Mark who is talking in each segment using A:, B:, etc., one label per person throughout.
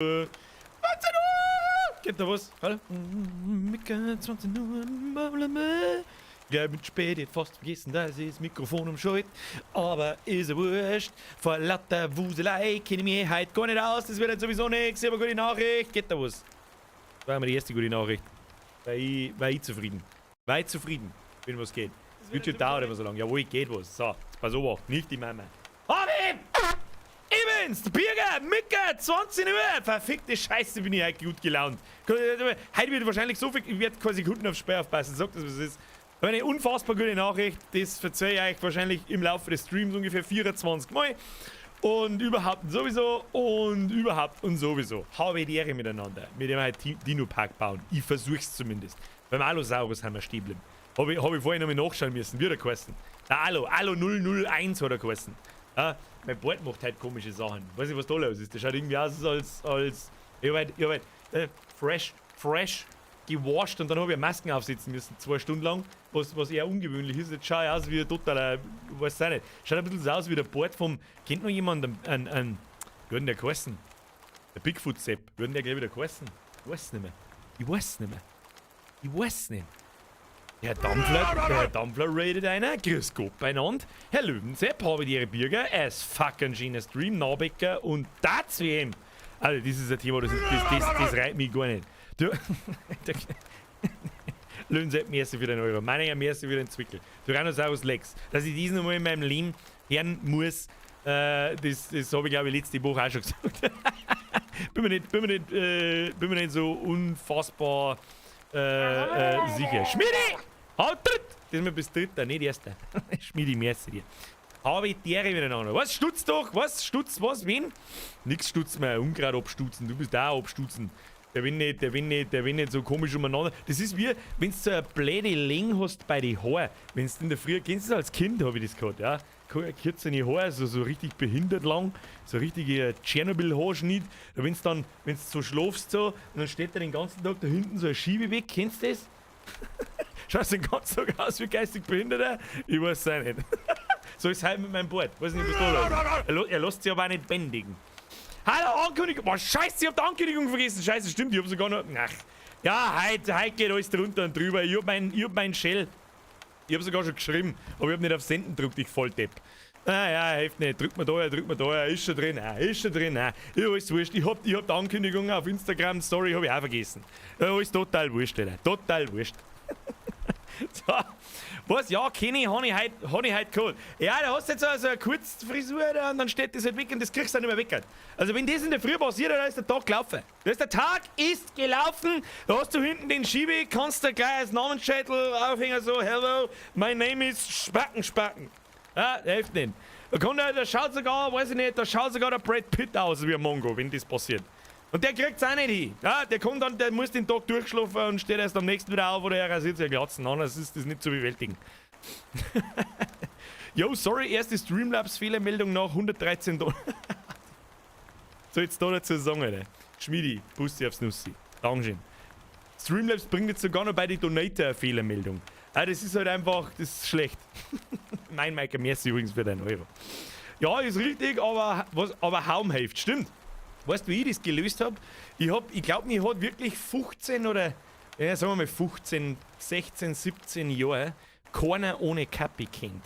A: 19 Uhr! Geht da was? Hallo? Micke, 20 Uhr. Ja, bin spät, ich fast vergessen, dass ich das Mikrofon umschalt. Aber ist ja wurscht. Vor lauter Wuselei kenne ich mich heute gar nicht aus. Das wird jetzt sowieso nichts. Ich habe eine gute Nachricht. Geht da was? Das war immer die erste gute Nachricht. War ich zufrieden. War ich zufrieden, wenn was geht. YouTube dauert immer so lange. Jawohl, geht was. So, jetzt pass auf, nicht die Mama. Harvey! Ich bin's, der Birger, Micke, 20 Uhr. Verfickte Scheiße, bin ich heute gut gelaunt. Heute wird wahrscheinlich so viel, ich werde keine Sekunden aufs Spiel aufpassen, sag das, was es ist. Aber eine unfassbar gute Nachricht, das verzeihe ich euch wahrscheinlich im Laufe des Streams ungefähr 24 Mal. Und überhaupt und sowieso und überhaupt und sowieso. Habe die Ehre miteinander. Mit dem halt Dino Park bauen. Ich versuch's zumindest. Beim Allosaurus haben wir stehen geblieben. Hab ich vorhin noch mal nachschauen müssen, wie der geheißen. Der Allo 001 hat er geheißen. Ja, mein Bart macht halt komische Sachen. Weiß nicht, was da los ist. Der schaut irgendwie aus, als ich hab halt fresh, fresh gewascht und dann habe ich Masken aufsetzen müssen, 2 Stunden lang, was eher ungewöhnlich ist. Jetzt schaue ich aus wie ein totaler, ich weiß auch nicht, schaut ein bisschen so aus wie der Bart vom, kennt noch jemand einen, wie hat denn der geheißen? Der Bigfoot Sepp, wie hat denn der gleich wieder geheißen? Ich weiß nicht mehr. Ich weiß nicht mehr. Ich weiß nicht. Herr Dampfler, der Herr Dampfler raidet einer. Grüß Gott beieinander. Herr Löwensepp, habe die Ehre Bürger, es fucking schöner Stream, Nabecker und das WM. Also, das ist ein Thema, das reiht mich gar nicht. Du, Löwensepp, merci für den Euro. Meininger, merci für den Zwickel. Tyrannosaurus Lex. Dass ich diesen nochmal in meinem Leben hören muss, das habe ich, glaube ich, letzte Woche auch schon gesagt. Bin mir nicht so unfassbar sicher. Schmidi! Haut tritt! Das ist mir bis dritter, nicht erster. Schmidi, merci dir. Habe ich die Ehre miteinander. Was stutzt doch? Was? Stutz was? Wen? Nix stutzt mehr. Unkraut abstutzen. Du bist da abstutzen. Der will nicht so komisch umeinander. Das ist wie, wenn du so eine blöde Länge hast bei den Haaren. Wenn du in der Früh, kennst du das als Kind, habe ich das gehabt, ja? Kurz seine Haare, so richtig behindert lang, so richtige Tschernobyl-Haarschnitt. Da wenn's dann, wenn du so schlafst so, und dann steht da den ganzen Tag da hinten so ein Schiebeweg, kennst du das? Schaust den ganzen Tag aus wie geistig Behinderter? Ich weiß es auch nicht. So ist es halt mit meinem Bart. Weiß nicht, was da los ist. Er lässt sich aber auch nicht bändigen. Hallo, Ankündigung! Boah, scheiße, ich hab die Ankündigung vergessen. Scheiße, stimmt, ich hab sogar noch. Ach. Ja, heute geht alles drunter und drüber. Ich hab mein Shell. Ich hab sogar schon geschrieben, aber ich hab nicht auf Senden gedrückt, ich Volldepp. Ah ja, hilft nicht. Drück mal da, drück mal da, ist schon drin, ah, ist schon drin, ah. Ja, alles wurscht. Ich hab die Ankündigung auf Instagram Story hab ich auch vergessen. Ja, alles total wurscht, Alter. Total wurscht. So. Was? Ja, Kenny, habe ich heute hab ich heut gehabt. Ja, da hast du jetzt so eine Kurzfrisur da und dann steht das halt weg und das kriegst du auch nicht mehr weg. Also wenn das in der Früh passiert, dann ist der Tag gelaufen. Das ist der Tag ist gelaufen. Da hast du hinten den Schiebe, kannst du gleich als Namensschädel aufhängen, so, hello, my name is Spacken Spacken. Ja, hilft nicht. Da schaut sogar, weiß ich nicht, da schaut sogar der Brad Pitt aus wie ein Mongo, wenn das passiert. Und der kriegt's auch nicht hin. Ja, der kommt dann, der muss den Tag durchschlafen und steht erst am nächsten wieder auf oder er rasiert sich Glatzen. Anders ist das nicht zu bewältigen. Yo, sorry, erste Streamlabs Fehlermeldung nach 113 Dollar. So jetzt da dazu sagen, Alter. Schmiedi, Bussi aufs Nussi. Dankeschön. Streamlabs bringt jetzt sogar noch bei den Donator eine Fehlermeldung. Ah, das ist halt einfach, das ist schlecht. Mein Michael, merci übrigens für deinen Euro. Ja, ist richtig, aber, was, aber Haum hilft, stimmt. Weißt du, wie ich das gelöst habe? Ich glaube, mir hat wirklich 15 oder, ja, sagen wir mal 15, 16, 17 Jahre keiner ohne Kappe kennt.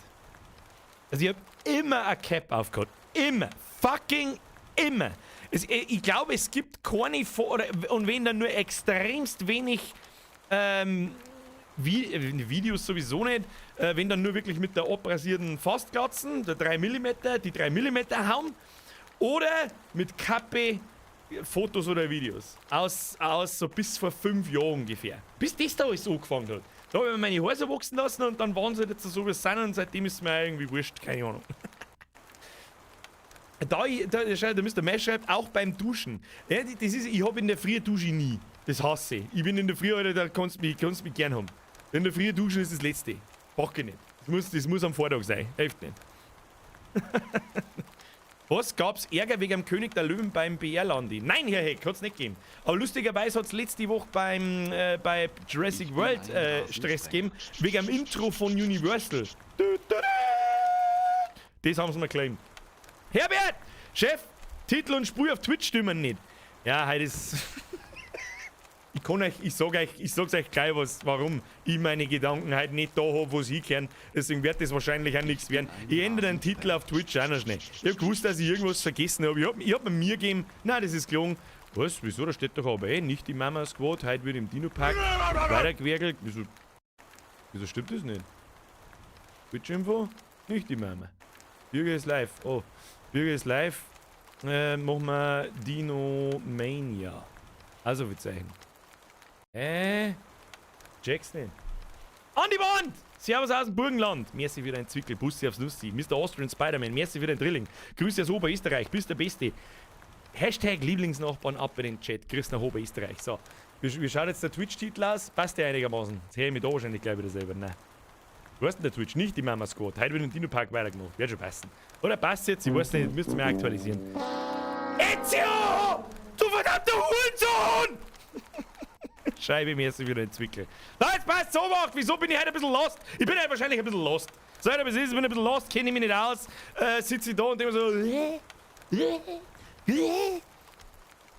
A: Also ich habe immer ein Cap aufgehabt. Immer. Fucking immer. Ich glaube, es gibt keine Vor und wenn dann nur extremst wenig Videos sowieso nicht, wenn dann nur wirklich mit der abrasierten Fastglatzen, der 3 mm, die 3 mm Haum oder mit Kappe Fotos oder Videos. Aus so bis vor 5 Jahren ungefähr. Bis das da alles angefangen hat. Da habe ich mir meine Haare so wachsen lassen und dann waren sie halt jetzt so, wie sie sind, und seitdem ist es mir irgendwie wurscht, keine Ahnung. Da der Mr. Mesh schreibt, auch beim Duschen. Ja, das ist, ich habe in der Früh dusche ich nie. Das hasse ich. Ich bin in der Früh, Alter, da kannst du mich gern haben. In der Früh duschen ist das Letzte. Pack ich nicht. Das muss am Vortag sein. Hilft nicht. Was gab's Ärger wegen dem König der Löwen beim BR-Landi? Nein, Herr Heck, hat's nicht gegeben. Aber lustigerweise hat's letzte Woche bei Jurassic
B: Ich bin
A: World
B: ein
A: Stress
B: Rasensprenger.
A: gegeben, wegen dem Intro von Universal. Du, du, du. Das haben sie mir claimed. Herbert! Chef, Titel und Spur auf Twitch stimmen nicht. Ja, heute ist. Ich kann euch, ich sag euch, ich sag's euch gleich was, warum ich meine Gedanken heute nicht da hab, wo sie hingehören. Deswegen wird das wahrscheinlich auch nichts werden. Ich ändere den Titel auf Twitch auch noch schnell. Ich hab gewusst, dass ich irgendwas vergessen habe. Ich hab mir Mühe gegeben. Nein, das ist gelogen. Was? Wieso? Da steht doch aber eh nicht die Mama Squad. Heute wird im Dino Park weitergewerkelt. Wieso? Wieso stimmt das nicht? Twitch-Info? Nicht die Mama. Bürger ist live. Oh, Bürger ist live. Machen wir Dino Mania. Also Zeichen. Check's nicht. An die Wand! Servus aus dem Burgenland. Merci für dein Zwickel. Bussi aufs Nussi. Mr. Austrian Spider-Man. Merci für den Drilling. Grüße aus Oberösterreich. Bist der Beste. #Lieblingsnachbarn ab in den Chat. Grüß nach Oberösterreich. So. Wie schaut jetzt der Twitch-Titel aus? Passt der einigermaßen? Jetzt höre ich mich da wahrscheinlich gleich wieder selber. Nein. Wo ist denn der Twitch? Nicht die Mama Squad. Heute wird im Dino Park weitergemacht. Wird schon passen. Oder passt jetzt? Ich weiß nicht. Müsst ihr mir aktualisieren. Ezio! Du verdammter Hurensohn! Scheibe, merci wieder entwickeln. Na, jetzt passt so gemacht. Wieso bin ich heute ein bisschen lost? Ich bin halt wahrscheinlich ein bisschen lost. So, aber es ist, ich bin ein bisschen lost, kenne ich mich nicht aus. Sitze ich da und immer so.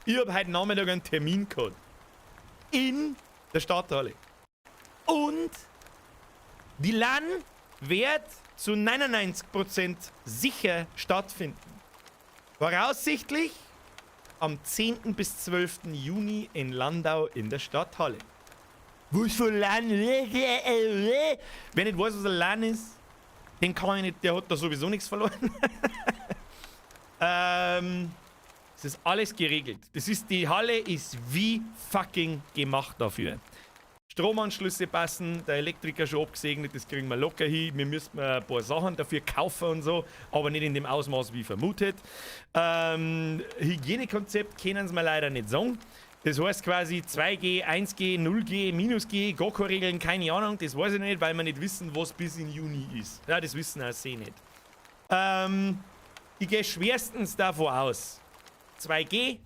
A: Ich habe heute Nachmittag einen Termin gehabt. In der Stadthalle. Und die LAN wird zu 99% sicher stattfinden. Voraussichtlich am 10. bis 12. Juni in Landau in der Stadthalle. Was für LAN? Wer nicht weiß, was eine LAN ist, den kann ich nicht, der hat da sowieso nichts verloren. Es ist alles geregelt. Die Halle ist wie fucking gemacht dafür. Stromanschlüsse passen, der Elektriker schon abgesegnet, das kriegen wir locker hin. Wir müssen ein paar Sachen dafür kaufen und so, aber nicht in dem Ausmaß wie vermutet. Hygienekonzept können sie mir leider nicht sagen. Das heißt quasi 2G, 1G, 0G, Minus G, gar keine Regeln, keine Ahnung, das weiß ich nicht, weil wir nicht wissen, was bis in Juni ist. Ja, das wissen auch sie nicht. Ich gehe schwerstens davon aus. 2G.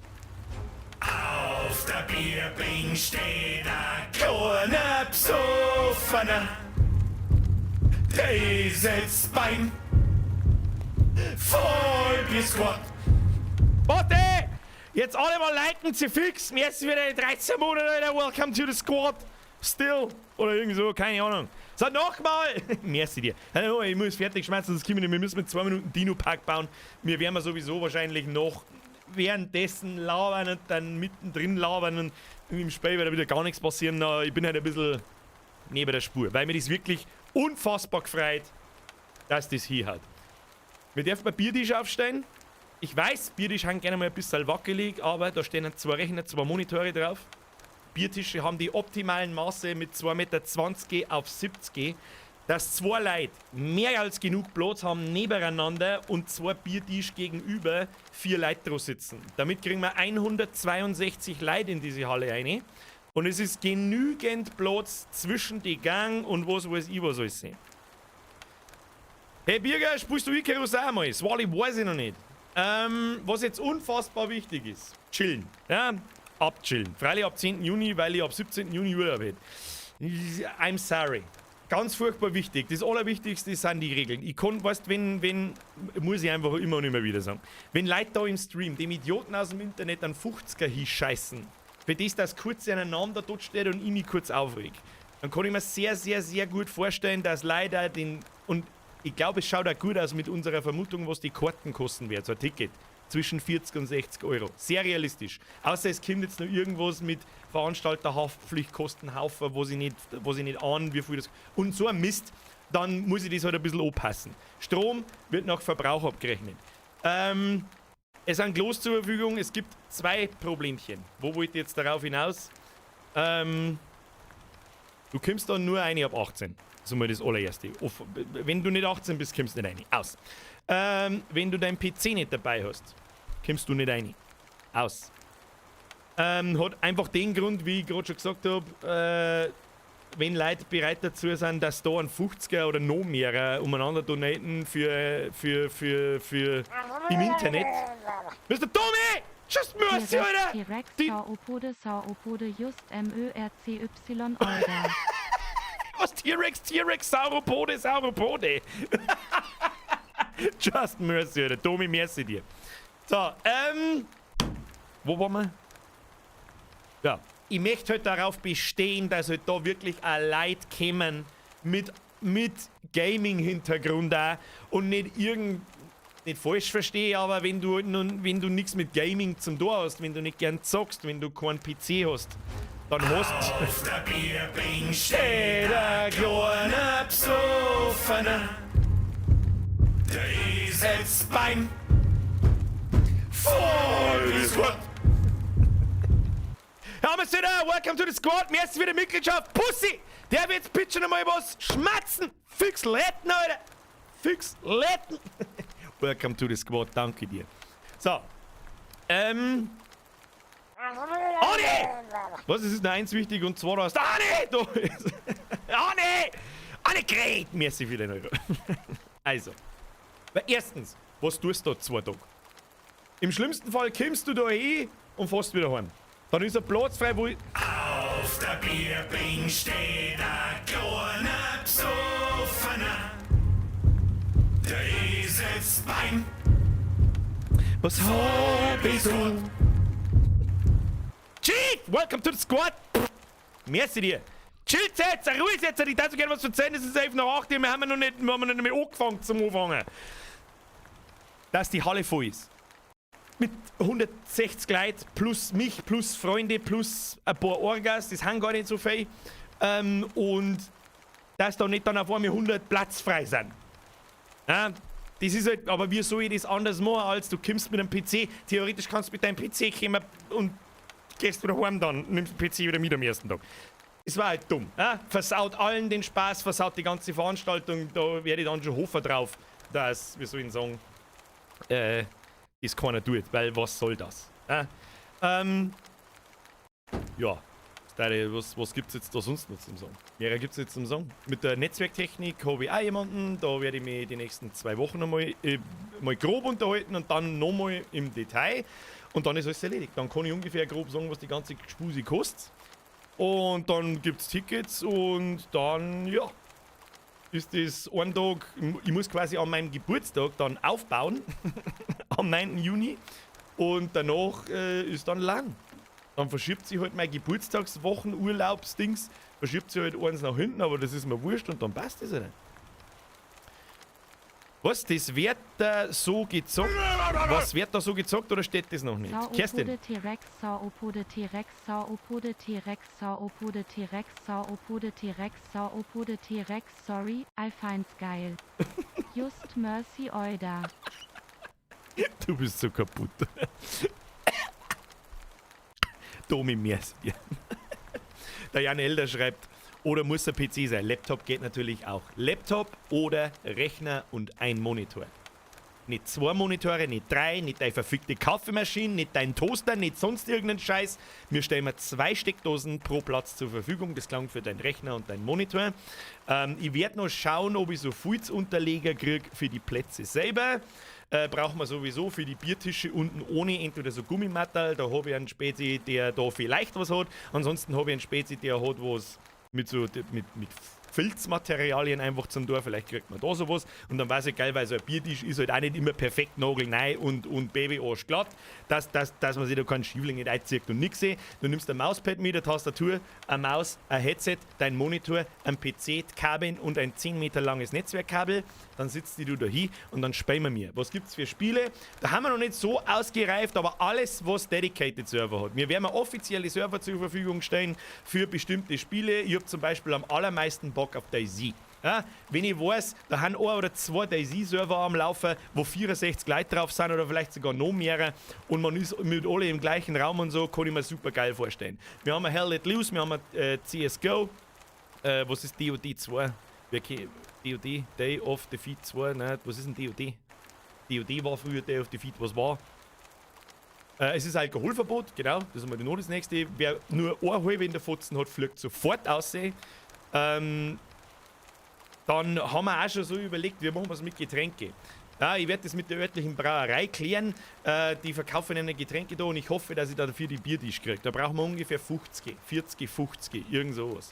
A: Auf der Bierbink steht ein kleiner Besoffener. Der sitzt beim Vollbier-Squad. Warte! Jetzt alle mal liken, zefix. Merci für deine 13 Monate, Alter. Welcome to the squad. Still. Oder irgendwie so, keine Ahnung. So, nochmal. Merci dir. Ich muss fertig schmerzen, sonst kommen wir nicht. Wir müssen mit 2 Minuten Dino-Park bauen. Wir werden sowieso wahrscheinlich noch währenddessen labern und dann mittendrin labern und im Spiel wird wieder gar nichts passieren. Ich bin halt ein bisschen neben der Spur, weil mir das wirklich unfassbar gefreut, dass das hier hat. Wir dürfen bei Biertisch aufstellen. Ich weiß, Biertisch haben gerne mal ein bisschen wackelig, aber da stehen zwei Rechner, zwei Monitore drauf. Biertische haben die optimalen Maße mit 2,20 Meter auf 70, dass zwei Leute mehr als genug Platz haben nebeneinander und zwei Biertisch gegenüber vier Leute drauf sitzen. Damit kriegen wir 162 Leute in diese Halle rein. Und es ist genügend Platz zwischen die Gang und was weiß ich was alles. Hey Birger, spielst du Icarus auch mal? Das Wally weiß ich noch nicht. Was jetzt unfassbar wichtig ist: chillen. Ja, abchillen. Freilich ab 10. Juni, weil ich ab 17. Juni Urlaub hätte. I'm sorry. Ganz furchtbar wichtig. Das Allerwichtigste sind die Regeln. Ich kann, weißt, wenn, muss ich einfach immer und immer wieder sagen, wenn Leute da im Stream dem Idioten aus dem Internet einen 50er hinscheißen, für das, dass kurz einen Namen da dort steht und ich mich kurz aufreg, dann kann ich mir sehr, sehr, sehr gut vorstellen, dass leider den, und ich glaube, es schaut auch gut aus mit unserer Vermutung, was die Karten kosten wird, so ein Ticket. Zwischen 40 und 60 Euro. Sehr realistisch. Außer es kommt jetzt noch irgendwas mit Veranstalterhaftpflicht, Kostenhaufen, wo sie nicht ahnen, wie viel das. Und so ein Mist, dann muss ich das halt ein bisschen anpassen. Strom wird nach Verbrauch abgerechnet. Es sind Klos zur Verfügung. Es gibt zwei Problemchen. Wo wollte ich jetzt darauf hinaus? Du kommst da nur eine ab 18. Das ist mal das allererste. Wenn du nicht 18 bist, kommst du nicht rein. Aus. Wenn du deinen PC nicht dabei hast, kommst du nicht rein. Aus. Hat einfach den Grund, wie ich gerade schon gesagt habe, wenn Leute bereit dazu sind, dass da ein 50er oder noch mehr umeinander donaten für im Internet. Mr. Tommy! Just mercy, Alter!
B: T-Rex, Sauropode, Sauropode, just M-Ö-R-C-Y, Olga.
A: Was? T-Rex, T-Rex, Sauropode, Sauropode. Just mercy, Alter. Tommy, merci dir. So, wo waren wir? Ja, ich möchte halt darauf bestehen, dass halt da wirklich auch Leute kommen mit Gaming-Hintergrund auch und nicht irgend nicht falsch verstehe, aber wenn du nichts mit Gaming zum Tor hast, wenn du nicht gern zockst, wenn du keinen PC hast, dann hast
C: Auf der Bierbink
A: steht ein kleiner Besoffener,
C: der ist
A: jetzt beim Voll Squad. Ja, wir sind da. Welcome to the squad. Merci für die Mitgliedschaft. Pussy! Der wird jetzt bitte noch mal was schmatzen. Fix Letten, Alter. Fix Letten. Welcome to the squad. Danke dir. So. Arne! Was, es ist noch eins wichtig und zwar, du hast. Arne! Da ist. Arne! Arne Gret! Merci für den Euro. Also. Weil erstens, was tust du da 2 Tage? Im schlimmsten Fall kommst du da hin und fährst wieder heim. Dann ist ein Platz frei, wo ich.
C: Auf der Bierbink steht ein kleiner Besoffener. Der ist jetzt beim
A: Was hab ich so? Chief! Welcome to the squad! Merci dir! Chillt jetzt, ruhig jetzt, ich darf so gerne was erzählen, es ist 11 nach 8, wir haben noch nicht mehr angefangen zum Anfangen. Dass die Halle voll ist. Mit 160 Leuten, plus mich, plus Freunde, plus ein paar Orgas, das haben gar nicht so viel. Und dass da nicht dann auf einmal 100 Platz frei sind. Ja, das ist halt, aber wie soll ich das anders machen, als du kommst mit einem PC? Theoretisch kannst du mit deinem PC kommen und gehst wieder heim dann, nimmst den PC wieder mit am ersten Tag. Es war halt dumm. Ja? Versaut allen den Spaß, versaut die ganze Veranstaltung. Da werde ich dann schon hoffen drauf, dass, wie soll ich sagen, das keiner tut, weil was soll das? Ja? Ja, was gibt es jetzt da sonst noch zum Sagen? Mehr gibt es jetzt zum Sagen. Mit der Netzwerktechnik habe ich auch jemanden, da werde ich mich die nächsten 2 Wochen nochmal mal grob unterhalten und dann nochmal im Detail. Und dann ist alles erledigt. Dann kann ich ungefähr grob sagen, was die ganze Gspusi kostet. Und dann gibt es Tickets und dann, ja, ist das ein Tag, ich muss quasi an meinem Geburtstag dann aufbauen, am 9. Juni. Und danach ist dann lang. Dann verschiebt sich halt mein Geburtstagswochenurlaubsdings, verschiebt sich halt eins nach hinten, aber das ist mir wurscht und dann passt das ja nicht. Was, das wird da so gezockt? Was wird da so gezockt oder steht das noch nicht? Kerstin?
B: Sauropode T-Rex, Sauropode T-Rex, Sauropode T-Rex, Sauropode T-Rex, Sauropode T-Rex, Sauropode T-Rex, sorry, I find's geil. Just merci, Oida.
A: Du bist so kaputt. Domi, merci dir. Der Jan Elder schreibt, oder muss der PC sein? Laptop geht natürlich auch. Laptop oder Rechner und ein Monitor. Nicht zwei Monitore, nicht drei, nicht deine verfickte Kaffeemaschine, nicht dein Toaster, nicht sonst irgendeinen Scheiß. Wir stellen mir zwei Steckdosen pro Platz zur Verfügung. Das klangt für deinen Rechner und deinen Monitor. Ich werde noch schauen, ob ich so Filzunterleger kriege für die Plätze selber. Brauchen wir sowieso für die Biertische unten ohne entweder so Gummimatterl, da habe ich einen Spezi, der da vielleicht was hat. Ansonsten habe ich einen Spezi, der hat was mit so mit Filzmaterialien einfach zum Tor, vielleicht kriegt man da sowas. Und dann weiß ich geil, weil so ein Biertisch ist halt auch nicht immer perfekt nagelneu und Babyarsch glatt, dass man sich da keinen Schiefling nicht einzieht und nix. Du nimmst ein Mauspad mit, eine Tastatur, eine Maus, ein Headset, dein Monitor, ein PC, Kabel und ein 10 Meter langes Netzwerkkabel. Dann sitzt die du da hin und dann spielen wir mir. Was gibt's für Spiele? Da haben wir noch nicht so ausgereift, aber alles, was Dedicated Server hat. Wir werden offizielle Server zur Verfügung stellen für bestimmte Spiele. Ich habe zum Beispiel am allermeisten Bock auf DayZ. Ja, wenn ich weiß, da haben ein oder zwei DayZ-Server am Laufen, wo 64 Leute drauf sind oder vielleicht sogar noch mehr und man ist mit alle im gleichen Raum und so, kann ich mir super geil vorstellen. Wir haben Hell Let Loose, wir haben CSGO, was ist DOD 2? DOD, Day of Defeat 2, nein, was ist denn DOD? DOD war früher Day of Defeat, was war? Es ist Alkoholverbot, genau, das ist mal noch das nächste. Wer nur eine halbe in der Fotzen hat, fliegt sofort aussehen. Dann haben wir auch schon so überlegt, wie machen wir es mit Getränke. Ja, ich werde das mit der örtlichen Brauerei klären. Die verkaufen eine Getränke da und ich hoffe, dass ich da dafür die Biertisch kriege. Da brauchen wir ungefähr 50, 40, 50, irgend sowas.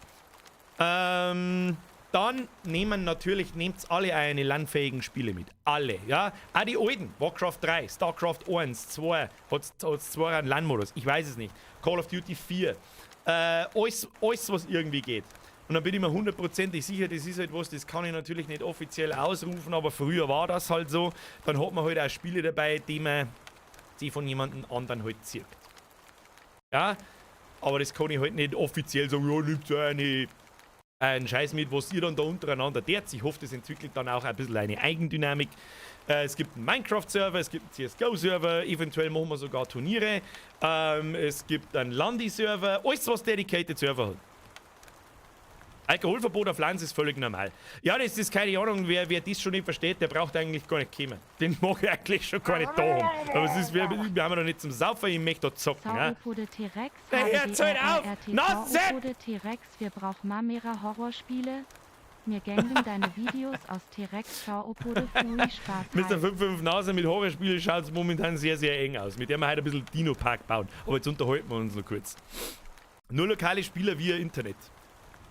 A: Dann nehmen natürlich, nehmt alle eine LAN-fähigen Spiele mit. Alle, ja. Auch die alten. Warcraft 3, StarCraft 1, 2, hat es zwar einen LAN-Modus, ich weiß es nicht. Call of Duty 4. Alles, alles, was irgendwie geht. Und dann bin ich mir hundertprozentig sicher, das ist halt was, das kann ich natürlich nicht offiziell ausrufen, aber früher war das halt so. Dann hat man halt auch Spiele dabei, die man die von jemandem anderen halt zieht. Ja, aber das kann ich halt nicht offiziell sagen, ja, nimmt so einen Scheiß mit, was ihr dann da untereinander tät. Ich hoffe, das entwickelt dann auch ein bisschen eine Eigendynamik. Es gibt einen Minecraft-Server, es gibt einen CSGO-Server, eventuell machen wir sogar Turniere. Es gibt einen Landi-Server, alles, was dedicated Server hat. Alkoholverbot auf LANs ist völlig normal. Ja, das ist keine Ahnung, wer das schon nicht versteht, der braucht eigentlich gar nicht kommen. Den mag ich eigentlich schon gar nicht da haben. Aber es ist, wir haben ja noch nicht zum Saufen, ich möchte da zocken. Ja.
B: Sauropode T-Rex,
A: Hey, jetzt halt auf! Na, Sepp!
B: Sauropode T-Rex, wir brauchen mal mehrer Horrorspiele. Mir gängen deine Videos aus T-Rex Sauropode Fui Spaß.
A: Mr. 55 Nase mit Horrorspielen schaut es momentan sehr, sehr eng aus. Mit dem wir heute ein bisschen Dino-Park bauen. Aber jetzt unterhalten wir uns noch kurz. Nur lokale Spieler via Internet.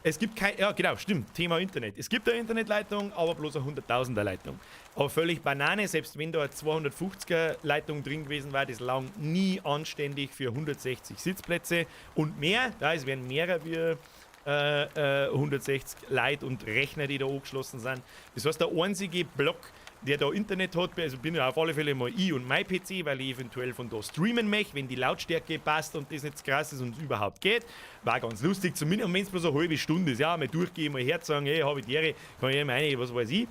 A: Es gibt kein, ja genau, stimmt, Thema Internet. Es gibt eine Internetleitung, aber bloß eine 100.000er Leitung. Aber völlig Banane, selbst wenn da eine 250er Leitung drin gewesen war, das lang nie anständig für 160 Sitzplätze und mehr. Ja, es werden mehrere wie 160 Leute und Rechner, die da angeschlossen sind. Das heißt, der einzige Block, der da Internet hat, also bin ja auf alle Fälle mal ich und mein PC, weil ich eventuell von da streamen möchte, wenn die Lautstärke passt und das nicht zu krass ist und es überhaupt geht. War ganz lustig, zumindest wenn es bloß eine halbe Stunde ist. Ja, mal durchgehen, mal herzagen, hey, habe ich die Ehre, kann ich meine, was weiß ich.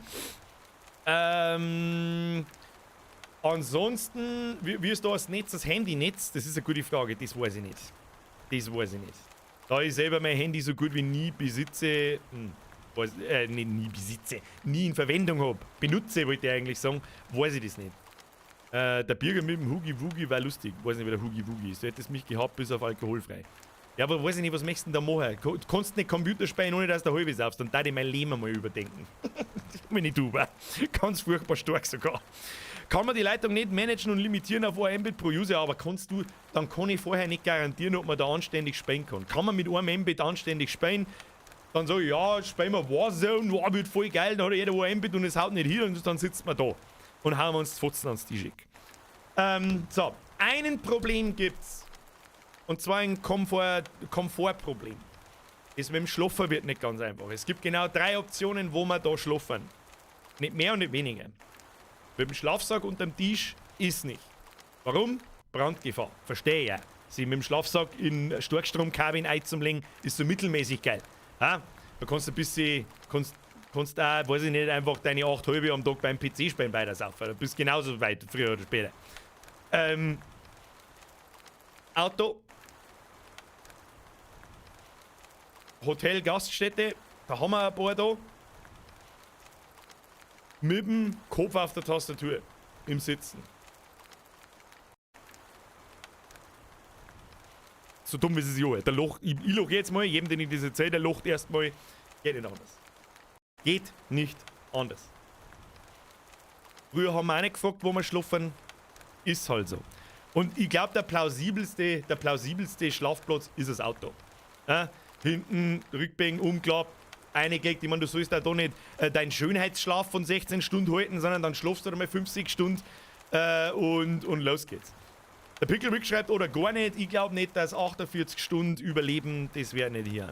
A: Ansonsten, wie ist da das Netz, das Handynetz? Das ist eine gute Frage, das weiß ich nicht. Das weiß ich nicht. Da ich selber mein Handy so gut wie nie besitze, weiß, nicht nie besitze, nie in Verwendung hab, benutze, wollte ich eigentlich sagen, weiß ich das nicht. Der Birger mit dem Hugi Wugi war lustig. Weiß nicht, wer der Hugi Wugi ist. Du hättest mich gehabt, bis auf alkoholfrei. Ja, aber weiß ich nicht, was möchtest du denn da machen? Du kannst nicht Computer spielen, ohne dass du halbe saufst. Dann darf ich mein Leben einmal überdenken. Wenn ich du war. Ganz furchtbar stark sogar. Kann man die Leitung nicht managen und limitieren auf 1 Mbit pro User, aber kannst du, dann kann ich vorher nicht garantieren, ob man da anständig spielen kann. Kann man mit 1 Mbit anständig spielen? Dann sag ich, ja, spielen wir Warzone, wow, wird voll geil, dann hat jeder 1 Mbit und es haut nicht hin und dann sitzt man da und hauen wir uns die Fotzen ans Tisch. So, einen Problem gibt's. Und zwar ein Komfortproblem. Das mit dem Schlafen wird nicht ganz einfach. Es gibt genau 3 Optionen, wo wir da schlafen. Nicht mehr und nicht weniger. Mit dem Schlafsack unterm Tisch ist nicht. Warum? Brandgefahr. Verstehe ich ja. Sich mit dem Schlafsack in Starkstromkabine einzulegen, ist so mittelmäßig geil. Ja? Da kannst du ein bisschen, kannst auch, weiß ich nicht, einfach deine 8 halbe am Tag beim PC spielen weitersaufen. Du bist genauso weit, früher oder später. Auto. Hotel, Gaststätte, da haben wir ein paar da. Mit dem Kopf auf der Tastatur im Sitzen. So dumm ist es ja. Der Loch, ich loch jetzt mal, jedem, den ich das erzähle, der locht erstmal. Geht nicht anders. Geht nicht anders. Früher haben wir auch nicht gefragt, wo wir schlafen. Ist halt so. Und ich glaub, der plausibelste Schlafplatz ist das Auto. Ja? Hinten, Rückbank umklappt, eingelegt. Ich mein, du sollst da nicht deinen Schönheitsschlaf von 16 Stunden halten, sondern dann schlafst du da mal 5, 6 Stunden und los geht's. Der Pickelwick schreibt, oder gar nicht, ich glaub nicht, dass 48 Stunden überleben, das wär nicht hier.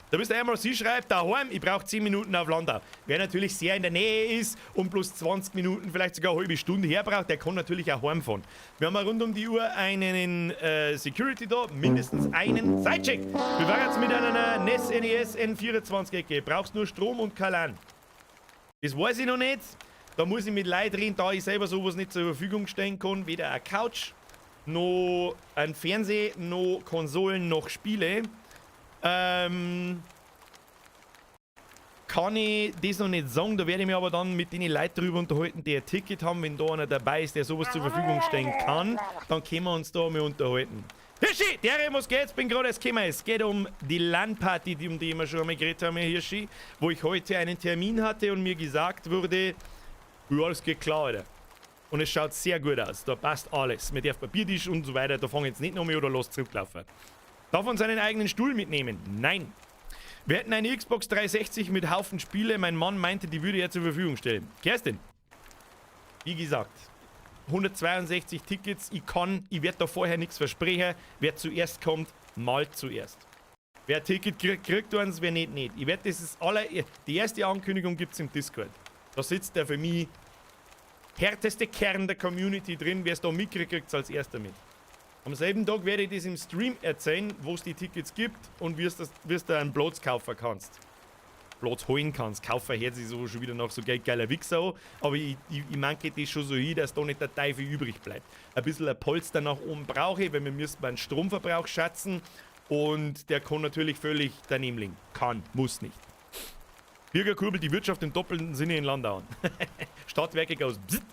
A: Da bist du einmal, sie schreibt, daheim, ich brauch 10 Minuten auf Landau. Wer natürlich sehr in der Nähe ist und bloß 20 Minuten, vielleicht sogar eine halbe Stunde herbraucht, der kann natürlich auch heimfahren. Wir haben rund um die Uhr einen Security da, mindestens einen Sidecheck. Wir waren jetzt mit einer NES NES N24 Ecke. Brauchst nur Strom und kein LAN. Das weiß ich noch nicht. Da muss ich mit Leuten reden, da ich selber sowas nicht zur Verfügung stellen kann. Weder eine Couch, noch ein Fernseher, noch Konsolen, noch Spiele. Kann ich das noch nicht sagen, da werde ich mich aber dann mit den Leuten drüber unterhalten, die ein Ticket haben. Wenn da einer dabei ist, der sowas zur Verfügung stellen kann, dann können wir uns da mal unterhalten. Hirschi, der, was geht's? Bin gerade erst gekommen. Es geht um die LAN-Party, um die wir schon einmal geredet haben, Herr Hirschi, wo ich heute einen Termin hatte und mir gesagt wurde, ja, das geht klar, Alter. Und es schaut sehr gut aus, da passt alles. Mit dem Papiertisch und so weiter, da fang ich jetzt nicht noch mehr oder los zurücklaufen. Darf man seinen eigenen Stuhl mitnehmen? Nein. Wir hätten eine Xbox 360 mit Haufen Spiele. Mein Mann meinte, die würde er zur Verfügung stellen. Kerstin, wie gesagt, 162 Tickets. Ich werde da vorher nichts versprechen. Wer zuerst kommt, mal zuerst. Wer ein Ticket kriegt, kriegt eins, wer nicht, nicht. Ich werde das ist aller, die erste Ankündigung gibt es im Discord. Da sitzt der für mich härteste Kern der Community drin. Wer es da mitkriegt, kriegt es als erster mit. Am selben Tag werde ich das im Stream erzählen, wo es die Tickets gibt und wie du einen Platz kaufen kannst. Platz holen kannst. Kaufen hört sich so schon wieder nach so geldgeiler Wichser an, aber ich manke das schon so hin, dass da nicht der Teufel übrig bleibt. Ein bisschen ein Polster nach oben brauche ich, weil wir müssen beim Stromverbrauch schätzen und der kann natürlich völlig daneben liegen. Kann, muss nicht. Birger kurbelt die Wirtschaft im doppelten Sinne in Landau an. Stadtwerke goes bzzt.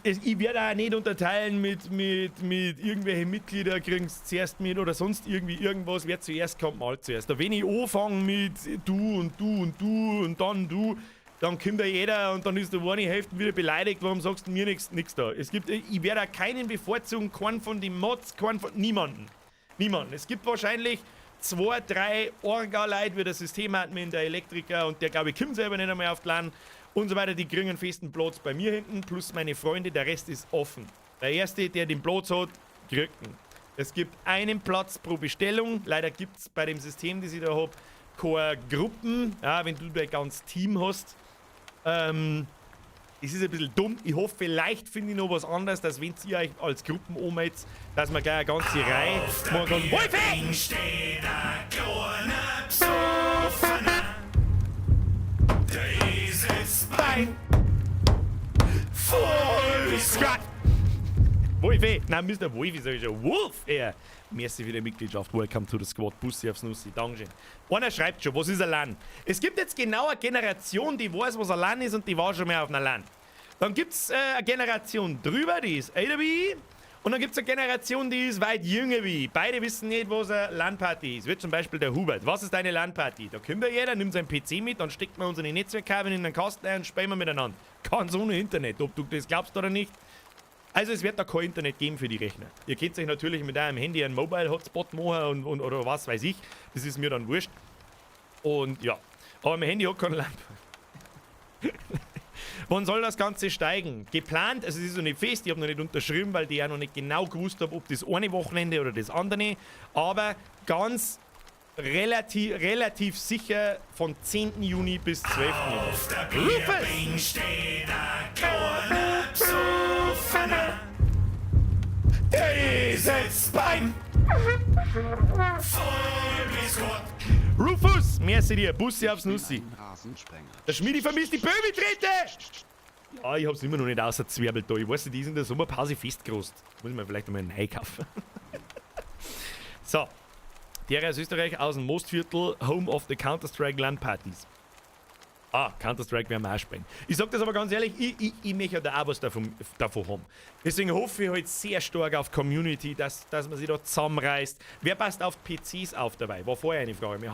A: Ich werde auch nicht unterteilen mit irgendwelchen Mitglieder kriegen es zuerst mit oder sonst irgendwie irgendwas. Wer zuerst kommt, mal zuerst. Da wenn ich anfange mit du und du und du und dann du, dann kommt da jeder und dann ist der eine Hälfte wieder beleidigt, warum sagst du mir nichts nix da? Ich werde auch keinen bevorzugen, keinen von den Mods, keinen von niemanden. Niemanden. Es gibt wahrscheinlich zwei, drei Orga-Leute, wie der Systemadmin, der Elektriker und der, glaube ich, kommt selber nicht einmal auf die LAN und so weiter, die kriegen einen festen Platz bei mir hinten, plus meine Freunde, der Rest ist offen. Der Erste, der den Platz hat, kriegt ihn. Es gibt einen Platz pro Bestellung. Leider gibt es bei dem System, das ich da habe, keine Gruppen. Ja, wenn du dein ganzes Team hast. Es ist ein bisschen dumm. Ich hoffe, vielleicht finde ich noch was anderes, dass, wenn ihr euch als Gruppen anmeldet, dass man gleich eine ganze Reihe machen kann. Wolfi!
C: Steht ein kleiner Besoffener. Der Eselsbein. Voll bis
A: Gott! Wolfi! Nein, Mr. Wolfi sag ich schon. Wolf! Ja. Merci für die Mitgliedschaft. Welcome to the squad. Bussi aufs Nussi. Dankeschön. Einer schreibt schon, was ist ein LAN? Es gibt jetzt genau eine Generation, die weiß, was ein LAN ist, und die war schon mal auf einer LAN. Dann gibt es eine Generation drüber, die ist älter wie ich. Und dann gibt es eine Generation, die ist weit jünger wie ich. Beide wissen nicht, was eine LAN-Party ist. Wie zum Beispiel der Hubert. Was ist eine LAN-Party? Da kommt ja jeder, nimmt seinen PC mit, dann steckt man unsere Netzwerkkabel in den Kasten ein und spielen wir miteinander. Ganz ohne Internet, ob du das glaubst oder nicht. Also es wird da kein Internet geben für die Rechner. Ihr könnt euch natürlich mit eurem Handy einen Mobile Hotspot machen und oder was weiß ich. Das ist mir dann wurscht. Und ja, aber mein Handy hat keine LAN. Wann soll das Ganze steigen? Geplant, also es ist noch nicht fest, ich habe noch nicht unterschrieben, weil die ja noch nicht genau gewusst haben, ob das eine Wochenende oder das andere. Aber ganz relativ sicher von 10. Juni bis 12. Juni.
C: Auf der
A: Rufus!
C: Bierbing steht ein kleiner Besoffener. Der Eselsbein. Voll bis Gott.
A: Rufus! Merci dir, Bussi aufs Nussi.
D: Ein Rasensprenger.
A: Der Schmidi vermisst die Böbi-Tritte! Ja, ich hab's immer noch nicht außerzwirbelt da. Ich weiß nicht, die ist in der Sommerpause festgerost. Muss ich mir vielleicht einmal neu kaufen. So. Der aus Österreich, aus dem Mostviertel, Home of the Counter-Strike LAN-Partys. Ah, Counter-Strike werden wir auch spielen. Ich sag das aber ganz ehrlich, ich möchte da auch was davon haben. Deswegen hoffe ich halt sehr stark auf Community, dass man sich da zusammenreißt. Wer passt auf PCs auf dabei? War vorher eine Frage.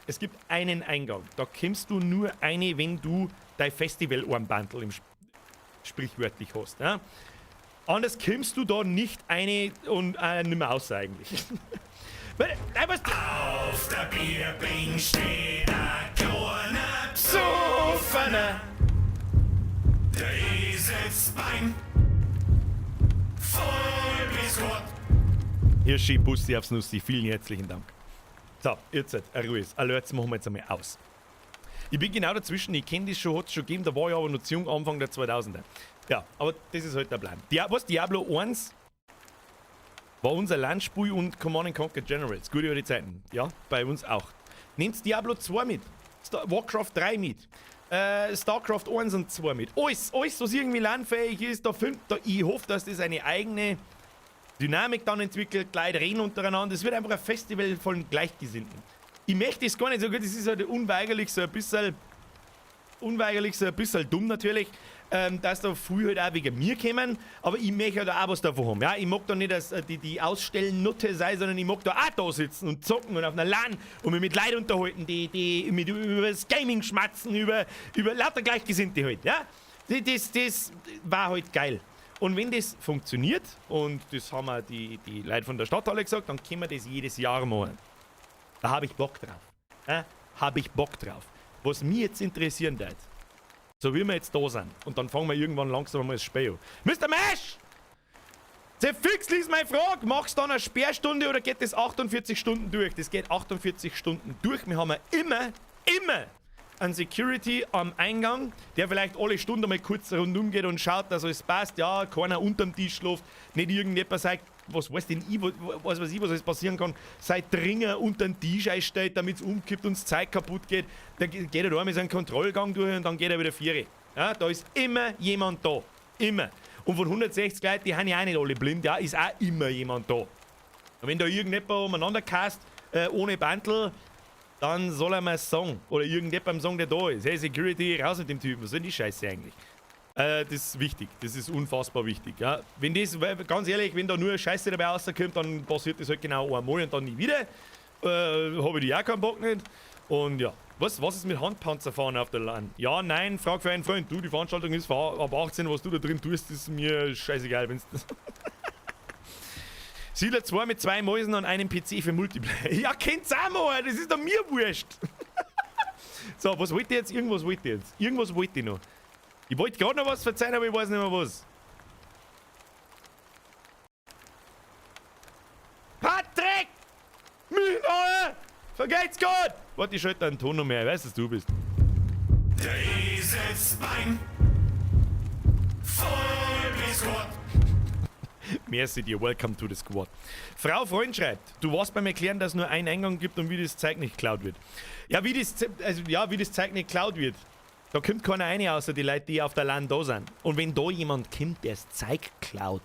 A: Es gibt einen Eingang. Da kommst du nur eine, wenn du dein Festival-Armbandel im sprichwörtlich hast. Ja? Anders kommst du da nicht eine und nimmer aus eigentlich. Weil, nein, was,
C: Auf der Bierbing steht ein kleiner Besoffener. Der Eselsbein. Voll bis Gott.
A: Hirschi, Bussi aufs Nussi, vielen herzlichen Dank. So, jetzt Ruhe. Alerts machen wir jetzt einmal aus. Ich bin genau dazwischen, ich kenne das schon, hat es schon gegeben, da war ich aber noch zu jung, Anfang der 2000er. Ja, aber das ist halt der Plan. Was, Diablo 1 war unser LAN-Spiel und Command Conquer Generals. Gute alte Zeiten. Ja, bei uns auch. Nehmt Diablo 2 mit. Warcraft 3 mit. StarCraft 1 und 2 mit. Alles, alles, was irgendwie LAN-fähig ist, da, ich hoffe, dass das eine eigene Dynamik dann entwickelt, Leute reden untereinander. Es wird einfach ein Festival von Gleichgesinnten. Ich möchte es gar nicht so gut, es ist halt unweigerlich so ein bisschen dumm natürlich, dass da früh halt auch wegen mir kommen, aber ich möchte halt auch was davon haben. Ja? Ich mag da nicht, dass die Ausstellennutte sei, sondern ich mag da auch da sitzen und zocken und auf einer LAN und mich mit Leuten unterhalten, die mit, über das Gaming schmatzen, über lauter Gleichgesinnte halt. Ja? Das war halt geil. Und wenn das funktioniert, und das haben auch die Leute von der Stadthalle gesagt, dann können wir das jedes Jahr machen. Da habe ich Bock drauf. Ja, habe ich Bock drauf. Was mich jetzt interessieren wird, so wie wir jetzt da sind, und dann fangen wir irgendwann langsam mal das Spiel an. Mr. Mesh! Zefix, lies meine Frage. Machst du dann eine Sperrstunde oder geht das 48 Stunden durch? Das geht 48 Stunden durch. Wir haben ja immer, immer einen Security am Eingang, der vielleicht alle Stunde mal kurz rundum geht und schaut, dass alles passt. Ja, keiner unterm Tisch schläft, nicht irgendjemand sagt, was weiß denn ich, was weiß ich, was alles passieren kann, seit Dringer unter den Tisch einstellt, damit es umkippt und das Zeug kaputt geht. Dann geht er da einmal seinen Kontrollgang durch und dann geht er wieder vier. Ja, da ist immer jemand da. Immer. Und von 160 Leuten, die haben ja auch nicht alle blind, ja, ist auch immer jemand da. Und wenn da irgendjemand umeinander cast, ohne Bandel, dann soll er mal sagen. Oder irgendjemand sagen, der da ist. Hey, Security, raus mit dem Typen. Was soll denn die Scheiße eigentlich? Das ist wichtig. Das ist unfassbar wichtig. Ja. Wenn das, ganz ehrlich, wenn da nur Scheiße dabei rauskommt, dann passiert das halt genau einmal und dann nie wieder. Habe ich die auch keinen Bock nicht. Und ja. Was ist mit Handpanzerfahren auf der LAN? Ja, nein, frag für einen Freund. Du, die Veranstaltung ist ab 18, was du da drin tust, ist mir scheißegal, wenn's das. Siedler 2 mit 2 Mäusen und einem PC für Multiplayer. Ja, kennt's auch mal, das ist doch mir wurscht. So, was wollt ihr jetzt? Irgendwas wollt ihr jetzt. Irgendwas wollt ihr noch. Ich wollte gerade noch was verzeihen, aber ich weiß nicht mehr was. Patrick! Müller! Vergeht's gut! Warte, ich schalte deinen Ton noch mehr. Ich weiß, dass du bist.
C: Der Eselsbein. Voll bis Gott.
A: Merci dir, welcome to the squad. Frau Freund schreibt, du warst beim Erklären, dass nur ein Eingang gibt und wie das Zeug nicht geklaut wird. Ja, wie das, also, ja, wie das Zeug nicht geklaut wird. Da kommt keiner rein, außer die Leute, die auf der LAN da sind. Und wenn da jemand kommt, der das Zeug klaut,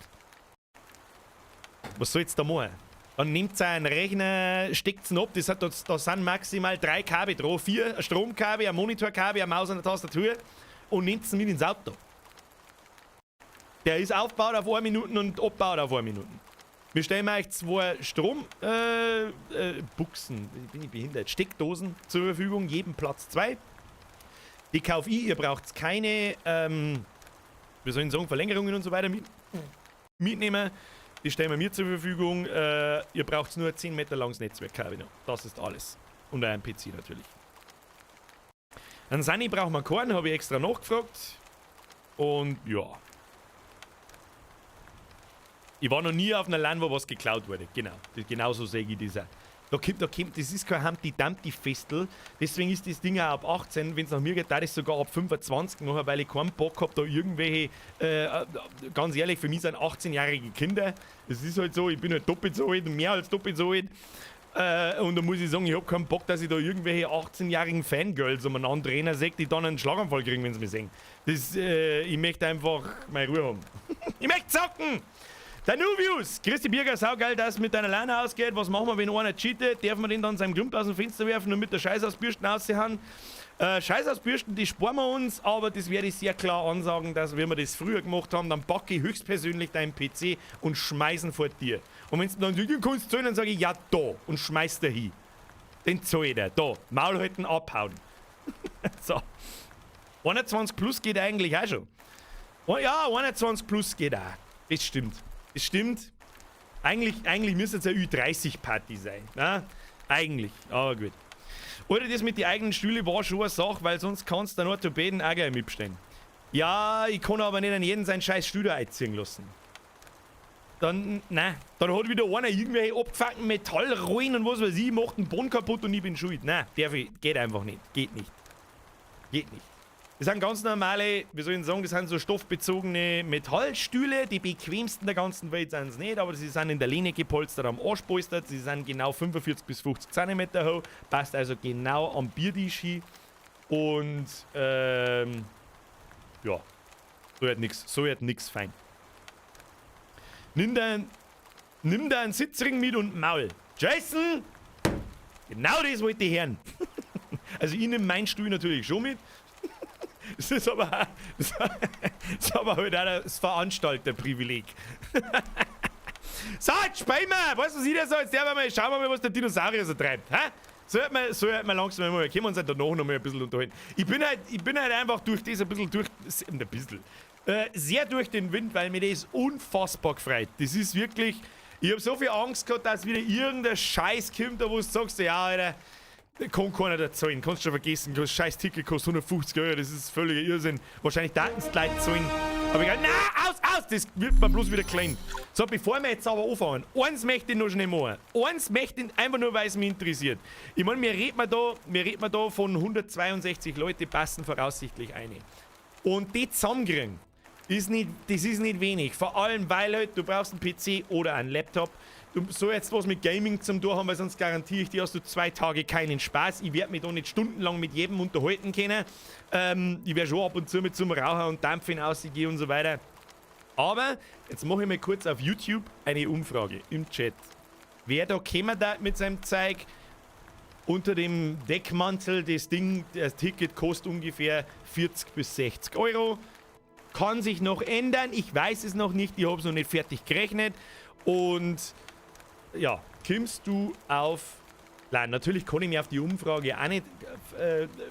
A: was soll's da machen? Dann nehmt ihr einen Rechner, steckt's ihn ab, das hat, da sind maximal 3 Kabel dran, 4, ein Stromkabel, ein Monitorkabel, eine Maus und eine Tastatur und nehmt's ihn mit ins Auto. Der ist aufgebaut auf 1 Minute und abgebaut auf 1 Minute. Wir stellen euch 2 Strombuchsen, bin ich behindert, Steckdosen zur Verfügung, jedem Platz 2. Die kaufe ich, ihr braucht keine, wie soll ich sagen, Verlängerungen und so weiter mitnehmen. Die stellen wir mir zur Verfügung. Ihr braucht nur 10 Meter langes Netzwerkkabel noch. Das ist alles. Und ein PC natürlich. Einen Sunny braucht man keinen, habe ich extra nachgefragt. Und ja. Ich war noch nie auf einer LAN, wo was geklaut wurde. Genau. Genauso sehe ich das auch. Da kommt, das ist kein Humpty Dumpty Festel. Deswegen ist das Ding auch ab 18. Wenn's nach mir geht, da ist sogar ab 25 nachher, weil ich keinen Bock hab, da irgendwelche, ganz ehrlich, für mich sind 18-jährige Kinder. Es ist halt so, ich bin halt doppelt so alt, mehr als doppelt so alt. Und da muss ich sagen, ich hab keinen Bock, dass ich da irgendwelche 18-jährigen Fangirls umeinander rennen sehe, die dann einen Schlaganfall kriegen, wenn sie mich sehen. Ich möchte einfach meine Ruhe haben. Ich möchte zocken! Der Nuvius! Christi Birger, saugeil, dass es mit deiner Leine ausgeht. Was machen wir, wenn einer cheatet? Darf man den dann seinem Klump aus dem Fenster werfen und mit der Scheiß aus Bürsten aushauen? Scheiß aus Bürsten, die sparen wir uns, aber das werde ich sehr klar ansagen, dass wenn wir das früher gemacht haben, dann packe ich höchstpersönlich deinen PC und schmeißen vor dir. Und wenn du dann sagst, du kannst zahlen, dann sage ich, ja, da, und schmeiß da hin. Den zahl ich dir, da. Maul halten, abhauen. So. 21 plus geht eigentlich auch schon. Oh, ja, 21 plus geht auch. Das stimmt. Das stimmt. Eigentlich müsste es eine Ü30-Party sein. Ne? Eigentlich. Aber gut. Oder das mit den eigenen Stühlen war schon eine Sache, weil sonst kannst du den Orthopäden auch gleich mitbestellen. Ja, ich kann aber nicht an jeden seinen scheiß Stuhl da einziehen lassen. Dann, nein, dann hat wieder einer irgendwelche abgefuckten Metallrollen und was weiß ich, macht den Boden kaputt und ich bin schuld. Nein, darf ich, geht einfach nicht. Geht nicht. Geht nicht. Das sind ganz normale, wie soll ich sagen, das sind so stoffbezogene Metallstühle. Die bequemsten der ganzen Welt sind es nicht, aber sie sind in der Lehne gepolstert, am Arsch polstert. Sie sind genau 45 bis 50 Zentimeter hoch, passt also genau am Biertisch hin. Und, ja, so wird nix, so wird nix fein. Nimm deinen Sitzring mit und Maul. Jason! Genau das wollte ich hören. Also ich nehme meinen Stuhl natürlich schon mit. Das ist aber, das ist aber halt auch das Veranstalterprivileg. So, jetzt spielen wir! Weißt du, was ich da so? Jetzt darf mal, schauen wir mal, was der Dinosaurier so treibt. Hä? So hört man langsam mal. Können wir uns halt danach noch mal ein bisschen unterhalten. Ich bin halt einfach durch das ein bisschen durch. Ein bisschen. Sehr durch den Wind, weil mir das unfassbar gefreut. Das ist wirklich. Ich hab so viel Angst gehabt, dass wieder irgendein Scheiß kommt, da wo du sagst, ja, Alter, da kann keiner da zahlen. Kannst du schon vergessen, das scheiß Ticket kostet 150 Euro, das ist völliger Irrsinn. Wahrscheinlich daten's die Leute zahlen. Aber egal, na, aus, aus, das wird mir bloß wieder klein. So, bevor wir jetzt aber anfangen, eins möchte ich noch schnell machen. Eins möchte ich einfach nur, weil es mich interessiert. Ich meine, mir redet man da von 162 Leute, passen voraussichtlich eine. Und die zusammenkriegen, ist nicht, das ist nicht wenig. Vor allem, weil halt, du brauchst einen PC oder einen Laptop. Du sollst jetzt was mit Gaming zum tun haben, weil sonst garantiere ich dir, hast du 2 Tage keinen Spaß. Ich werde mich da nicht stundenlang mit jedem unterhalten können. Ich werde schon ab und zu mit zum Raucher und Dampfen rausgehen und so weiter. Aber jetzt mache ich mal kurz auf YouTube eine Umfrage im Chat. Wer da käme da mit seinem Zeug unter dem Deckmantel, das Ding, das Ticket kostet ungefähr 40 bis 60 Euro. Kann sich noch ändern, ich weiß es noch nicht, ich hab's noch nicht fertig gerechnet. Und ja, kommst du auf... Nein, natürlich kann ich mir auf die Umfrage auch nicht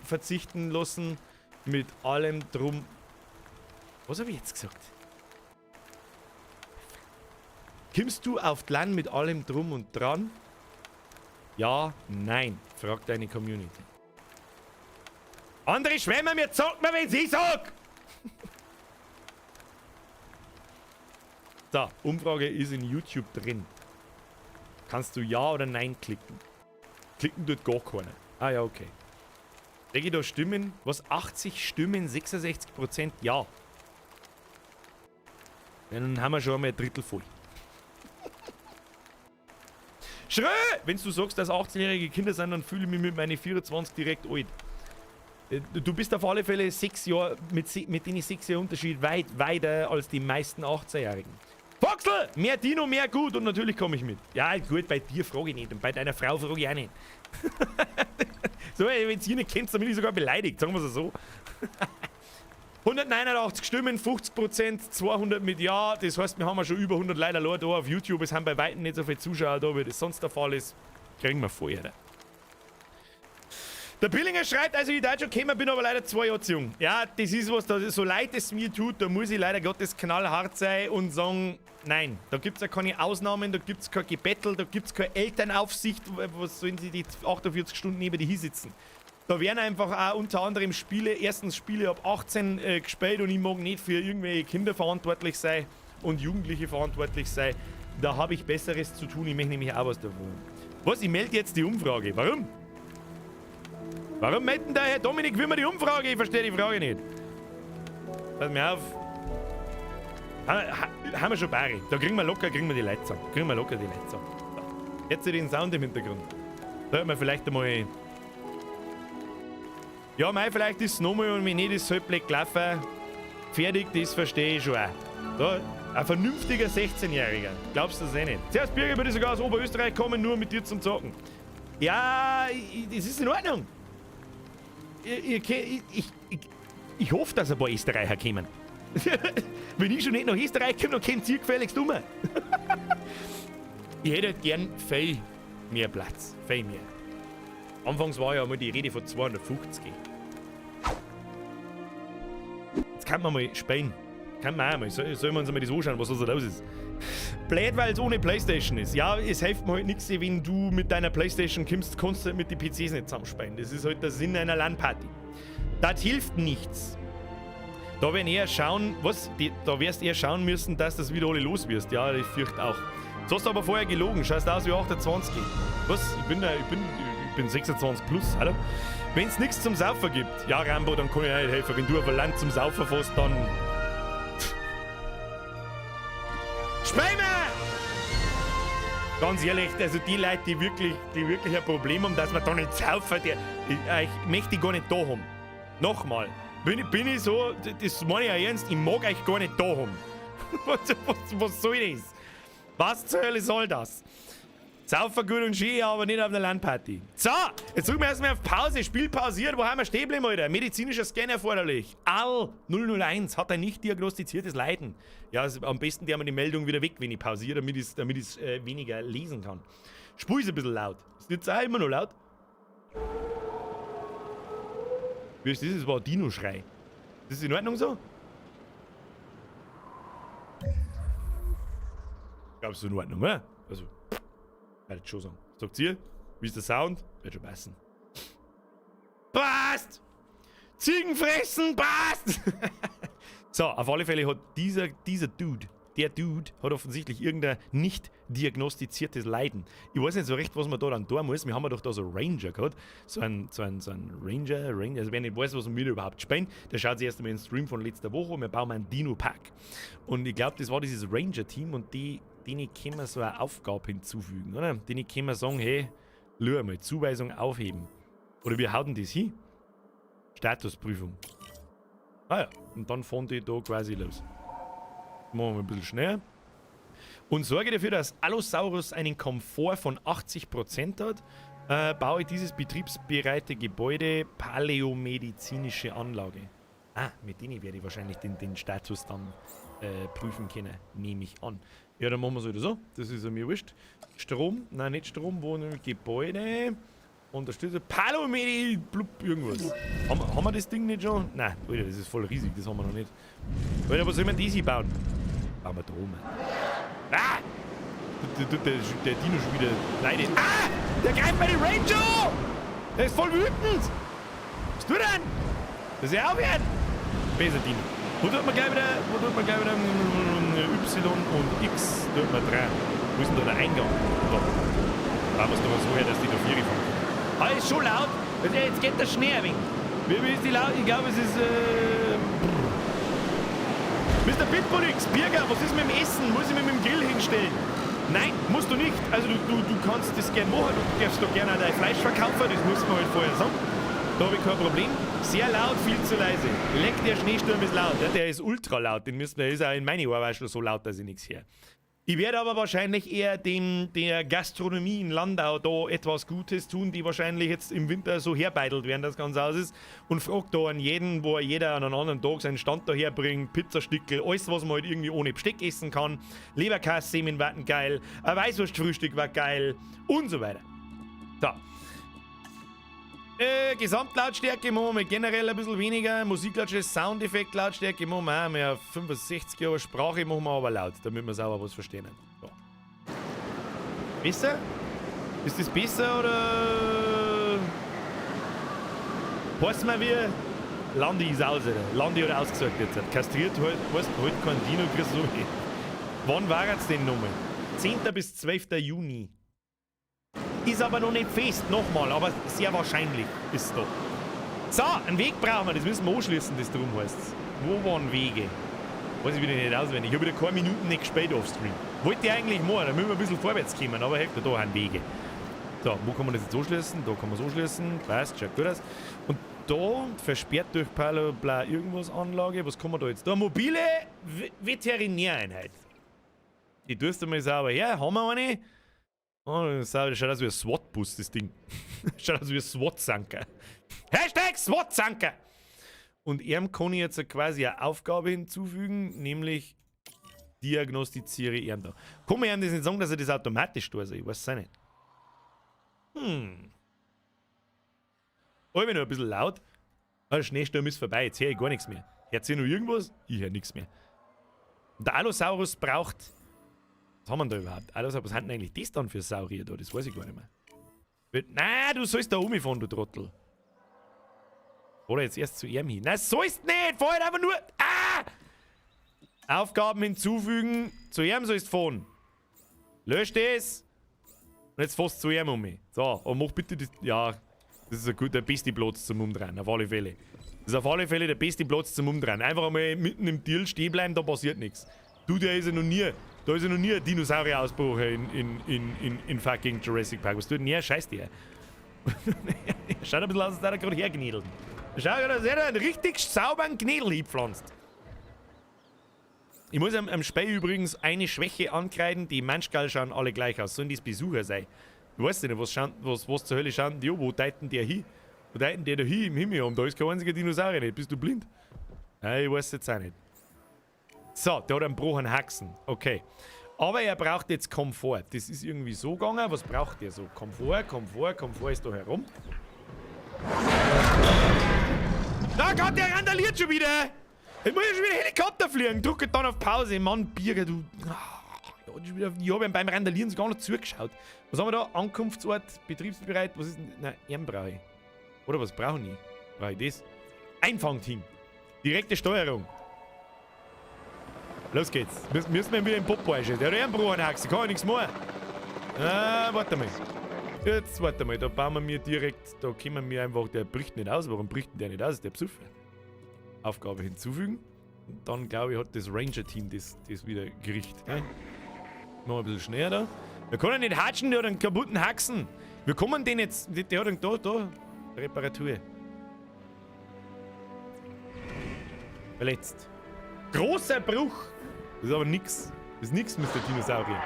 A: verzichten lassen. Mit allem drum... Was hab ich jetzt gesagt? Kommst du auf die LAN mit allem drum und dran? Ja, nein, fragt deine Community. Andere Schwämmer, mir zockt man, wenn's ich sag! So, Umfrage ist in YouTube drin. Kannst du Ja oder Nein klicken? Klicken tut gar keiner. Ah ja, okay. Denke ich da Stimmen? Was? 80 Stimmen, 66%? Ja. Dann haben wir schon einmal ein Drittel voll. Schrö! Wenn du sagst, dass 18-jährige Kinder sind, dann fühle ich mich mit meinen 24 direkt alt. Du bist auf alle Fälle 6 Jahre, mit den 6 Jahren Unterschied weit weiter als die meisten 18-Jährigen. Foxl! Mehr Dino, mehr gut und natürlich komme ich mit. Ja, gut, bei dir frage ich nicht und bei deiner Frau frage ich auch nicht. So, ey, wenn ihr nicht kennt, dann bin ich sogar beleidigt, sagen wir es so. 189 Stimmen, 50%, 200 mit Ja. Das heißt, wir haben ja schon über 100 Leute allein da auf YouTube. Es haben bei weitem nicht so viele Zuschauer da, wie das sonst der Fall ist. Kriegen wir voll, oder? Der Billinger schreibt, also ich Deutscher gekommen bin, aber leider 2 Jahre zu jung. Ja, das ist was, das, so leid es mir tut, da muss ich leider Gottes knallhart sein und sagen, nein, da gibt's ja keine Ausnahmen, da gibt's kein Gebettel, da gibt's keine Elternaufsicht, was sollen sie die 48 Stunden neben die hinsitzen? Da werden einfach auch unter anderem Spiele, erstens Spiele ab 18 gespielt und ich mag nicht für irgendwelche Kinder verantwortlich sein und Jugendliche verantwortlich sein. Da habe ich Besseres zu tun, ich möchte nämlich auch was davon. Was, ich melde jetzt die Umfrage. Warum? Warum melden da Herr Dominik Wimmer die Umfrage? Ich verstehe die Frage nicht. Pass mir auf. Haben wir schon Barry. Da kriegen wir locker, kriegen wir die Leute zusammen. Kriegen wir locker die Leute zusammen. So. Jetzt den Sound im Hintergrund. Da hört man vielleicht einmal... Ja, mei, vielleicht ist es nochmal und wenn nicht, ist es halt blöd gelaufen. Fertig, das verstehe ich schon auch. Da, ein vernünftiger 16-Jähriger. Glaubst du das eh nicht? Zuerst, Birger, würde ich sogar aus Oberösterreich kommen, nur mit dir zum Zocken. Ja, das ist in Ordnung. Ich hoffe, dass ein paar Österreicher kommen. Wenn ich schon nicht nach Österreich komme, dann kommt ihr gefälligst um. Ich hätte halt gern viel mehr Platz. Viel mehr. Anfangs war ja mal die Rede von 250. Jetzt kann man mal spielen. Kann man auch mal. Sollen wir uns mal das anschauen, was da so los ist? Blöd, weil es ohne Playstation ist. Ja, es hilft mir halt nichts, wenn du mit deiner Playstation kommst, kannst du halt mit den PCs nicht zusammenspielen. Das ist halt der Sinn einer LAN-Party. Das hilft nichts. Da werden eher schauen, was? Die, da wirst eher schauen müssen, dass das wieder alle los wirst. Ja, ich fürchte auch. Jetzt hast du aber vorher gelogen. Schaust aus wie 28. Was? Ich bin 26 plus, hallo? Wenn's nix zum Saufen gibt. Ja, Rambo, dann kann ich auch nicht helfen. Wenn du auf ein Land zum Saufen fährst, dann... Speimer! Ganz ehrlich, also die Leute, die wirklich ein Problem haben, dass wir da nicht saufen, die, ich möchte ich gar nicht da haben. Nochmal. Bin ich so, das meine ich ja ernst, ich mag euch gar nicht da haben. Was soll das? Was zur Hölle soll das? Saufen gut und schön, aber nicht auf einer LAN-Party. So, jetzt drücken wir erstmal auf Pause. Spiel pausiert. Wo haben wir stehen geblieben, Alter? Medizinischer Scan erforderlich. Al 001 hat ein nicht diagnostiziertes Leiden. Ja, also am besten der wir die Meldung wieder weg, wenn ich pausiere, damit ich's weniger lesen kann. Spul ist ein bisschen laut. Ist jetzt auch immer noch laut? Wie ist das? Das war ein Dino-Schrei. Ist das in Ordnung so? Ich glaub, es ist in Ordnung, oder? Also, werde ich schon sagen. Sagt ihr, wie ist der Sound? Wird schon passen. Passt! Ziegen fressen, passt! So, auf alle Fälle hat dieser Dude, der Dude hat offensichtlich irgendein nicht diagnostiziertes Leiden. Ich weiß nicht so recht, was man da dann tun muss. Wir haben ja doch da so Ranger gehabt. So ein Ranger. Also wer nicht weiß, was wir da überhaupt spielen, der schaut sich erst einmal den Stream von letzter Woche an. Wir bauen einen Dino-Park. Und ich glaube, das war dieses Ranger-Team und denen können wir so eine Aufgabe hinzufügen, oder? Denen können wir sagen, hey, schau mal, Zuweisung aufheben. Oder wir hauen das hin. Statusprüfung. Ah ja, und dann fahren die da quasi los. Machen wir ein bisschen schneller. Und sorge dafür, dass Allosaurus einen Komfort von 80% hat, baue dieses betriebsbereite Gebäude, paläomedizinische Anlage. Ah, mit denen werde ich wahrscheinlich den Status dann prüfen können, nehme ich an. Ja, dann machen wir es wieder so. Das ist mir wurscht. Strom, nein, nicht Strom, Wohnung, Gebäude. Unterstütze Palomedi, blub, irgendwas. Haben wir das Ding nicht schon? Nein, Alter, das ist voll riesig, das haben wir noch nicht. Alter, was soll man das hier bauen? Bauen wir da oben. Ah! Der Dino schon wieder leidet. Ah! Der greift bei den Ranger! Der ist voll wütend! Was tut er denn? Das ist ja aufhören! Besser Dino. Wo tut man gleich wieder, wo tut man gleich wieder Y und X tut man drehen? Wo ist denn da der Eingang? Da. Bauen wir es doch so her, dass die da vier fahren können. Ah, ist schon laut. Jetzt geht der Schnee ein wenig. Wie ist die laut? Ich glaube, es ist. Mr. Pitbull X, Birger, was ist mit dem Essen? Muss ich mich mit dem Grill hinstellen? Nein, musst du nicht. Also du kannst das gern machen, du darfst doch gerne auch dein Fleisch verkaufen, das muss man halt vorher sagen. Da habe ich kein Problem. Sehr laut, viel zu leise. Leck, der Schneesturm ist laut. Ja, der ist ultra laut. Den müssen, der ist auch in meine Ohren schon so laut, dass ich nichts höre. Ich werde aber wahrscheinlich eher der Gastronomie in Landau da etwas Gutes tun, die wahrscheinlich jetzt im Winter so herbeidelt werden, das Ganze aus ist. Und frag da an jeden, wo jeder an einem anderen Tag seinen Stand daherbringt, Pizzastickel, alles, was man halt irgendwie ohne Besteck essen kann. Leberkässemmeln waren geil, ein Weißwurstfrühstück war geil und so weiter. So. Gesamtlautstärke machen wir generell ein bisschen weniger. Musiklautstärke, Soundeffekt-Lautstärke machen wir auch mehr 65, aber Sprache machen wir aber laut, damit wir sauber was verstehen. So. Besser? Ist das besser oder? Weiß man wie? Landi ist aus, Alter. Landi hat ausgesagt jetzt. Kastriert halt, weißt du, halt kein Dino, kriegst du so nicht. Wann war es denn nochmal? 10. bis 12. Juni. Ist aber noch nicht fest, nochmal, aber sehr wahrscheinlich ist es da. So, einen Weg brauchen wir, das müssen wir anschließen, das drum heißt. Wo waren Wege? Weiß ich wieder nicht auswendig. Ich habe wieder keine Minuten nicht gespielt offstream. Wollte ich eigentlich machen, da müssen wir ein bisschen vorwärts kommen, aber hey, da haben Wege. So, wo kann man das jetzt anschließen? Da kann man es anschließen. Passt, schaut gut aus. Und da, versperrt durch Palo bla irgendwas Anlage, was kann man da jetzt? Da, mobile Veterinäreinheit. Die tust du mal sauber her. Haben wir eine? Oh, das schaut aus wie ein SWAT-Bus, das Ding. Schaut aus wie ein SWAT-Zanker. #SWAT-Zanker! Und ihm kann ich jetzt quasi eine Aufgabe hinzufügen, nämlich diagnostiziere ihn da. Kann man ihm das nicht sagen, dass er das automatisch tut? Also ich weiß es auch nicht. Oh, ich bin noch ein bisschen laut. Ah, der Schneesturm ist vorbei, jetzt höre ich gar nichts mehr. Hört ihr noch irgendwas? Ich höre nichts mehr. Und der Allosaurus braucht. Was haben wir denn da überhaupt? Allosaurus, was haben denn eigentlich das dann für Saurier da? Das weiß ich gar nicht mehr. Nein, du sollst da rumfahren, du Trottel. Oder jetzt erst zu ihm hin. Nein, sollst nicht! Fahr halt einfach nur. Ah! Aufgaben hinzufügen. Zu ihm sollst fahren. Lösch das. Und jetzt fährst du zu ihm um mich. So, und mach bitte das. Ja, das ist ein guter, der beste Platz zum Umdrehen, auf alle Fälle. Das ist auf alle Fälle der beste Platz zum Umdrehen. Einfach einmal mitten im Deal stehen bleiben, da passiert nichts. Du, der ist ja noch nie, da ist ja noch nie ein Dinosaurier-Ausbruch in fucking Jurassic Park. Was tut denn der? Scheiß der. Schaut ein bisschen aus, als hätte er gerade hergenädelt. Schaut, als hätte er einen richtig sauberen Knädel hingepflanzt. Ich muss am Spiel übrigens eine Schwäche ankreiden, die manchmal schauen alle gleich aus. Sollen das Besucher sein? Ich weiß nicht, was zur Hölle schauen die an? Wo deuten der hin? Wo deuten der da hin im Himmel um? Da ist kein einziger Dinosaurier nicht. Bist du blind? Nein, ich weiß jetzt auch nicht. So, der hat einen gebrochenen Haxen. Okay. Aber er braucht jetzt Komfort. Das ist irgendwie so gegangen. Was braucht der so? Komfort, Komfort, Komfort ist da herum. Da Gott, der randaliert schon wieder! Ich muss ja schon wieder Helikopter fliegen. Drücke dann auf Pause. Mann, Birger, du. Ich habe ihm beim Randalieren sogar noch zugeschaut. Was haben wir da? Ankunftsort, betriebsbereit. Was ist denn? Nein, ihn brauche ich. Oder was brauche ich? Brauche ich das? Einfangteam. Direkte Steuerung. Los geht's. Müssen wir wieder im Popo einschalten. Der hat einen Bruch Haxen, kann ich nichts machen. Ah, warte mal. Jetzt warte mal, da bauen wir mir direkt, da kommen wir einfach, der bricht nicht aus. Warum bricht denn der nicht aus? Der Psuffer. Aufgabe hinzufügen. Und dann, glaube ich, hat das Ranger-Team das wieder gerichtet. Gell? Machen wir ein bisschen schneller da. Wir können nicht hatschen, der hat einen kaputten Haxen. Wir kommen den jetzt, der hat einen da, Reparatur. Verletzt. Großer Bruch! Das ist aber nix. Das ist nix, Mr. Dinosaurier.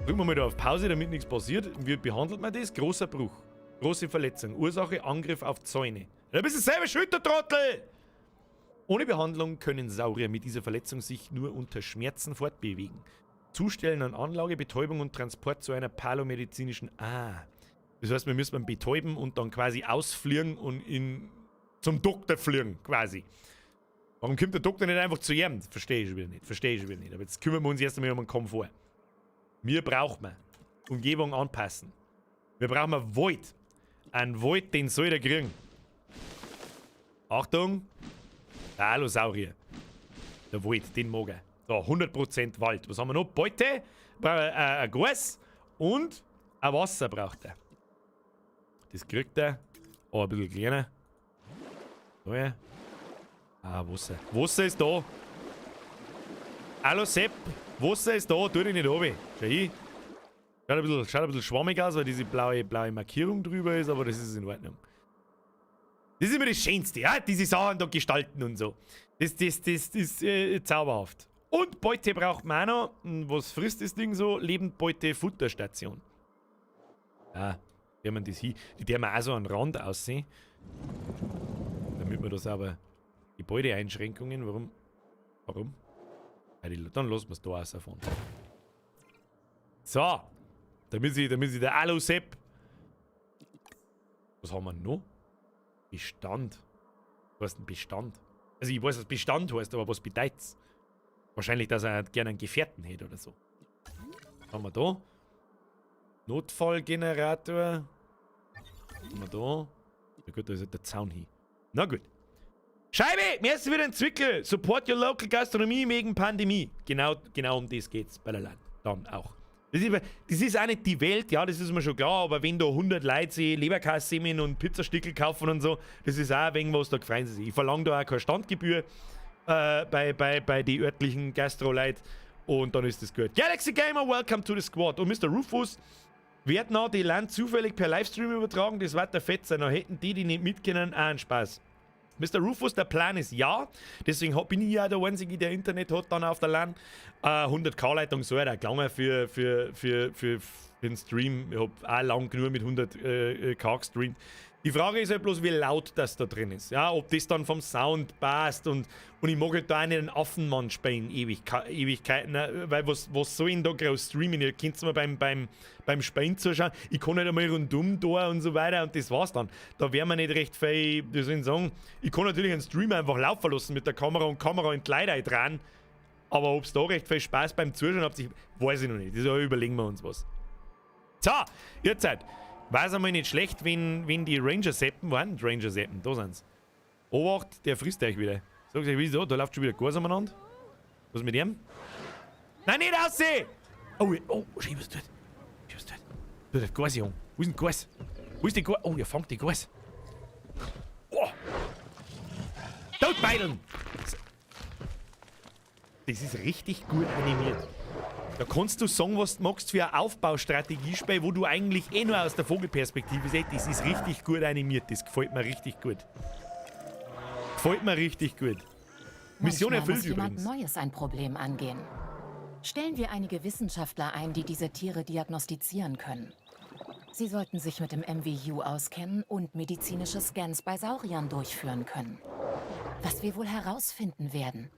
A: Drücken wir mal da auf Pause, damit nichts passiert. Wie behandelt man das? Großer Bruch. Große Verletzung. Ursache Angriff auf Zäune. Da bist du selber schuld, du Trottel! Ohne Behandlung können Saurier mit dieser Verletzung sich nur unter Schmerzen fortbewegen. Zustellen an Anlage, Betäubung und Transport zu einer paläomedizinischen... Ah. Das heißt, wir müssen ihn betäuben und dann quasi ausfliegen und ihn zum Doktor fliegen, quasi. Warum kommt der Doktor nicht einfach zu ihm? Verstehe ich schon wieder nicht. Verstehe ich schon wieder nicht. Aber jetzt kümmern wir uns erst einmal um den Komfort. Wir brauchen wir. Umgebung anpassen. Wir brauchen einen Wald. Einen Wald, den soll der kriegen. Achtung. Der Allosaurier. Der Wald, den mag er. So, 100% Wald. Was haben wir noch? Beute, ein Gras und ein Wasser braucht er. Das kriegt er. Oh, ein bisschen kleiner. So, ja. Ah, Wasser. Wasser ist da. Hallo Sepp, Wasser ist da, tu dich nicht runter. Schau hin. Schaut ein bisschen schwammig aus, weil diese blaue Markierung drüber ist, aber das ist in Ordnung. Das ist immer das Schönste, ja? Diese Sachen da gestalten und so. Das ist zauberhaft. Und Beute braucht man auch noch. Was frisst das Ding so? Lebendbeute, Futterstation. Ah, der man das hin. Die der man auch so an den Rand aussehen. Damit man das aber. Gebäudeeinschränkungen, warum? Warum? Dann lassen wir es da rausfahren. So. Damit sie der Alu-Sepp. Was haben wir noch? Bestand. Was ist denn Bestand? Also ich weiß, was Bestand heißt, aber was bedeutet's? Wahrscheinlich, dass er gerne einen Gefährten hätte oder so. Was haben wir da? Notfallgenerator. Was haben wir da? Na gut, da ist halt der Zaun hin. Na gut. Scheibe! Mir ist wieder ein Zwickel! Support your local Gastronomie wegen Pandemie. Genau um das geht's bei der Land. Dann auch. Das ist auch nicht die Welt, ja, das ist mir schon klar, aber wenn da 100 Leute sich Leberkässemmeln und Pizzastickel kaufen und so, das ist auch wegen was, da freuen sie sich. Ich verlange da auch keine Standgebühr bei den örtlichen Gastro-Leuten und dann ist das gut. Galaxy Gamer, welcome to the squad. Und Mr. Rufus wird noch die Land zufällig per Livestream übertragen, das wird der Fett sein, dann hätten die, die nicht mitkennen, auch einen Spaß. Mr. Rufus, der Plan ist ja, deswegen bin ich ja der Einzige, der Internet hat dann auf der LAN. 100k-Leitung soll ja auch gelangen für den Stream. Ich hab auch lang genug mit 100k gestreamt. Die Frage ist halt bloß, wie laut das da drin ist. Ja, ob das dann vom Sound passt und ich mag halt da auch nicht einen Affenmann spielen, Ewigkeiten, weil was soll ich denn da groß streamen? Ihr könnt mir beim Spielen zuschauen. Ich kann nicht einmal rundum da und so weiter und das war's dann. Da wären wir nicht recht viel, wie soll ich sagen, ich kann natürlich einen Stream einfach laufen lassen mit der Kamera und Kamera in die Leute dran, aber ob's da recht viel Spaß beim Zuschauen habt, weiß ich noch nicht. Das überlegen wir uns was. So, ihr Zeit. War es einmal nicht schlecht, wenn die Ranger-Seppen waren? Die Ranger-Seppen, da sind's. Obacht, der frisst euch wieder. Sag ich, wieso? Da läuft schon wieder Gas umeinander. Was ist mit ihm? Nein, nicht aussehen! Oh, oh, schau, was tut. Schau, was tut. Da ist Gas, Junge. Wo ist denn Gas? Wo ist die Gas? Oh, er fängt die Gas. Oh! Totbeideln! Das ist richtig gut animiert. Da kannst du sagen, was du magst für ein Aufbaustrategiespiel, wo du eigentlich eh nur aus der Vogelperspektive siehst. Das ist richtig gut animiert. Das gefällt mir richtig gut. Gefällt mir richtig gut. Mission erfüllt
D: muss jemand
A: übrigens.
D: Neues ein Problem angehen. Stellen wir einige Wissenschaftler ein, die diese Tiere diagnostizieren können. Sie sollten sich mit dem MVU auskennen und medizinische Scans bei Sauriern durchführen können. Was wir wohl herausfinden werden.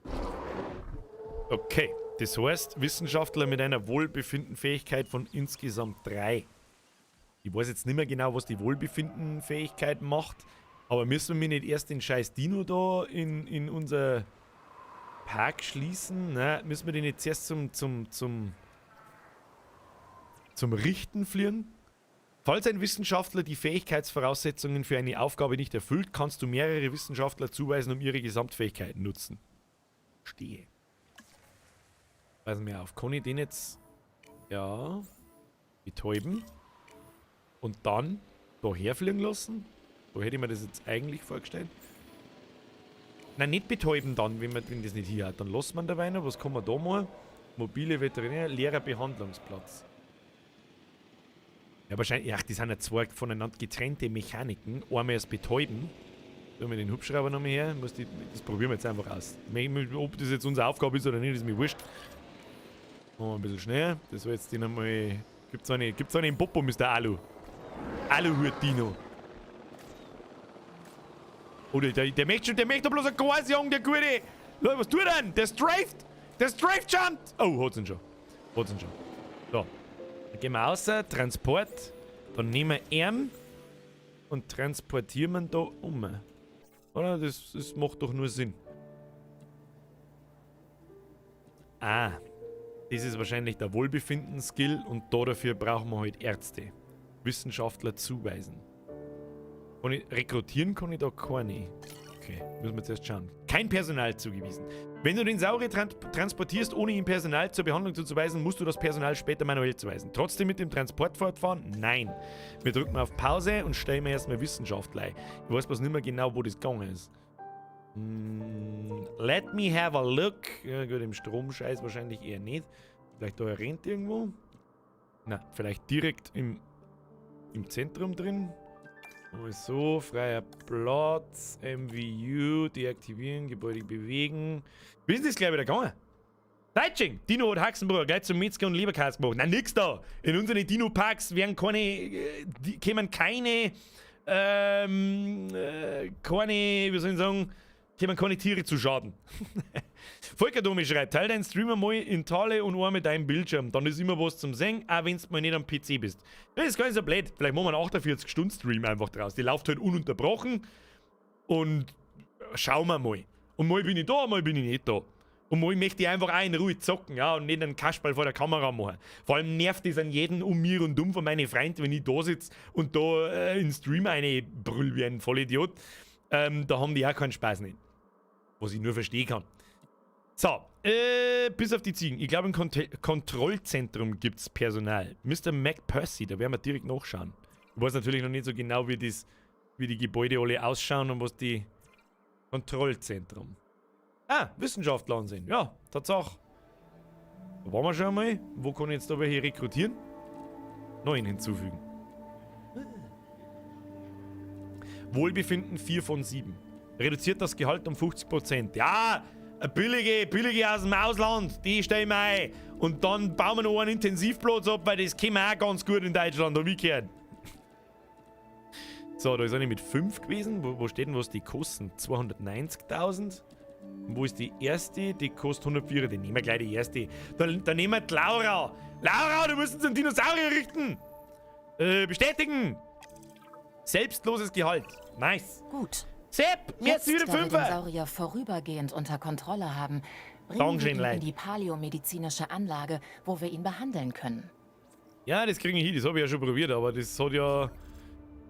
A: Okay. Das heißt, Wissenschaftler mit einer Wohlbefindenfähigkeit von insgesamt 3. Ich weiß jetzt nicht mehr genau, was die Wohlbefindenfähigkeit macht, aber müssen wir nicht erst den scheiß Dino da in unser Park schließen? Ne? Müssen wir den nicht zuerst zum Zum Richten fliegen. Falls ein Wissenschaftler die Fähigkeitsvoraussetzungen für eine Aufgabe nicht erfüllt, kannst du mehrere Wissenschaftler zuweisen, um ihre Gesamtfähigkeiten nutzen. Stehe. Weisen wir auf. Kann ich den jetzt... Ja... Betäuben. Und dann daher fliegen lassen? So hätte ich mir das jetzt eigentlich vorgestellt. Nein, nicht betäuben dann, wenn das nicht hier hat. Dann lässt man dabei noch. Was kann man da mal? Mobile Veterinär, leerer Behandlungsplatz. Ja, wahrscheinlich. Ja, die sind ja zwei voneinander getrennte Mechaniken. Einmal das Betäuben. Tun wir den Hubschrauber nochmal her. Das probieren wir jetzt einfach aus. Ob das jetzt unsere Aufgabe ist oder nicht, ist mir wurscht. Machen wir ein bisschen schneller. Das war jetzt den einmal. Gibt's eine im Popo, Mr. Alu? Aluhut Dino. Oder der möchte schon, der möchte bloß ein Gas jagen, der Gute. Leute, was tut er denn? Der straft! Der straft jumpt! Oh, hat's ihn schon. Hat's ihn schon. So. Dann gehen wir raus, Transport. Dann nehmen wir ihn und transportieren wir ihn da um. Oder? Das macht doch nur Sinn. Ah. Das ist wahrscheinlich der Wohlbefinden-Skill und dafür brauchen wir halt Ärzte. Wissenschaftler zuweisen. Und rekrutieren kann ich da keine. Okay, müssen wir zuerst schauen. Kein Personal zugewiesen. Wenn du den Saurier transportierst, ohne ihm Personal zur Behandlung zuzuweisen, musst du das Personal später manuell zuweisen. Trotzdem mit dem Transport fortfahren? Nein. Wir drücken auf Pause und stellen mir erstmal Wissenschaftler ein. Ich weiß bloß nicht mehr genau, wo das gegangen ist. Let me have a look. Ja, gut, im Stromscheiß wahrscheinlich eher nicht. Vielleicht da rennt irgendwo. Na, vielleicht direkt im Zentrum drin. So, freier Platz, MVU, deaktivieren, Gebäude bewegen. Wie ist denn das gleich wieder gegangen? Deitsching! Dino hat Haxenbruder gleich zum Metzger und Leberkäse gemacht. Na, nix da! In unseren Dino-Parks werden keine, kämen keine, keine, wie soll ich sagen, kämen keine Tiere zu Schaden. Volker Domi schreibt, teil deinen Streamer mal in Tale und mit deinem Bildschirm. Dann ist immer was zum Sehen, auch wenn du mal nicht am PC bist. Das ist gar nicht so blöd. Vielleicht machen wir einen 48-Stunden-Stream einfach draus. Die läuft halt ununterbrochen und schauen wir mal. Und mal bin ich da, mal bin ich nicht da. Und mal möchte ich einfach auch in Ruhe zocken, ja, und nicht einen Kasperl vor der Kamera machen. Vor allem nervt es an jeden um mir und um von meinen Freunden, wenn ich da sitze und da in den Stream eine brüll wie ein Vollidiot. Da haben die auch keinen Spaß nicht. Was ich nur verstehen kann. So, bis auf die Ziegen. Ich glaube, im Kontrollzentrum gibt es Personal. Mr. McPercy, da werden wir direkt nachschauen. Ich weiß natürlich noch nicht so genau, wie die Gebäude alle ausschauen und was die Kontrollzentrum. Ah, Wissenschaftler ansehen. Ja, Tatsache. Da waren wir schon einmal. Wo kann ich jetzt da welche rekrutieren? Neuen hinzufügen. Wohlbefinden 4 von 7. Reduziert das Gehalt um 50%. Ja, eine billige aus dem Ausland, die stellen wir ein. Und dann bauen wir noch einen Intensivplatz ab, weil das käme auch ganz gut in Deutschland, hab ich gehört. So, da ist eine mit 5 gewesen. Wo steht denn, was die kosten? 290.000. Und wo ist die erste? Die kostet 104. Die nehmen wir gleich die erste. Da nehmen wir die Laura. Laura, du musst uns einen Dinosaurier richten. Bestätigen. Selbstloses Gehalt. Nice.
D: Gut.
A: Sepp, mir
D: jetzt,
A: wieder
D: da wir
A: Fünfer.
D: den Saurier vorübergehend unter Kontrolle haben, bringen wir ihn in die paläomedizinische Anlage, wo wir ihn behandeln können.
A: Ja, das kriege ich hin. Das habe ich ja schon probiert, aber das hat ja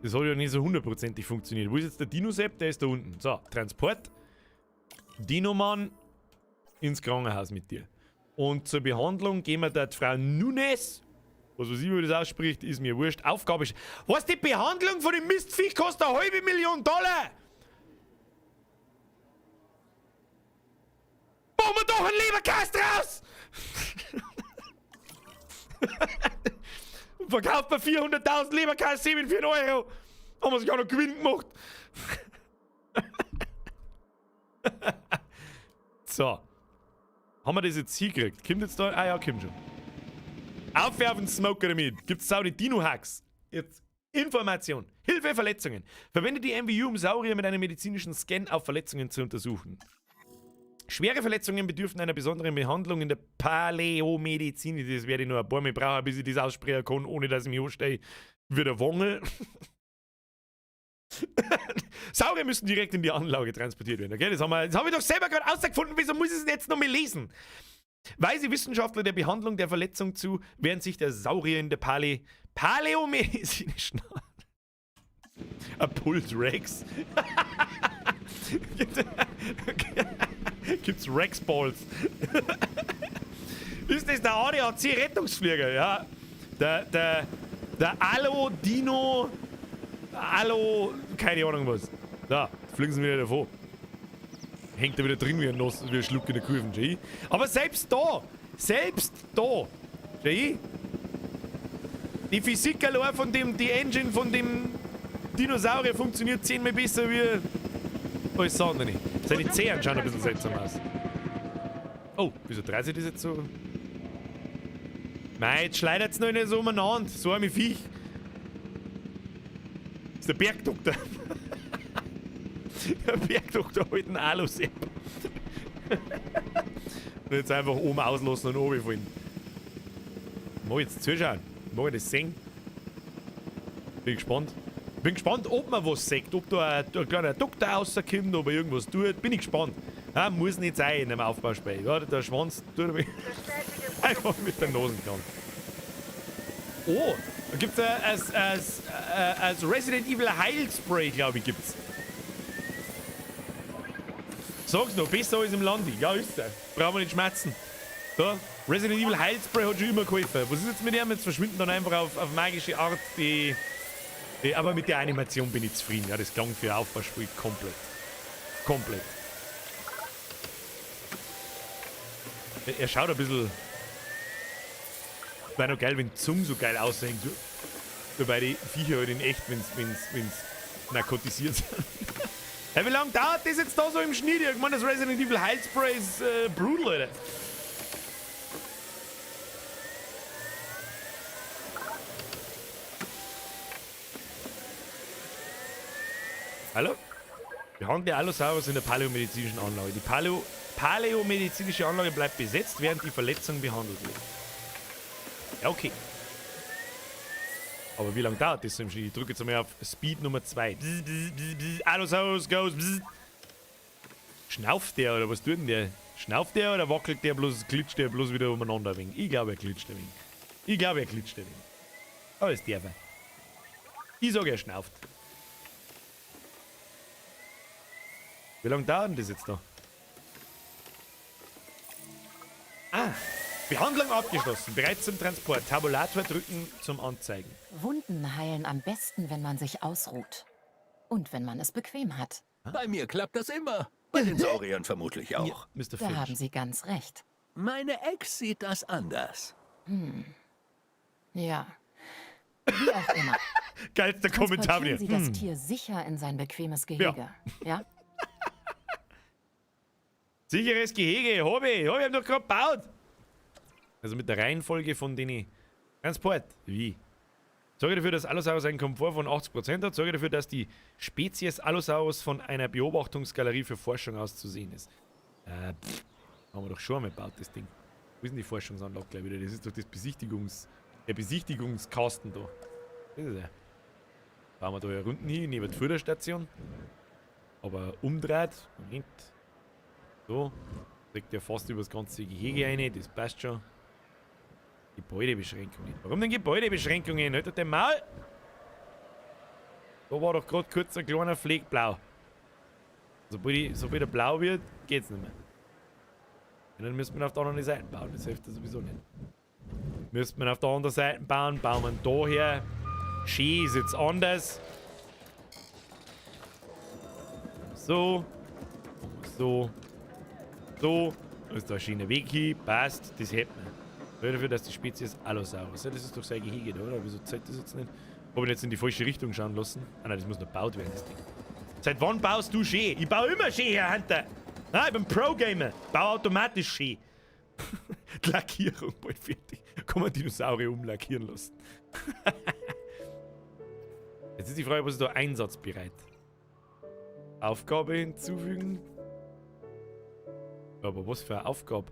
A: nicht so hundertprozentig funktioniert. Wo ist jetzt der Dino-Sepp? Der ist da unten. So, Transport. Dinomann ins Krankenhaus mit dir. Und zur Behandlung gehen wir da die Frau Nunes. Was weiß ich, wie das ausspricht, ist mir wurscht. Aufgabe ist. Was, die Behandlung von dem Mistviech kostet $500.000? Machen wir doch einen Leberkäse draus! Verkauft bei 400.000 Leberkäse 7 für 1 Euro. Haben wir sich auch noch Gewinn gemacht. So. Haben wir das jetzt hingekriegt? Kommt jetzt da? Ah ja, kommt schon. Aufwerfen Smoker damit. Gibt's auch die Dino-Hacks. Jetzt Information. Hilfe Verletzungen. Verwende die MVU, um Saurier mit einem medizinischen Scan auf Verletzungen zu untersuchen. Schwere Verletzungen bedürfen einer besonderen Behandlung in der Paläomedizin. Das werde ich nur ein paar Mal brauchen, bis ich das aussprechen kann, ohne dass ich mich anstehe. Wie der Wangel. Saurier müssen direkt in die Anlage transportiert werden, okay? Das hab ich doch selber gerade rausgefunden. Wieso muss ich es denn jetzt noch mal lesen? Weise Wissenschaftler der Behandlung der Verletzung zu, während sich der Saurier in der paläomedizinischen A Pulled Rex? Gibt's Rex Balls? Ist das der ADAC-Rettungsflieger? Ja. Der Allo Dino. Allo. Keine Ahnung was. Da, fliegen sie wieder davon. Hängt er wieder drin wie ein, Nass, wie ein Schluck in der Kurve, Jay. Aber selbst da, Jay, die Physik allein von dem, die Engine von dem Dinosaurier funktioniert 10-mal besser wie alles andere. Seine Zehen schauen ein bisschen seltsam aus. Oh, wieso dreht sich das jetzt so? Mei, jetzt schleidert's noch nicht so umeinander. So ein Viech. Das ist der Bergdoktor. Der Bergdoktor holt einen Alu-Sepp. Und jetzt einfach oben auslassen und runterfallen. Mag ich jetzt zuschauen? Mag ich das sehen? Bin gespannt. Bin gespannt, ob man was sieht. Ob da ein kleiner Doktor rauskommt, ob er irgendwas tut. Bin ich gespannt. Ja, muss nicht sein in einem Aufbauspiel. Ja, der Schwanz tut er einfach mit der Nase kann. Oh, da gibt's als Resident Evil Heilspray, glaube ich, gibt's. Sag's noch, besser als im Landi. Ja, ist er. Brauchen wir nicht schmerzen. So, Resident Evil Heilspray hat schon immer geholfen. Was ist jetzt mit dem? Jetzt verschwinden dann einfach auf magische Art die... Aber mit der Animation bin ich zufrieden. Ja, das klang für Aufbauspiel komplett. Komplett. Er schaut ein bisschen... Wäre noch geil, wenn die Zunge so geil aussehen. Wobei die Viecher halt in echt, wenn's narkotisiert sind. Hey, wie lange dauert das jetzt da so im Schnitt? Ich meine, das Resident Evil Heilspray ist brutal, Alter. Hallo? Behandle Allosaurus in der paläomedizinischen Anlage. Die paläomedizinische Anlage bleibt besetzt, während die Verletzung behandelt wird. Ja, okay. Aber wie lange dauert das so im Schnitt? Ich drücke jetzt einmal auf Speed Nummer 2. Bzz, bzz, bzz, bzz. Allosaurus goes. Bzz. Schnauft der oder was tut denn der? Schnauft der oder wackelt der bloß, glitscht der bloß wieder umeinander ein wenig? Ich glaube, er glitscht ein wenig. Ich glaube, er glitscht ein wenig. Aber es darf er. Ich sage, er schnauft. Wie lange dauert denn das jetzt da? Ah! Behandlung abgeschlossen. Bereit zum Transport. Tabulator drücken zum Anzeigen.
D: Wunden heilen am besten, wenn man sich ausruht. Und wenn man es bequem hat.
E: Bei mir klappt das immer. Bei den Sauriern vermutlich auch.
A: Ja, Mr.
D: Da
A: Finch.
D: haben Sie ganz recht.
E: Meine Ex sieht das anders.
D: Hm. Ja. Wie auch immer.
A: Geilster Kommentar wieder.
D: Transportieren Sie das Tier sicher in sein bequemes Gehege. Ja? Ja?
A: Sicheres Gehege, hab ich hab doch gerade gebaut. Also mit der Reihenfolge von den Transport. Wie? Sorge dafür, dass Allosaurus einen Komfort von 80% hat. Sorge dafür, dass die Spezies Allosaurus von einer Beobachtungsgalerie für Forschung aus zu sehen ist. Haben wir doch schon einmal gebaut, das Ding. Wo ist denn die Forschungsanlage gleich wieder? Das ist doch das der Besichtigungskasten da. Das ist er. Bauen wir da hier unten hin, neben der Förderstation. Aber umdreht. Moment. So. Kriegt ja fast über das ganze Gehege rein, das passt schon. Gebäudebeschränkungen. Warum denn Gebäudebeschränkungen? Halt den Maul! Da war doch gerade kurz ein kleiner Fleck blau. Sobald er blau wird, geht's nicht mehr. Und dann müsste man auf der anderen Seite bauen. Das hilft ja sowieso nicht. Müsste man auf der anderen Seite bauen, bauen wir da her. Schön ist jetzt anders. So. So. So. Da ist da ein schöner Weg hin. Passt. Das hätten wir. Dafür, dass die Spezies Allosaurus. Ja, das ist doch sein Gehege da, oder? Wieso zeigt das jetzt nicht? Hab ich jetzt in die falsche Richtung schauen lassen? Ah nein, das muss noch gebaut werden, das Ding. Seit wann baust du schön? Ich baue immer schön, Herr Hunter. Nein, ich bin Pro-Gamer. Bau automatisch schön. Die Lackierung bald fertig. Kann man Dinosaurier umlackieren lassen. Jetzt ist die Frage, was ist da einsatzbereit? Aufgabe hinzufügen. Aber was für eine Aufgabe?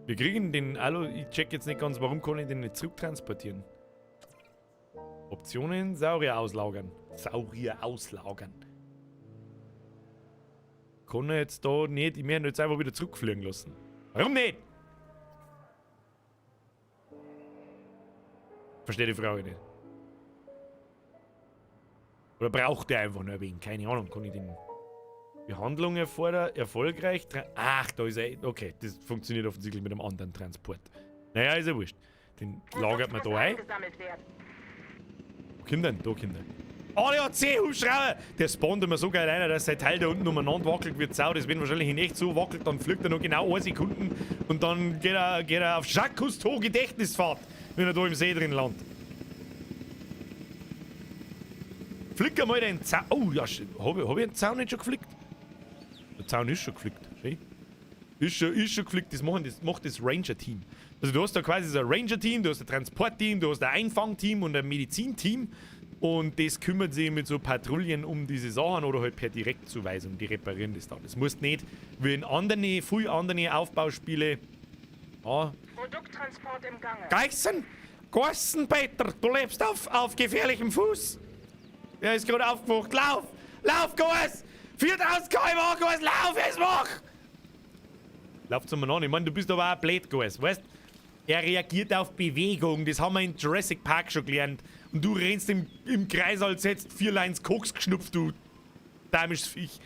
A: Wir kriegen den Allo. Ich check jetzt nicht ganz, warum kann ich den nicht zurücktransportieren? Optionen: Saurier auslagern. Saurier auslagern. Kann er jetzt da nicht. Ich werde ihn jetzt einfach wieder zurückfliegen lassen. Warum nicht? Verstehe die Frage nicht. Oder braucht der einfach nur ein wenig? Keine Ahnung. Kann ich den Behandlung erfolgreich? Ach, da ist er. Okay, das funktioniert offensichtlich mit einem anderen Transport. Naja, ist ja wurscht. Den lagert man da ein. Wo kommt denn? Da kommt er. ADAC-Hubschrauber! Der spawnt immer so geil rein, dass sein Teil da unten umeinander wackelt wie Sau. Das wird wahrscheinlich in echt so wackelt, dann fliegt er noch genau 1 Sekunde und dann geht er auf Jacques Cousteau Gedächtnisfahrt, wenn er da im See drin landet. Flick einmal den Zaun. Oh ja, hab ich den Zaun nicht schon geflickt? Der Zaun ist schon geflickt. Schön. Ist schon geflickt, das macht das Ranger-Team. Also du hast da quasi so ein Ranger-Team, du hast ein Transport-Team, du hast ein Einfang-Team und ein Medizin-Team. Und das kümmert sich mit so Patrouillen um diese Sachen oder halt per Direktzuweisung, die reparieren das dann. Das musst nicht wie in anderen, viel anderen Aufbauspiele. Ah.
F: Produkttransport im Gange.
A: Geißen! Geißen, Peter! Du lebst auf gefährlichem Fuß! Er ist gerade aufgewacht. Lauf! Lauf, Geiß! 4000 km/h, Geiß! Lauf, es mach! Lauf zum an. Ich meine, du bist aber auch blöd, Geiß, weißt? Er reagiert auf Bewegung, das haben wir in Jurassic Park schon gelernt. Und du rennst im Kreis, als hättest 4 Lines Koks geschnupft, du dämisches Viech.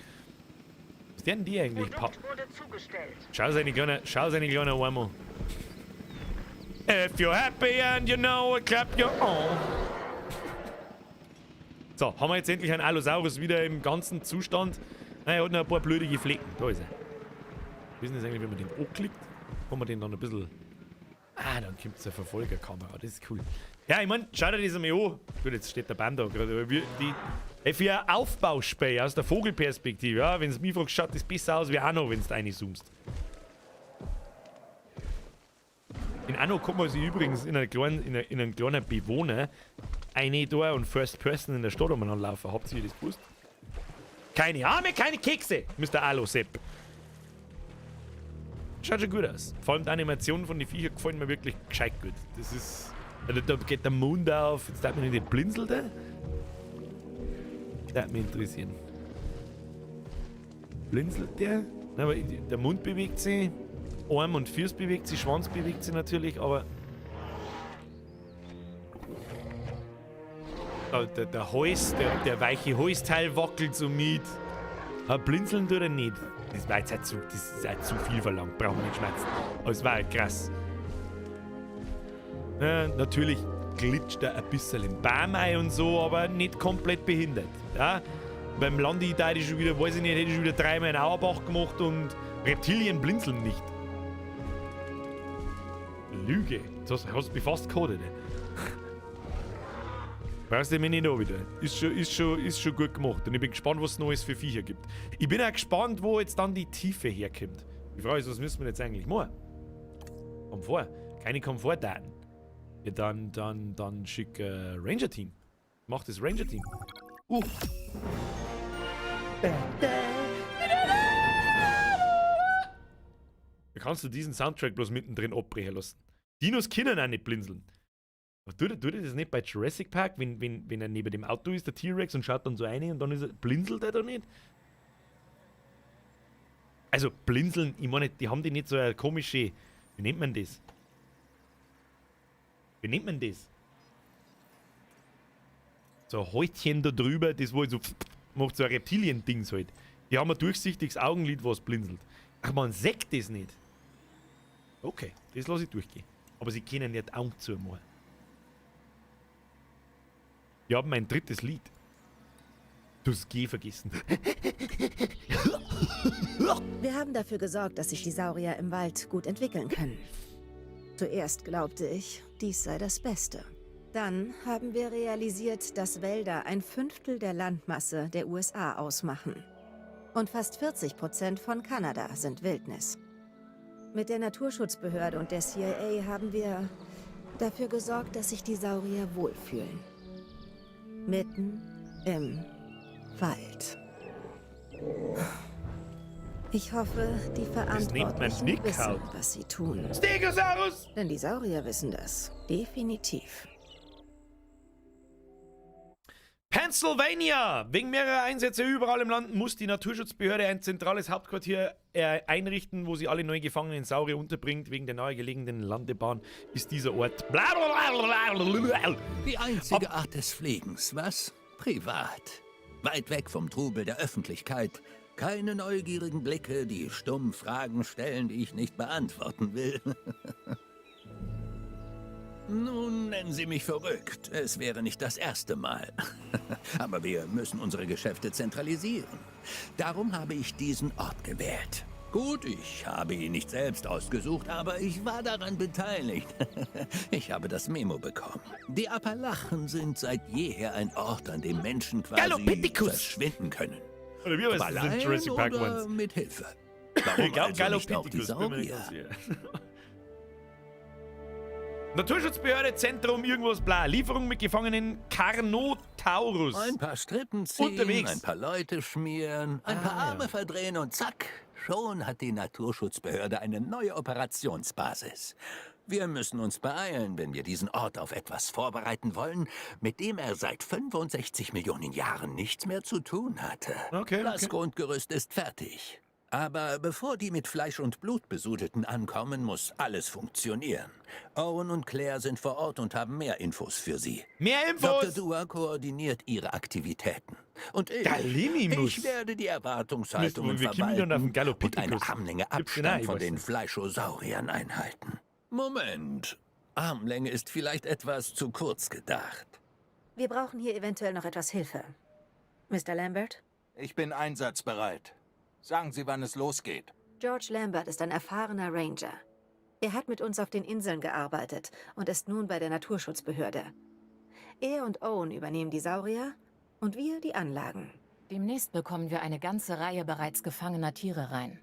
A: Was ist denn die eigentlich?
F: Produkt wurde zugestellt.
A: Schau seine kleine Arme. If you're happy and you know it, clap your arm. So, haben wir jetzt endlich einen Allosaurus wieder im ganzen Zustand. Na, er hat noch ein paar blödige Flecken. Da ist er. Wissen Sie eigentlich, wenn man den anklickt, kann man den dann ein bisschen... Ah, dann kommt eine Verfolgerkamera, das ist cool. Ja, ich meine, schau dir das einmal an. Gut, jetzt steht der Baum da gerade. Für ein Aufbauspiel aus der Vogelperspektive, ja, wenn es mich fragst, schaut das besser aus wie Anno, wenn du reinzoomst. In Anno kann man sich übrigens in einen kleinen Bewohner eine da und First Person in der Stadt umeinander laufen. Habt ihr das gewusst? Keine Arme, keine Kekse, Mr. Alo-Sepp. Schaut schon gut aus. Vor allem die Animationen von den Viechern gefallen mir wirklich gescheit gut. Das ist... Also da geht der Mund auf. Jetzt darf man nicht blinzelt. Das würde mich interessieren. Blinzelt der? Nein, aber der Mund bewegt sich. Arm und Fuß bewegt sich. Schwanz bewegt sich natürlich, aber... Der Hals, der weiche Halsteil wackelt so mit. Aber blinzeln tut er nicht. Das war jetzt halt zu, das ist halt zu viel verlangt, brauchen wir nicht schmerzen. Aber es war halt krass. Ja, natürlich glitscht er ein bisschen im Baum ein und so, aber nicht komplett behindert. Ja? Beim Landi da hätte ich schon wieder, weiß ich nicht, hätte ich schon wieder dreimal einen Auerbach gemacht und Reptilien blinzeln nicht. Lüge. Das hast du mich fast geholt, ne? Brauchst du mich nicht auch wieder. Ist schon gut gemacht. Und ich bin gespannt, was es Neues für Viecher gibt. Ich bin auch gespannt, wo jetzt dann die Tiefe herkommt. Die Frage ist, was müssen wir jetzt eigentlich machen? Komfort. Keine Komfortdaten. Ja, dann schick Ranger-Team. Mach das Ranger-Team. Da kannst du diesen Soundtrack bloß mittendrin abbrechen lassen. Dinos können auch nicht blinzeln. Aber tut er das nicht bei Jurassic Park, wenn er neben dem Auto ist, der T-Rex, und schaut dann so rein und dann ist er, blinzelt er da nicht? Also blinzeln, ich meine, die haben die nicht so eine komische, wie nennt man das? Wie nennt man das? So ein Häutchen da drüber, das wo so macht so ein Reptilien-Dings halt. Die haben ein durchsichtiges Augenlid, was blinzelt. Ach, man sägt das nicht. Okay, das lasse ich durchgehen. Aber sie können nicht Augen zumachen. Ich habe mein drittes Lied. Du hast G vergessen.
G: Wir haben dafür gesorgt, dass sich die Saurier im Wald gut entwickeln können. Zuerst glaubte ich, dies sei das Beste. Dann haben wir realisiert, dass Wälder 1/5 der Landmasse der USA ausmachen. Und fast 40% von Kanada sind Wildnis. Mit der Naturschutzbehörde und der CIA haben wir dafür gesorgt, dass sich die Saurier wohlfühlen. Mitten im Wald. Ich hoffe, die Verantwortlichen wissen, was sie tun.
A: Stegosaurus!
G: Denn die Saurier wissen das. Definitiv.
A: Pennsylvania! Wegen mehrerer Einsätze überall im Land muss die Naturschutzbehörde ein zentrales Hauptquartier einrichten, wo sie alle neu gefangenen Saurier unterbringt. Wegen der nahegelegenen Landebahn ist dieser Ort. Blablabla.
E: Die einzige Art des Fliegens, was? Privat. Weit weg vom Trubel der Öffentlichkeit. Keine neugierigen Blicke, die stumm Fragen stellen, die ich nicht beantworten will. Nun nennen Sie mich verrückt. Es wäre nicht das erste Mal. Aber wir müssen unsere Geschäfte zentralisieren. Darum habe ich diesen Ort gewählt. Gut, ich habe ihn nicht selbst ausgesucht, aber ich war daran beteiligt. Ich habe das Memo bekommen. Die Appalachen sind seit jeher ein Ort, an dem Menschen quasi
A: Gallopithecus.
E: verschwinden können.
A: Oder wie
E: Ob
A: heißt das in
E: allein
A: Jurassic Park
E: oder
A: 1?
E: mit Hilfe. Warum
A: Ich glaub,
E: also nicht auch die
A: Gallopithecus, bin mir nicht
E: Saurier?
A: ganz sicher. Naturschutzbehörde, Zentrum, irgendwas, bla. Lieferung mit Gefangenen Carnotaurus.
E: Ein paar Strippen ziehen,
A: Unterwegs.
E: ein paar Leute schmieren, ein paar
A: Ah,
E: Arme
A: ja.
E: verdrehen und zack, schon hat die Naturschutzbehörde eine neue Operationsbasis. Wir müssen uns beeilen, wenn wir diesen Ort auf etwas vorbereiten wollen, mit dem er seit 65 Millionen Jahren nichts mehr zu tun hatte.
A: Okay,
E: Das
A: okay.
E: Grundgerüst ist fertig. Aber bevor die mit Fleisch und Blut besudelten ankommen, muss alles funktionieren. Owen und Claire sind vor Ort und haben mehr Infos für sie.
A: Mehr
E: Dr.
A: Infos!
E: Dua koordiniert ihre Aktivitäten. Und ich,
A: Gallimimus.
E: ich werde die Erwartungshaltungen
A: Wir kommen dann auf den
E: verwalten und eine
A: Gallopithecus.
E: Armlänge
A: Gibt's den auch?
E: Abstand
A: Ich
E: von
A: weiß
E: den
A: nicht.
E: Fleischosauriern einhalten. Moment. Armlänge ist vielleicht etwas zu kurz gedacht.
G: Wir brauchen hier eventuell noch etwas Hilfe. Mr. Lambert?
H: Ich bin einsatzbereit. Sagen Sie, wann es losgeht.
G: George Lambert ist ein erfahrener Ranger. Er hat mit uns auf den Inseln gearbeitet und ist nun bei der Naturschutzbehörde. Er und Owen übernehmen die Saurier und wir die Anlagen.
D: Demnächst bekommen wir eine ganze Reihe bereits gefangener Tiere rein.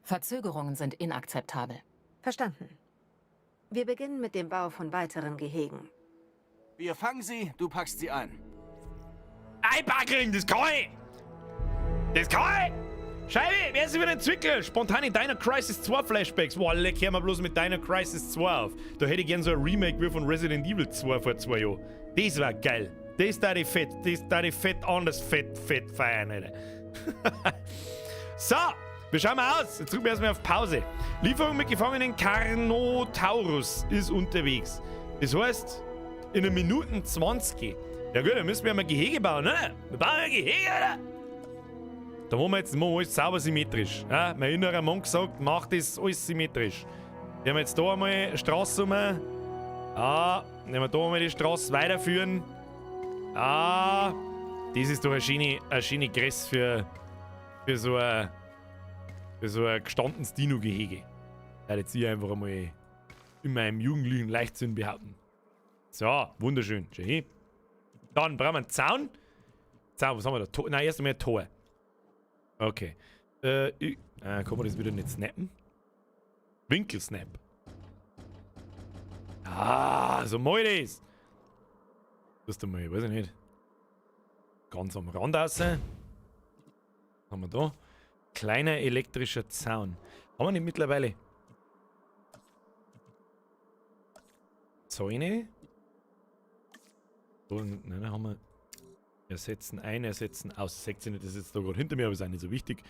D: Verzögerungen sind inakzeptabel.
G: Verstanden. Wir beginnen mit dem Bau von weiteren Gehegen.
H: Wir fangen sie, du packst sie ein.
A: Einpacken, das kann ich! Das kann ich! Scheibe, wer ist wieder ein Zwickel? Spontane Dino Crisis 2 Flashbacks. Boah, leck, hör mal bloß mit Dino Crisis 2 auf. Da hätte ich gern so ein Remake wie von Resident Evil 2 vor 2 Jahren. Das war geil. Das da die fett, das da die fett anders fett, fett feiern, Alter. So, wir schauen mal aus. Jetzt drücken wir erstmal auf Pause. Lieferung mit gefangenen Carnotaurus ist unterwegs. Das heißt, in einer Minuten 20. Ja gut, dann müssen wir mal Gehege bauen, ne? Wir bauen ein Gehege, oder? Da wollen wir jetzt machen wir alles sauber symmetrisch. Ja, mein innerer Monk sagt, mach das alles symmetrisch. Wir haben jetzt da einmal eine Straße rum. Ja, wenn wir da einmal die Straße weiterführen. Ah, das ist doch eine schöne Größe für so ein gestandenes Dino-Gehege. Ja, jetzt ich einfach einmal in meinem jugendlichen Leichtsinn behaupten. So, wunderschön. Schau hin. Dann brauchen wir einen Zaun. Zaun, was haben wir da? Tor. Nein, erst einmal ein Tor. Okay. Kann man das wieder nicht snappen? Winkelsnap. Ah, so mal das. Das ist mal, weiß ich nicht. Ganz am Rand raus. Was haben wir da? Kleiner elektrischer Zaun. Haben wir nicht mittlerweile Zäune? So, nein, da haben wir. Ersetzen ein, ersetzen aus. Seht ihr nicht, das ist jetzt da gerade hinter mir, aber ist auch nicht so wichtig.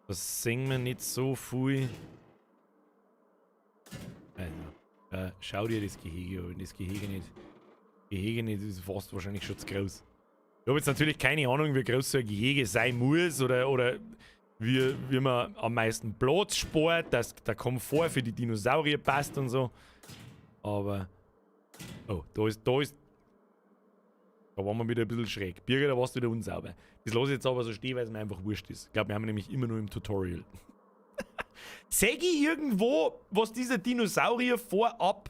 A: Das sehen wir nicht so viel. Also, schau dir das Gehege an. Wenn das Gehege nicht ist fast wahrscheinlich schon zu groß. Ich habe jetzt natürlich keine Ahnung, wie groß so ein Gehege sein muss oder wie man am meisten Platz spart, dass der Komfort für die Dinosaurier passt und so. Aber. Oh, da ist. Da waren wir wieder ein bisschen schräg. Birger, da warst du wieder unsauber. Das lasse ich jetzt aber so stehen, weil es mir einfach wurscht ist. Ich glaube, wir haben nämlich immer nur im Tutorial. Sehe ich irgendwo, was dieser Dinosaurier vorab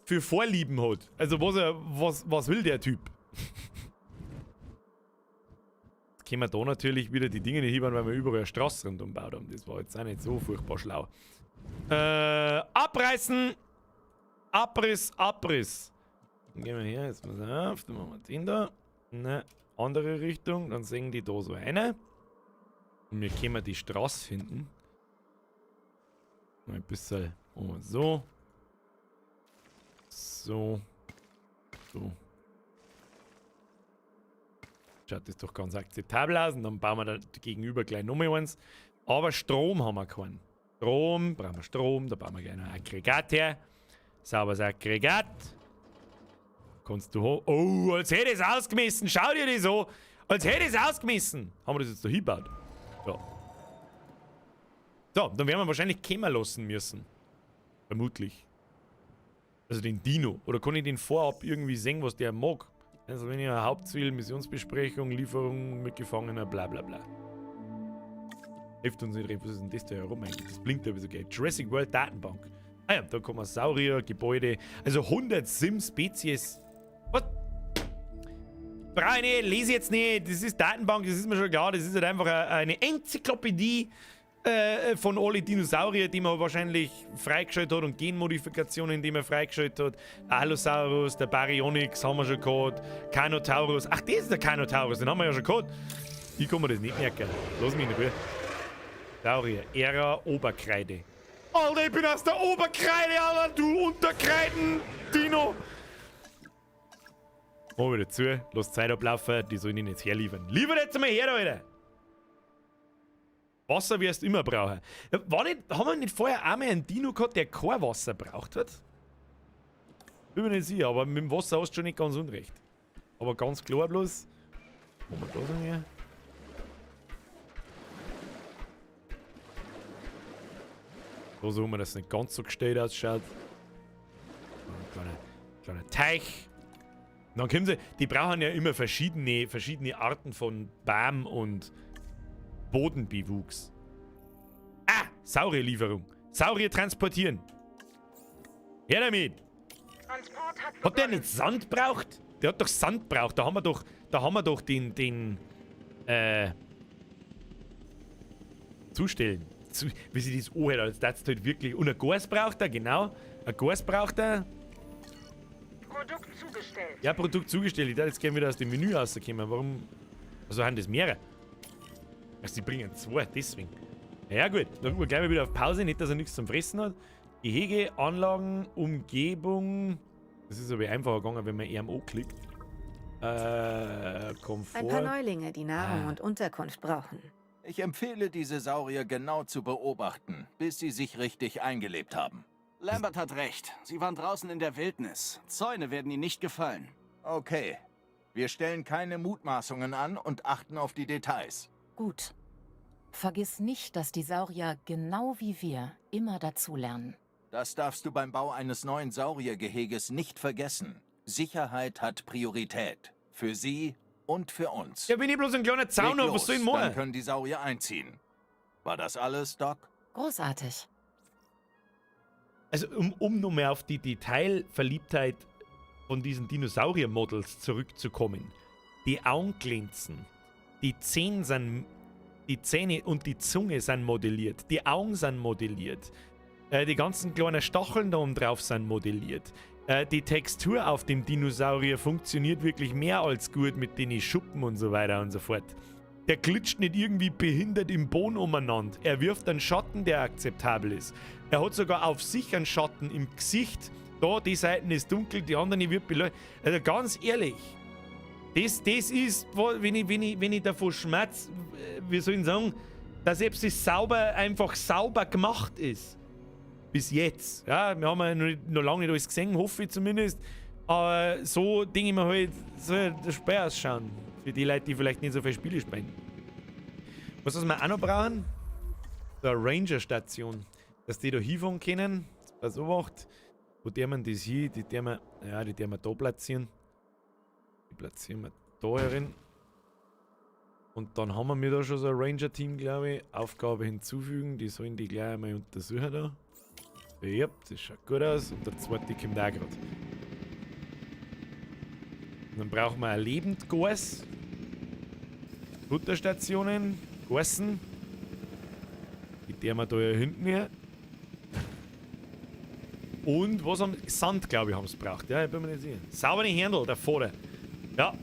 A: für Vorlieben hat? Also was will der Typ? Jetzt können wir da natürlich wieder die Dinge nicht hinbauen, weil wir überall eine Straße rundum gebaut haben. Das war jetzt auch nicht so furchtbar schlau. Abreißen! Abriss, Abriss! Dann gehen wir her, jetzt pass auf, dann machen wir den da. Ne, andere Richtung, dann sehen die da so eine. Und wir können die Straße finden. Ein bisschen, oh, so. So. So. Schaut das doch ganz akzeptabel aus. Und dann bauen wir da gegenüber gleich nochmal eins. Aber Strom haben wir keinen. Strom, brauchen wir Strom, da bauen wir gleich noch ein Aggregat her. Sauberes Aggregat. Kannst du ho. Oh, als hätte ich es ausgemessen. Schau dir das an. Als hätte ich es ausgemessen. Haben wir das jetzt da hingebaut? Ja. So, dann werden wir wahrscheinlich kämmer lassen müssen. Vermutlich. Also den Dino. Oder kann ich den vorab irgendwie sehen, was der mag? Also wenn ich eine Hauptziel, Missionsbesprechung, Lieferung mit Gefangener, bla bla bla. Hilft uns nicht recht. Was ist denn das da herum eigentlich? Das blinkt ja so geil. Jurassic World Datenbank. Ah ja, da kommen Saurier, Gebäude. Also 100 Sim-Spezies. Was? Brauche ich nicht, lese ich jetzt nicht. Das ist Datenbank, das ist mir schon klar. Das ist halt einfach eine Enzyklopädie von alle Dinosaurier, die man wahrscheinlich freigeschaltet hat und Genmodifikationen, die man freigeschaltet hat. Allosaurus, der Baryonyx haben wir schon gehabt. Carnotaurus. Ach, das ist der Carnotaurus, den haben wir ja schon gehabt. Ich kann mir das nicht merken. Lass mich in Ruhe. Saurier, Ära Oberkreide. Alter, ich bin aus der Oberkreide, Alter, du Unterkreiden, Dino. Mach wieder zu, lass Zeit ablaufen, die sollen ihn jetzt herliefern. Liefer jetzt mal her, Alter! Wasser wirst du immer brauchen. War nicht, haben wir nicht vorher auch mal einen Dino gehabt, der kein Wasser braucht hat? Bin mir nicht sicher, aber mit dem Wasser hast du schon nicht ganz unrecht. Aber ganz klar bloß. Wo wir da sind hier? So haben wir, dass es nicht ganz so gestellt ausschaut. Ein kleiner Teich. Und dann kommen sie, die brauchen ja immer verschiedene Arten von Baum und Bodenbewuchs. Ah, Saurierlieferung. Saurier transportieren. Her damit.
F: Transport hat
A: Hat der nicht Sand braucht? Der hat doch Sand braucht. Da haben wir doch, den zustellen. Wie sich das anhört, als das halt wirklich. Und ein Gas braucht er, genau. Ein Gas braucht er.
F: Produkt zugestellt.
A: Ja, Produkt zugestellt. Ich darf jetzt gerne wieder aus dem Menü rauskommen. Warum? Also haben das mehrere? Also die bringen zwei, deswegen. Ja gut, dann gucken wir gleich mal wieder auf Pause, nicht, dass er nichts zum Fressen hat. Gehege, Anlagen, Umgebung. Das ist aber einfacher gegangen, wenn man RMO klickt. Komfort.
G: Ein paar Neulinge, die Nahrung und Unterkunft brauchen.
H: Ich empfehle, diese Saurier genau zu beobachten, bis sie sich richtig eingelebt haben.
I: Lambert hat recht. Sie waren draußen in der Wildnis. Zäune werden ihnen nicht gefallen.
H: Okay. Wir stellen keine Mutmaßungen an und achten auf die Details.
D: Gut. Vergiss nicht, dass die Saurier genau wie wir immer dazulernen.
H: Das darfst du beim Bau eines neuen Sauriergeheges nicht vergessen. Sicherheit hat Priorität. Für sie und für uns.
A: Ja, bin ich bloß ein kleiner Zaun,
H: Leg
A: was
H: los,
A: soll ich
H: dann
A: machen?
H: können die Saurier einziehen. War das alles, Doc?
D: Großartig.
A: Also, um noch mehr auf die Detailverliebtheit von diesen Dinosaurier-Models zurückzukommen. Die Augen glänzen. Die Zähne sind, die Zähne und die Zunge sind modelliert. Die Augen sind modelliert. Die ganzen kleinen Stacheln da oben drauf sind modelliert. Die Textur auf dem Dinosaurier funktioniert wirklich mehr als gut mit den Schuppen und so weiter und so fort. Der glitscht nicht irgendwie behindert im Boden umeinander. Er wirft einen Schatten, der akzeptabel ist. Er hat sogar auf sich einen Schatten im Gesicht. Da, die Seite ist dunkel, die andere wird beleuchtet. Also ganz ehrlich, das ist, wenn ich davon schmerz, wie soll ich sagen, dass selbst das sauber, einfach sauber gemacht ist. Bis jetzt. Ja, wir haben ja noch lange nicht alles gesehen, hoffe ich zumindest. Aber so denke ich mir halt, soll der Spiel ausschauen. Für die Leute, die vielleicht nicht so viele Spiele spielen. Was wir auch noch brauchen? So eine Ranger-Station. Dass die da hinfahren können. Pass auf, wo der man das hier, die der man, ja, die der man da platzieren. Die platzieren wir da herin. Und dann haben wir mir da schon so ein Ranger-Team, glaube ich. Aufgabe hinzufügen. Die sollen die gleich einmal untersuchen da. Ja, das schaut gut aus. Und der zweite kommt auch gerade. Und dann brauchen wir ein Lebendgas. Futterstationen. Gassen. Die der wir da hier hinten her. Und was haben. Sand, glaube ich, haben sie gebraucht. Ja, ich bin mir nicht sicher. Saubere Händel, der vorne. Ja.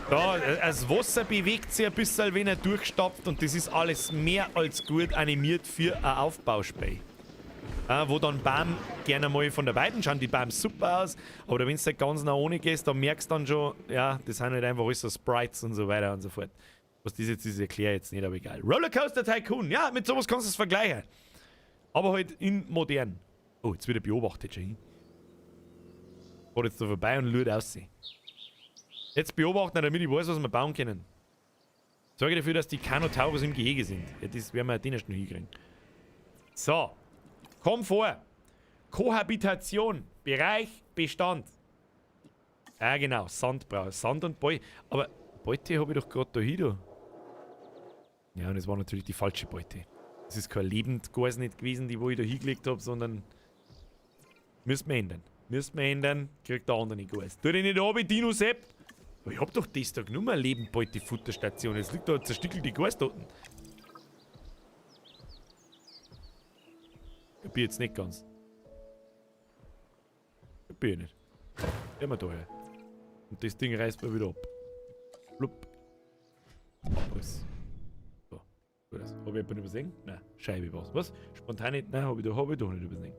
A: Da, das Wasser bewegt sich ein bisschen, wenn er durchstapft, und das ist alles mehr als gut animiert für ein Aufbauspiel. Wo dann Baum gerne mal von der Weiten schauen, die Baum super aus, aber wenn du halt ganz nah ohne gehst, dann merkst du dann schon, ja, das sind halt einfach alles so Sprites und so weiter und so fort. Was das jetzt ist, erkläre ich jetzt nicht, aber egal. Rollercoaster Tycoon, ja, mit sowas kannst du es vergleichen. Aber halt in modern. Oh, jetzt wird er beobachtet schon hin. Fahrt jetzt da vorbei und schaut aussehen. Jetzt beobachten, damit ich weiß, was wir bauen können. Sorge dafür, dass die Carnotaurus im Gehege sind. Ja, das werden wir ja den erst noch hinkriegen. So. Komfort. Kohabitation. Bereich. Bestand. Ah, genau. Sand brauche ich. Sand und Beute. Aber Beute habe ich doch gerade da hin. Da. Ja, und es war natürlich die falsche Beute. Es ist kein Lebendgas nicht gewesen, die wo ich da hingelegt habe, sondern. Müssen wir ändern. Müssen wir ändern. Kriegt der andere nicht Gas. Tu dich nicht ab, Dino Sepp. Aber ich hab doch das da genommen, eine Lebendbeute-Futterstation. Jetzt liegt da zerstückelt die Gas dort. Kapier jetzt nicht ganz. Kapier ich nicht. Gehen wir da her. Und das Ding reißt mir wieder ab. Blub. Abriss. So. Gut aus. Hab ich jemanden übersehen? Nein. Scheibe war's. Was? Spontan nicht? Nein, hab ich doch nicht übersehen.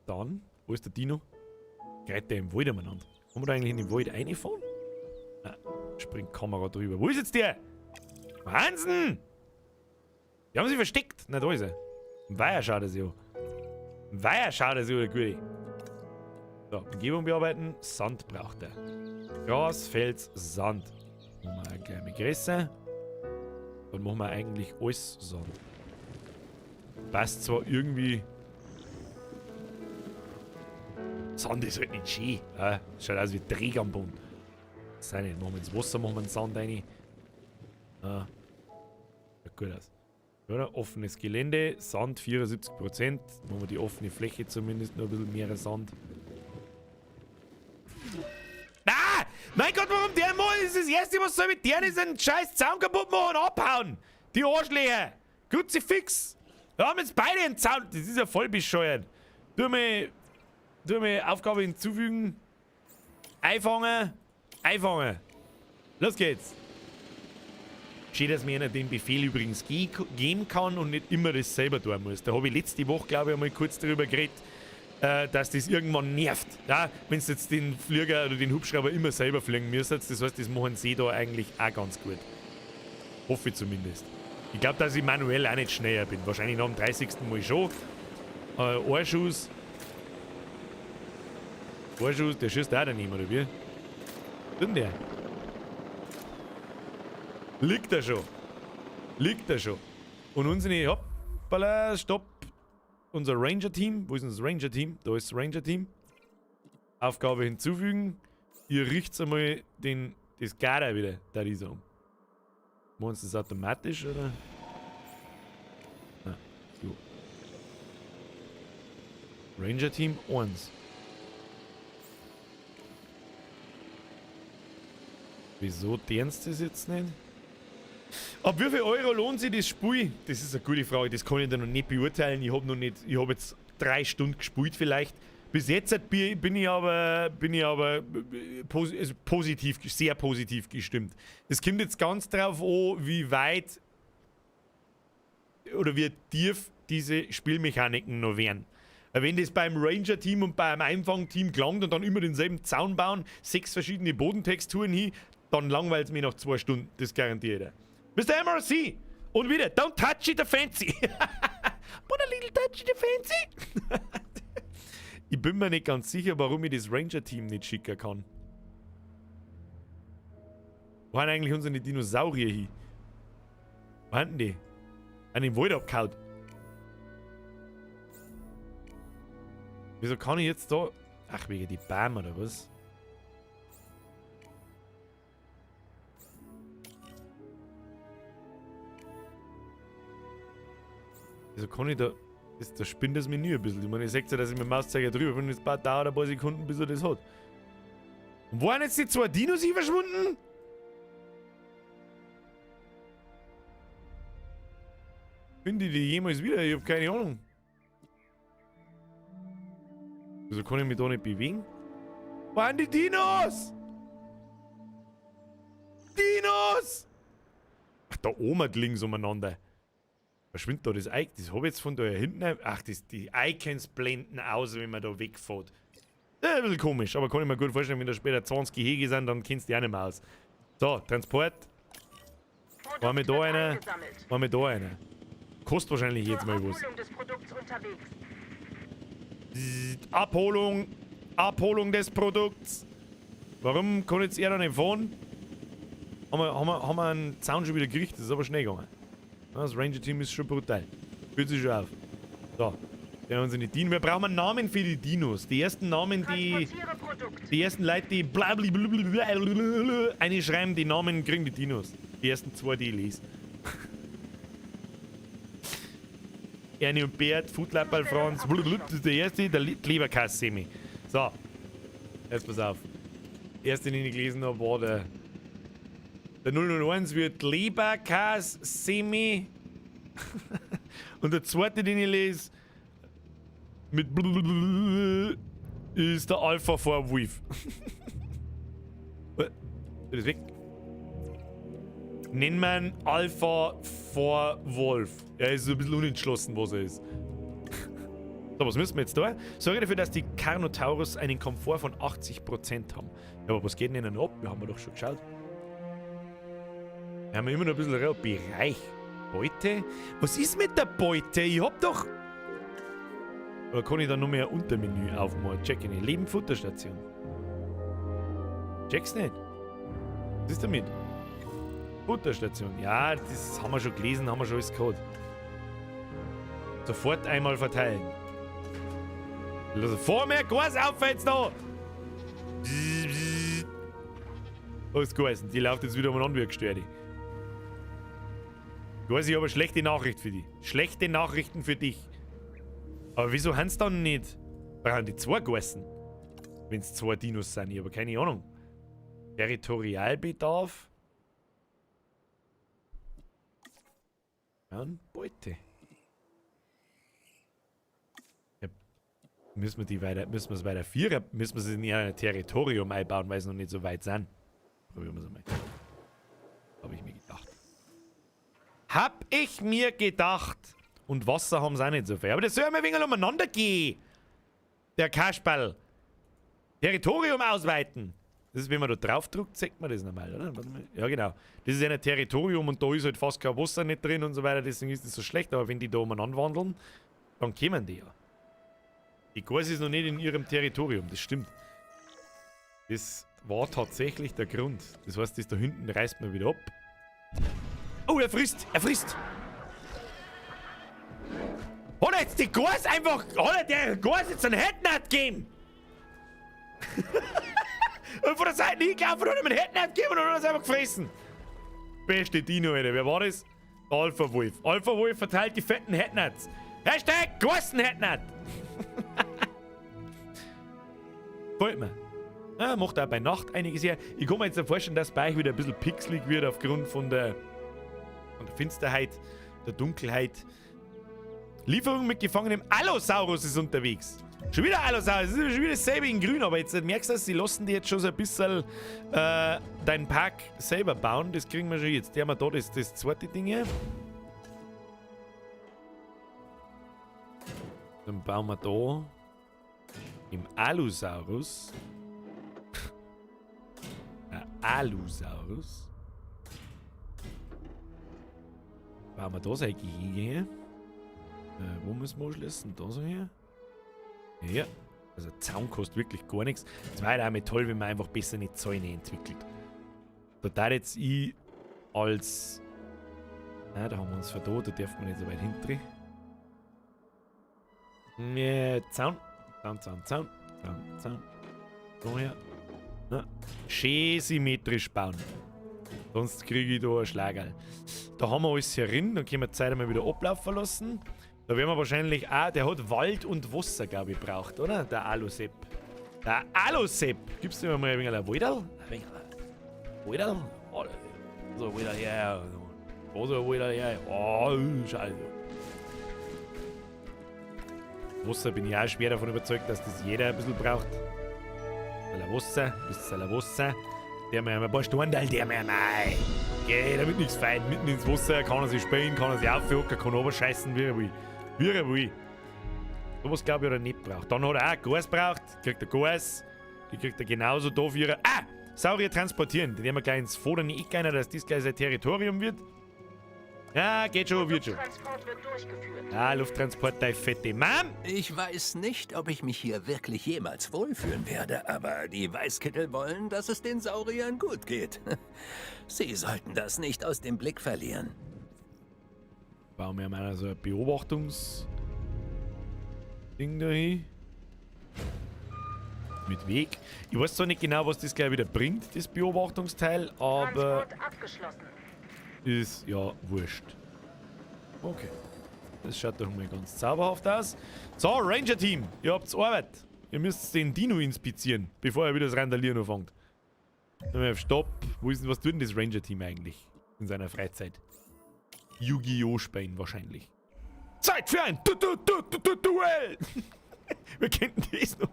A: Dann, wo ist der Dino? Greift der im Wald umeinander. Kann man da eigentlich in den Wald reinfahren? Nein. Springt Kamera drüber. Wo ist jetzt der? Wahnsinn! Die haben sich versteckt. Na, da ist er. Im Weiher schaut er sich an. Im Weiher schaut er sich an, der Gute. So, Umgebung bearbeiten. Sand braucht er. Gras, Fels, Sand. Machen wir gleich mit Gräser. Dann machen wir eigentlich alles Sand. Passt zwar irgendwie. Sand ist halt nicht schön. Ja, schaut aus wie Dreck am Boden. Das sei nicht. Machen wir ins Wasser, machen wir den Sand rein. Ah. Schaut gut aus. Oder? Offenes Gelände, Sand 74%. Machen wir die offene Fläche zumindest noch ein bisschen mehr Sand. Ah! Mein Gott, warum der mal? Das ist das Erste, was soll mit der ist, einen scheiß Zaun kaputt machen und abhauen! Die Arschlöcher! Kruzifix! Wir haben jetzt beide einen Zaun. Das ist ja voll bescheuert. Tu mir Aufgabe hinzufügen. Einfangen. Einfangen. Los geht's. Schön, dass mir einer den Befehl übrigens geben kann und nicht immer das selber tun muss. Da habe ich letzte Woche, glaube ich, einmal kurz darüber geredet, dass das irgendwann nervt. Ja, wenn du jetzt den Flieger oder den Hubschrauber immer selber fliegen müsstest, das heißt, das machen sie da eigentlich auch ganz gut. Hoffe ich zumindest. Ich glaube, dass ich manuell auch nicht schneller bin. Wahrscheinlich nach dem 30. Mal schon. Ein Schuss. Ein Schuss, der schießt auch daneben, oder wie? Was denn der? Liegt er schon. Liegt er schon. Und unsere, hoppala, stopp. Unser Ranger-Team. Wo ist denn das Ranger-Team? Da ist das Ranger-Team. Aufgabe hinzufügen. Ihr riecht einmal das Gader wieder, da ist um. Machen Sie das automatisch, oder? Ah, so. Ranger-Team 1. Wieso dernst das jetzt nicht? Ab wie viel Euro lohnt sich das Spiel? Das ist eine gute Frage, das kann ich da noch nicht beurteilen. Ich habe noch nicht, ich habe jetzt 3 Stunden gespielt vielleicht. Bis jetzt bin ich aber positiv, sehr positiv gestimmt. Es kommt jetzt ganz drauf an, wie weit oder wie tief diese Spielmechaniken noch wären. Wenn das beim Ranger-Team und beim Einfang-Team gelangt und dann immer denselben Zaun bauen, 6 verschiedene Bodentexturen hin, dann langweilt es mich nach 2 Stunden, das garantiere ich dir. Mr. MRC! Und wieder, don't touch it, the fancy! But a little touch it, the fancy! Ich bin mir nicht ganz sicher, warum ich das Ranger-Team nicht schicken kann. Wo haben eigentlich unsere Dinosaurier hin? Wo haben die? An den Wald abgehauen. Wieso kann ich jetzt da... Ach, wegen die Bäume oder was? Wieso kann ich da... Da spinnt das Menü ein bisschen. Ich meine, ihr seht ja, dass ich mit dem Mauszeiger drüber bin. Es dauert ein paar Sekunden, bis er das hat. Und wo sind jetzt die 2 Dinos hier verschwunden? Finde ich die jemals wieder? Ich hab keine Ahnung. Wieso kann ich mich da nicht bewegen? Wo sind die Dinos? Dinos! Ach, da oben links umeinander. Verschwindet da das Icon? Das habe ich jetzt von da hinten. Ach, das, die Icons blenden aus, wenn man da wegfährt. Das ist ein bisschen komisch, aber kann ich mir gut vorstellen, wenn da später 20 Gehege sind, dann kennst du die auch nicht mehr aus. So, Transport. War mir da einer? War mir da einer? Kostet wahrscheinlich jetzt mal was. Abholung! Abholung des Produkts! Warum kann jetzt er da nicht fahren? Haben wir einen Zaun schon wieder gekriegt? Das ist aber schnell gegangen. Das Ranger-Team ist schon brutal. Fühlt sich schon auf. So. Ja, unsere Dinos. Wir brauchen einen Namen für die Dinos. Die ersten Namen, die. Die ersten Leute, die blablabla eine schreiben, die Namen kriegen die Dinos. Die ersten zwei, die ich lese. Ernie und Bert, Foodlappal Franz, blablabla, das ist der erste, der Leberkass-Semi. So. Jetzt pass auf. Der erste, den ich gelesen habe, war der. Der 001 wird Leberkass-Semi. Und der zweite, den ich lese, mit blablabla, ist der Alpha 4 Wolf. Das ist weg. Nennt man Alpha 4 Wolf. Er ist so ein bisschen unentschlossen, was er ist. So, was müssen wir jetzt da? Sorge dafür, dass die Carnotaurus einen Komfort von 80% haben. Ja, aber was geht denn denn ab? Wir haben ja doch schon geschaut. Wir haben ja immer noch ein bisschen Bereich. Beute? Was ist mit der Beute? Ich hab doch... Oder kann ich da noch mehr Untermenü aufmachen? Check ich nicht. Leben Futterstation. Check's nicht. Was ist damit? Futterstation. Ja, das haben wir schon gelesen, haben wir schon alles gehabt. Sofort einmal verteilen. Lass vor mir Gas auf jetzt da! Alles geheißen. Die läuft jetzt wieder umeinander wie gestört. Ich weiß, ich habe eine schlechte Nachricht für dich. Schlechte Nachrichten für dich. Aber wieso haben sie dann nicht? Brauchen die zwei Geißen? Wenn es zwei Dinos sind, ich habe keine Ahnung. Territorialbedarf. Ja, Beute. Ja, müssen wir die weiter, müssen wir es weiter vierer, müssen wir sie in ihr Territorium einbauen, weil sie noch nicht so weit sind. Probieren wir es einmal. Hab ich mir gedacht. Hab ich mir gedacht. Und Wasser haben sie auch nicht so viel. Aber das soll ja mal ein wenig umeinander gehen. Der Kasperl. Territorium ausweiten. Das ist, wenn man da drauf drückt, sieht man das normal, oder? Warte mal. Ja, genau. Das ist ja ein Territorium und da ist halt fast kein Wasser nicht drin und so weiter. Deswegen ist das so schlecht. Aber wenn die da umeinander wandeln, dann kommen die ja. Die Gors ist noch nicht in ihrem Territorium, das stimmt. Das war tatsächlich der Grund. Das heißt, das da hinten reißt man wieder ab. Oh, er frisst! Er frisst! Hat er jetzt die Gors einfach... Hat er der Gors jetzt einen Headnut gegeben? Und von der Seite hingelaufen und hat ihm einen Headnut gegeben und hat er es einfach gefressen. Beste Dino, Alter. Wer war das? Alpha Wolf. Alpha Wolf verteilt die fetten Headnuts. Hashtag Gorsen-Headnut. Gefällt mir. Ja, macht auch bei Nacht einiges her. Ich kann mir jetzt vorstellen, dass bei euch wieder ein bisschen pixelig wird aufgrund von der Finsterheit, der Dunkelheit. Lieferung mit gefangenem Allosaurus ist unterwegs. Schon wieder Allosaurus, das ist schon wieder dasselbe in grün, aber jetzt merkst du, sie lassen die jetzt schon so ein bisschen deinen Park selber bauen. Das kriegen wir schon jetzt. Der haben wir da das zweite Ding hier. Dann bauen wir da im Allosaurus. Allosaurus. Bauen wir da sein Gehege her. Wo müssen wir anschließen? Da so her. Ja. Also Zaun kostet wirklich gar nichts. Es war halt auch mal toll, wenn man einfach besser nicht Zäune entwickelt. Da darf jetzt ich als... Nein, da haben wir uns verdient, da darf man nicht so weit hinten. Nee, Zaun. Zaun, Zaun, Zaun. Zaun, Zaun. So her. Na, schön symmetrisch bauen. Sonst kriege ich da einen Schlagerl. Da haben wir alles hier drin, dann können wir die Zeit einmal wieder ablaufen lassen. Da werden wir wahrscheinlich auch, der hat Wald und Wasser, glaube ich, braucht, oder? Der Alusepp. Der Alusepp! Gibst du mir mal ein wenig ein Walderl? Ein wenig ein Walderl? So, Walderl her. So, Walderl her. Oh, scheiße. Wasser bin ich auch schwer davon überzeugt, dass das jeder ein bisschen braucht. Wasser, bisschen Wasser. Der mir ein paar Stornteil, der mir mei. Geh, da wird nichts fein. Mitten ins Wasser, kann er sich spielen, kann er sich aufhocken, kann runterscheißen, wie er will. Wie er will. Sowas glaube ich hat er nicht braucht. Dann hat er auch Gas braucht, kriegt er Gas. Die kriegt er genauso da für ihre. Ah! Saurier transportieren. Den werden wir gleich ins vordere Eck rein, dass das gleich sein Territorium wird. Ja, geht schon, wird schon.
F: Transport wird durchgeführt.
A: Ah, Lufttransport, dein fette Mann!
E: Ich weiß nicht, ob ich mich hier wirklich jemals wohlfühlen werde, aber die Weißkittel wollen, dass es den Sauriern gut geht. Sie sollten das nicht aus dem Blick verlieren.
A: Bauen wir mal so ein Beobachtungs-Ding da hin. Mit Weg. Ich weiß zwar nicht genau, was das gleich wieder bringt, das Beobachtungsteil, aber
F: Transport abgeschlossen.
A: ist ja wurscht. Okay. Das schaut doch mal ganz zauberhaft aus. So, Ranger-Team, ihr habt's Arbeit. Ihr müsst den Dino inspizieren, bevor er wieder das Randalieren anfängt. Dann wir auf Stopp. Wo ist denn, was tut denn das Ranger-Team eigentlich in seiner Freizeit? Yu-Gi-Oh! Spielen wahrscheinlich. Zeit für ein du du du du du Duell! Wir kennen das noch.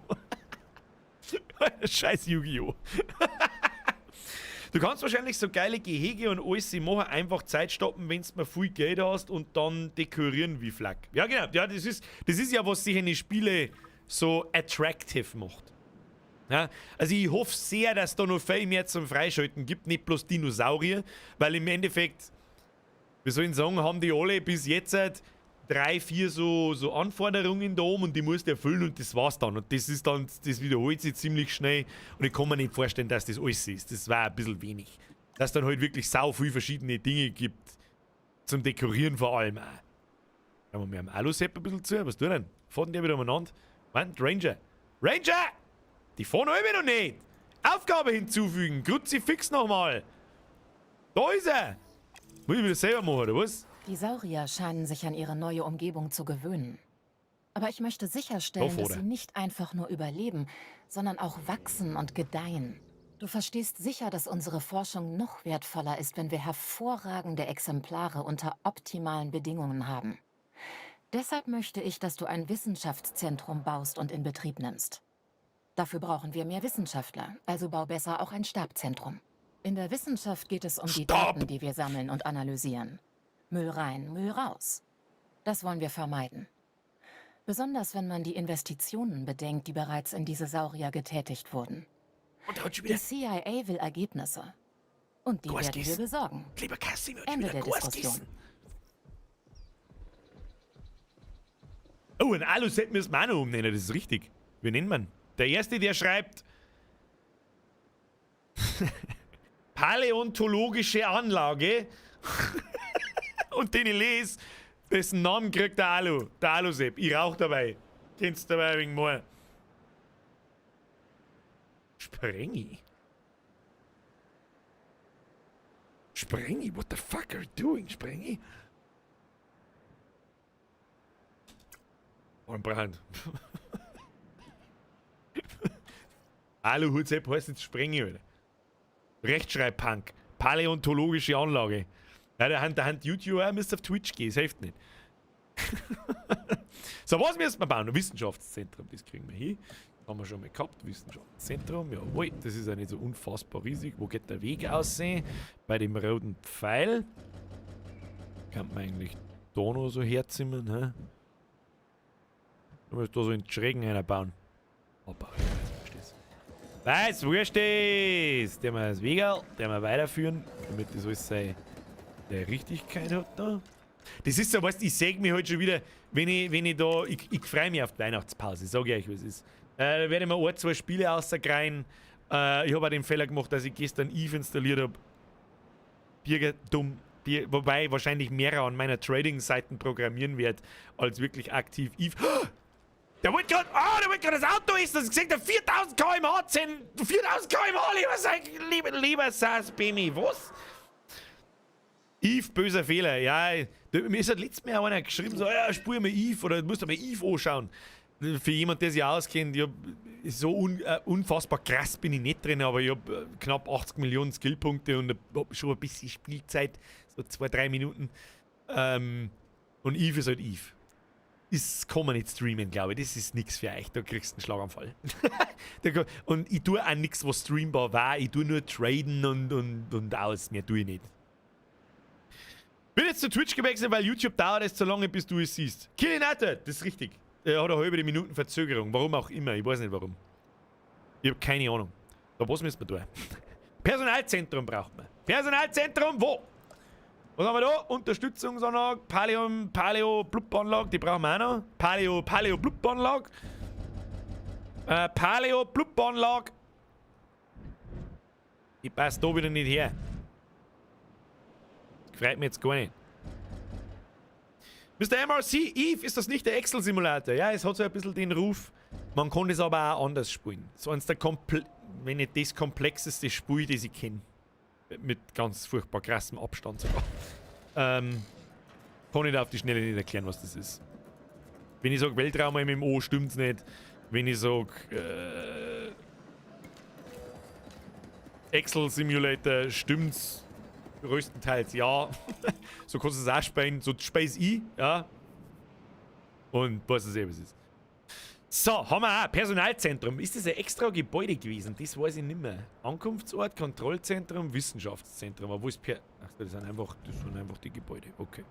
A: Scheiß Yu-Gi-Oh! Du kannst wahrscheinlich so geile Gehege und alles machen, einfach Zeit stoppen, wenn du mal viel Geld hast und dann dekorieren wie Flack. Ja, genau. Ja, das ist ja, was sich in den Spiele so attractive macht. Ja, also ich hoffe sehr, dass da noch viel mehr zum Freischalten gibt, nicht bloß Dinosaurier, weil im Endeffekt, wir sollen sagen, haben die alle bis jetzt halt 3, 4 so Anforderungen da oben und die musst du erfüllen und das war's dann. Und das ist dann, das wiederholt sich ziemlich schnell und ich kann mir nicht vorstellen, dass das alles ist. Das war ein bisschen wenig. Dass dann halt wirklich sau viel verschiedene Dinge gibt. Zum Dekorieren vor allem auch. Schauen wir mal am Alu-Sepp ein bisschen zu. Was tut denn? Fahren der wieder umeinander? Mann, Ranger! Ranger! Die fahren alle noch nicht! Aufgabe hinzufügen! Kruzifix nochmal! Da ist er! Muss ich wieder selber machen, oder was?
D: Die Saurier scheinen sich an ihre neue Umgebung zu gewöhnen. Aber ich möchte sicherstellen, dass sie nicht einfach nur überleben, sondern auch wachsen und gedeihen. Du verstehst sicher, dass unsere Forschung noch wertvoller ist, wenn wir hervorragende Exemplare unter optimalen Bedingungen haben. Deshalb möchte ich, dass du ein Wissenschaftszentrum baust und in Betrieb nimmst. Dafür brauchen wir mehr Wissenschaftler, also bau besser auch ein Stabzentrum. In der Wissenschaft geht es um die Daten, die wir sammeln und analysieren. Müll rein, Müll raus. Das wollen wir vermeiden. Besonders wenn man die Investitionen bedenkt, die bereits in diese Saurier getätigt wurden. Die CIA will Ergebnisse. Und die werden wir besorgen. Ende der Diskussion.
A: Oh, ein Alu-Set müssen wir auch noch umnennen, das ist richtig. Wie nennt man? Der Erste, der schreibt... Paläontologische Anlage... Und den ich lese, dessen Namen kriegt der Alu. Der Alu-Sepp. Ich rauch dabei. Kennst du dabei wegen mir. Sprengi? Sprengi? What the fuck are you doing, Sprengi? Oh, ein Brand. Alu-Hut-Sepp heißt jetzt Sprengi, Alter. Rechtschreibpunk. Paläontologische Anlage. Ja, der Hand YouTuber müsst auf Twitch gehen, das hilft nicht. So, was müssen wir bauen? Ein Wissenschaftszentrum, das kriegen wir hin. Haben wir schon mal gehabt, Wissenschaftszentrum. Jawohl, das ist ja nicht so unfassbar riesig. Wo geht der Weg aussehen? Bei dem roten Pfeil. Kann man eigentlich da noch so herzimmern, hä? Da muss da so in den Schrägen einer bauen. Aber weiß, wurscht ist! Der wir das Wegerl, der wir weiterführen, damit das alles seine Richtigkeit hat da. Das ist so, weißt du, ich säge mich heute schon wieder, wenn ich da, ich freue mich auf die Weihnachtspause, sag ich euch, was ist. Da werde ich mir ein, zwei Spiele rauskriegen. Ich habe auch den Fehler gemacht, dass ich gestern Eve installiert habe. Birger, dumm. Wobei ich wahrscheinlich mehr an meiner Trading-Seiten programmieren werde, als wirklich aktiv Eve. Oh, der wollte gerade, das Auto essen, das ist gesagt, 4000 km/h, 4000 km/h, lieber Sass, Bemi, was? Eve, böser Fehler, ja. Mir ist halt letztes Mal auch einer geschrieben, so, ja, spur mir Eve oder du musst mal Eve anschauen. Für jemanden, der sich auskennt, ich hab so unfassbar krass bin ich nicht drin, aber ich hab knapp 80 Millionen Skillpunkte und hab schon ein bisschen Spielzeit, so 2, 3 Minuten. Und Eve ist halt Eve. Ist, kann man nicht streamen, glaube ich. Das ist nichts für euch. Da kriegst du einen Schlaganfall. Und ich tue auch nichts, was streambar war. Ich tue nur traden und aus. Mehr tue ich nicht. Bin jetzt zu Twitch gewechselt, weil YouTube dauert es zu lange, bis du es siehst. Killinator, das ist richtig. Er hat eine halbe Minuten Verzögerung. Warum auch immer. Ich weiß nicht warum. Ich habe keine Ahnung. Da was müssen wir tun? Personalzentrum braucht man. Personalzentrum wo? Was haben wir da? Unterstützungsanlage, Paleo, Paleo Blub-Anlage, die brauchen wir auch noch. Paleo, Paleo Blub-Anlage. Paleo Blub-Anlage. Die passt da wieder nicht her. Das gefreut mich jetzt gar nicht. Mr. MRC, Eve, ist das nicht der Excel-Simulator? Ja, es hat so ein bisschen den Ruf. Man kann das aber auch anders spielen. So eines der wenn nicht das komplexeste Spiel, das ich kenne. Mit ganz furchtbar krassem Abstand sogar. Kann ich da auf die Schnelle nicht erklären, was das ist. Wenn ich sag Weltraum-MMO, stimmt's nicht. Wenn ich sag Excel Simulator, stimmt's größtenteils, ja. So kannst du es auch spielen. So Space I, ja. Und was es eben ist. So, haben wir auch Personalzentrum. Ist das ein extra Gebäude gewesen? Das weiß ich nicht mehr. Ankunftsort, Kontrollzentrum, Wissenschaftszentrum. Aber wo ist Per... Ach, das sind einfach die Gebäude. Okay.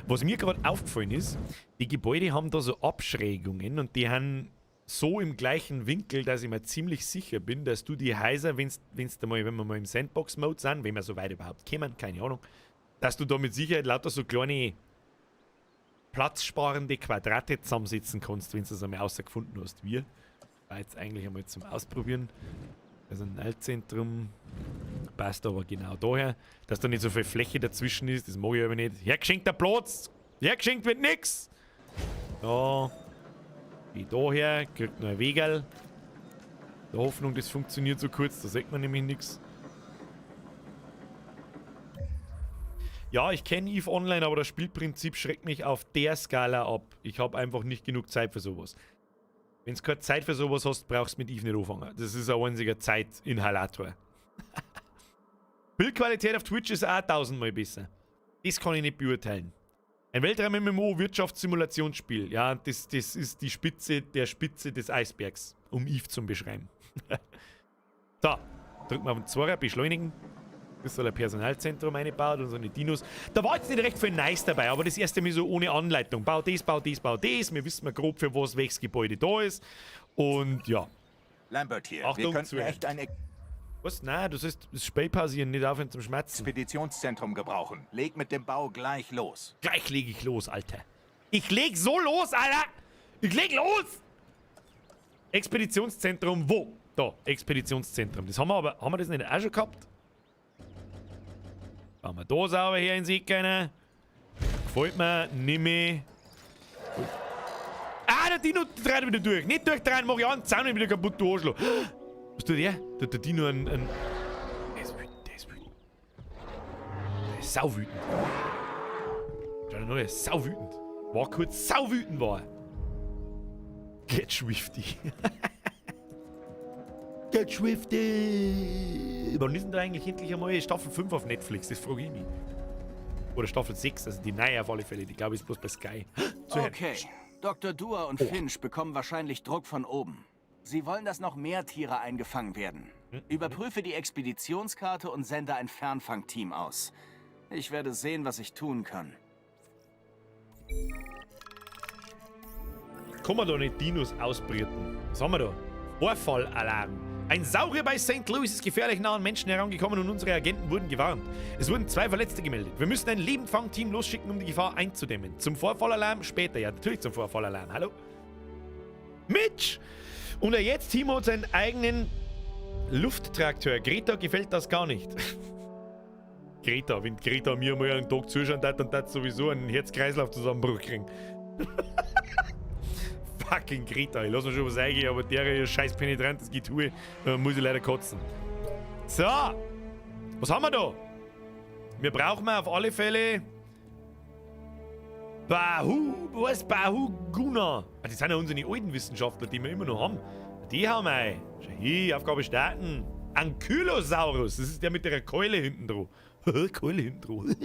A: Was mir gerade aufgefallen ist, die Gebäude haben da so Abschrägungen und die haben so im gleichen Winkel, dass ich mir ziemlich sicher bin, dass du die Häuser, wenn wir mal im Sandbox-Mode sind, wenn wir so weit überhaupt kommen, keine Ahnung, dass du da mit Sicherheit lauter so kleine platzsparende Quadrate zusammensetzen kannst, wenn du das einmal außergefunden hast. Wir war jetzt eigentlich einmal zum Ausprobieren. Also ein Altzentrum passt aber genau daher, dass da nicht so viel Fläche dazwischen ist, das mag ich aber nicht. Hergeschenkter Platz! Hergeschenkt wird nix! Da. Geh daher, kriegt noch ein Wegerl. Der Hoffnung, das funktioniert so kurz, da sieht man nämlich nix. Ja, ich kenne EVE Online, aber das Spielprinzip schreckt mich auf der Skala ab. Ich habe einfach nicht genug Zeit für sowas. Wenn du keine Zeit für sowas hast, brauchst du mit EVE nicht anfangen. Das ist ein einziger Zeitinhalator. Bildqualität auf Twitch ist auch 1000-mal besser. Das kann ich nicht beurteilen. Ein Weltraum-MMO-Wirtschaftssimulationsspiel. Ja, das ist die Spitze der Spitze des Eisbergs, um EVE zu beschreiben. So, drücken wir auf den Zweier, beschleunigen. Das soll ein Personalzentrum eingebaut und so eine Dinos. Da war jetzt nicht recht viel Nice dabei, aber das erste Mal so ohne Anleitung. Bau das, bau das, bau das. Wir wissen mal grob, für was welches Gebäude da ist. Und ja.
H: Lambert hier.
A: Achtung,
H: wir könnten
A: zuhören.
H: echt ein
A: Was? Nein, du sollst das Spiel pausieren, nicht aufhören zum Schmerzen.
H: Expeditionszentrum gebrauchen. Leg mit dem Bau gleich los.
A: Gleich leg ich los, Alter. Ich leg so los, Alter! Ich leg los! Expeditionszentrum wo? Da, Expeditionszentrum. Das haben wir aber. Haben wir das nicht auch schon gehabt? Bauen wir da sauber her ins Eck rein. Gefällt mir, nimm ich. Ah, der Dino dreht wieder durch. Nicht durchdrehen, mach ich an, Zaun wieder kaputt, du Arschloch. Was tut der? Da hat der Dino einen. Der ist wütend, der ist wütend. Der ist sauwütend. Schau dir nur, der ist sauwütend. War kurz sauwütend, war er. Get schwifty. Get schwifty. Wann ist denn da eigentlich endlich einmal Staffel 5 auf Netflix? Das frage ich mich. Oder Staffel 6, also die neue auf alle Fälle. Die glaube ich ist bloß bei Sky. Zuhören.
I: Okay. Dr. Dua und
A: Oh.
I: Finch bekommen wahrscheinlich Druck von oben. Sie wollen, dass noch mehr Tiere eingefangen werden. Überprüfe die Expeditionskarte und sende ein Fernfangteam aus. Ich werde sehen, was ich tun kann.
A: Kann man da nicht Dinos ausbrüten? Was haben wir da? Vorfallalarm. Ein Saurier bei St. Louis ist gefährlich nah an Menschen herangekommen und unsere Agenten wurden gewarnt. Es wurden 2 Verletzte gemeldet. Wir müssen ein Lebendfangteam losschicken, um die Gefahr einzudämmen. Zum Vorfallalarm später. Ja, natürlich zum Vorfallalarm. Hallo? Mitch! Und er jetzt, Timo hat seinen eigenen Lufttraktor. Greta gefällt das gar nicht. Greta, wenn Greta mir mal einen Tag zuschauen hat, dann hat sowieso einen Herz-Kreislauf-Zusammenbruch kriegen. Fucking Greta, ich lass mir schon was eingehen, aber der ihr scheiß penetrantes Getue, muss ich leider kotzen. So, was haben wir da? Wir brauchen auf alle Fälle Bahu, was? Bahuguna. Ah, das sind ja unsere alten Wissenschaftler, die wir immer noch haben. Die haben wir ein. Schau hier, Aufgabe starten. Ankylosaurus, das ist der mit der Keule hinten dran. Kohle hinten dran.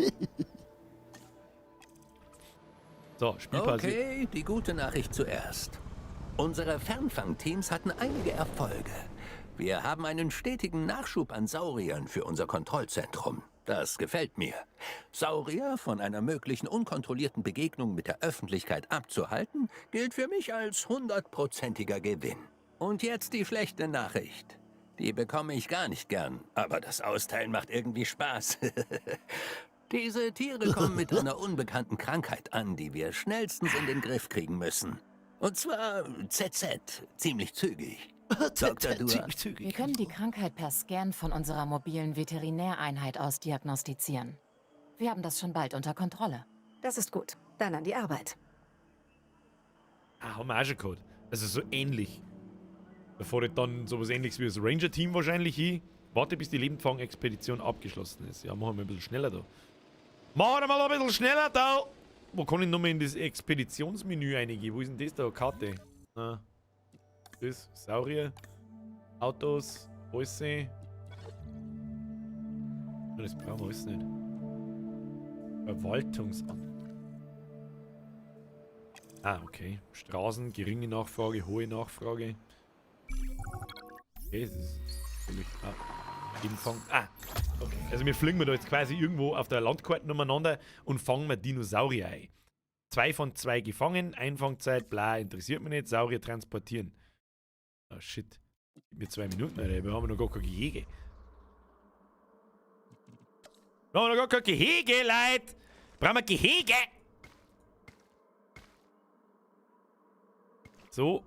A: So, Spielpause.
E: Okay, die gute Nachricht zuerst. Unsere Fernfangteams hatten einige Erfolge. Wir haben einen stetigen Nachschub an Sauriern für unser Kontrollzentrum. Das gefällt mir. Saurier von einer möglichen unkontrollierten Begegnung mit der Öffentlichkeit abzuhalten, gilt für mich als 100-prozentiger Gewinn. Und jetzt die schlechte Nachricht. Die bekomme ich gar nicht gern, aber das Austeilen macht irgendwie Spaß. Diese Tiere kommen mit einer unbekannten Krankheit an, die wir schnellstens in den Griff kriegen müssen. Und zwar ZZ, ziemlich zügig. Dr. Duan.
D: Wir können die Krankheit per Scan von unserer mobilen Veterinäreinheit aus diagnostizieren. Wir haben das schon bald unter Kontrolle.
G: Das ist gut. Dann an die Arbeit.
A: Ah, haben wir auch schon gehabt. Also so ähnlich. Da fahre ich dann sowas ähnliches wie das Ranger-Team wahrscheinlich hin. Warte, bis die Lebendfang-Expedition abgeschlossen ist. Ja, machen wir ein bisschen schneller da. Machen wir mal ein bisschen schneller da! Wo kann ich nochmal in das Expeditionsmenü reingehen? Wo ist denn das da? Karte. Ah. Das, Saurier. Autos, alles. Das brauchen wir alles nicht. Verwaltungsamt. Ah, okay. Straßen, geringe Nachfrage, hohe Nachfrage. Okay, das ist natürlich. Ah, Empfang. Ah, okay. Also wir fliegen wir da jetzt quasi irgendwo auf der Landkarte umeinander und fangen wir Dinosaurier ein. 2 von 2 gefangen, Einfangzeit, bla, interessiert mich nicht. Saurier transportieren. Ah, shit. Gib mir 2 Minuten, Alter. Wir haben noch gar kein Gehege. Wir haben noch gar kein Gehege, Leute! Brauchen wir Gehege! So.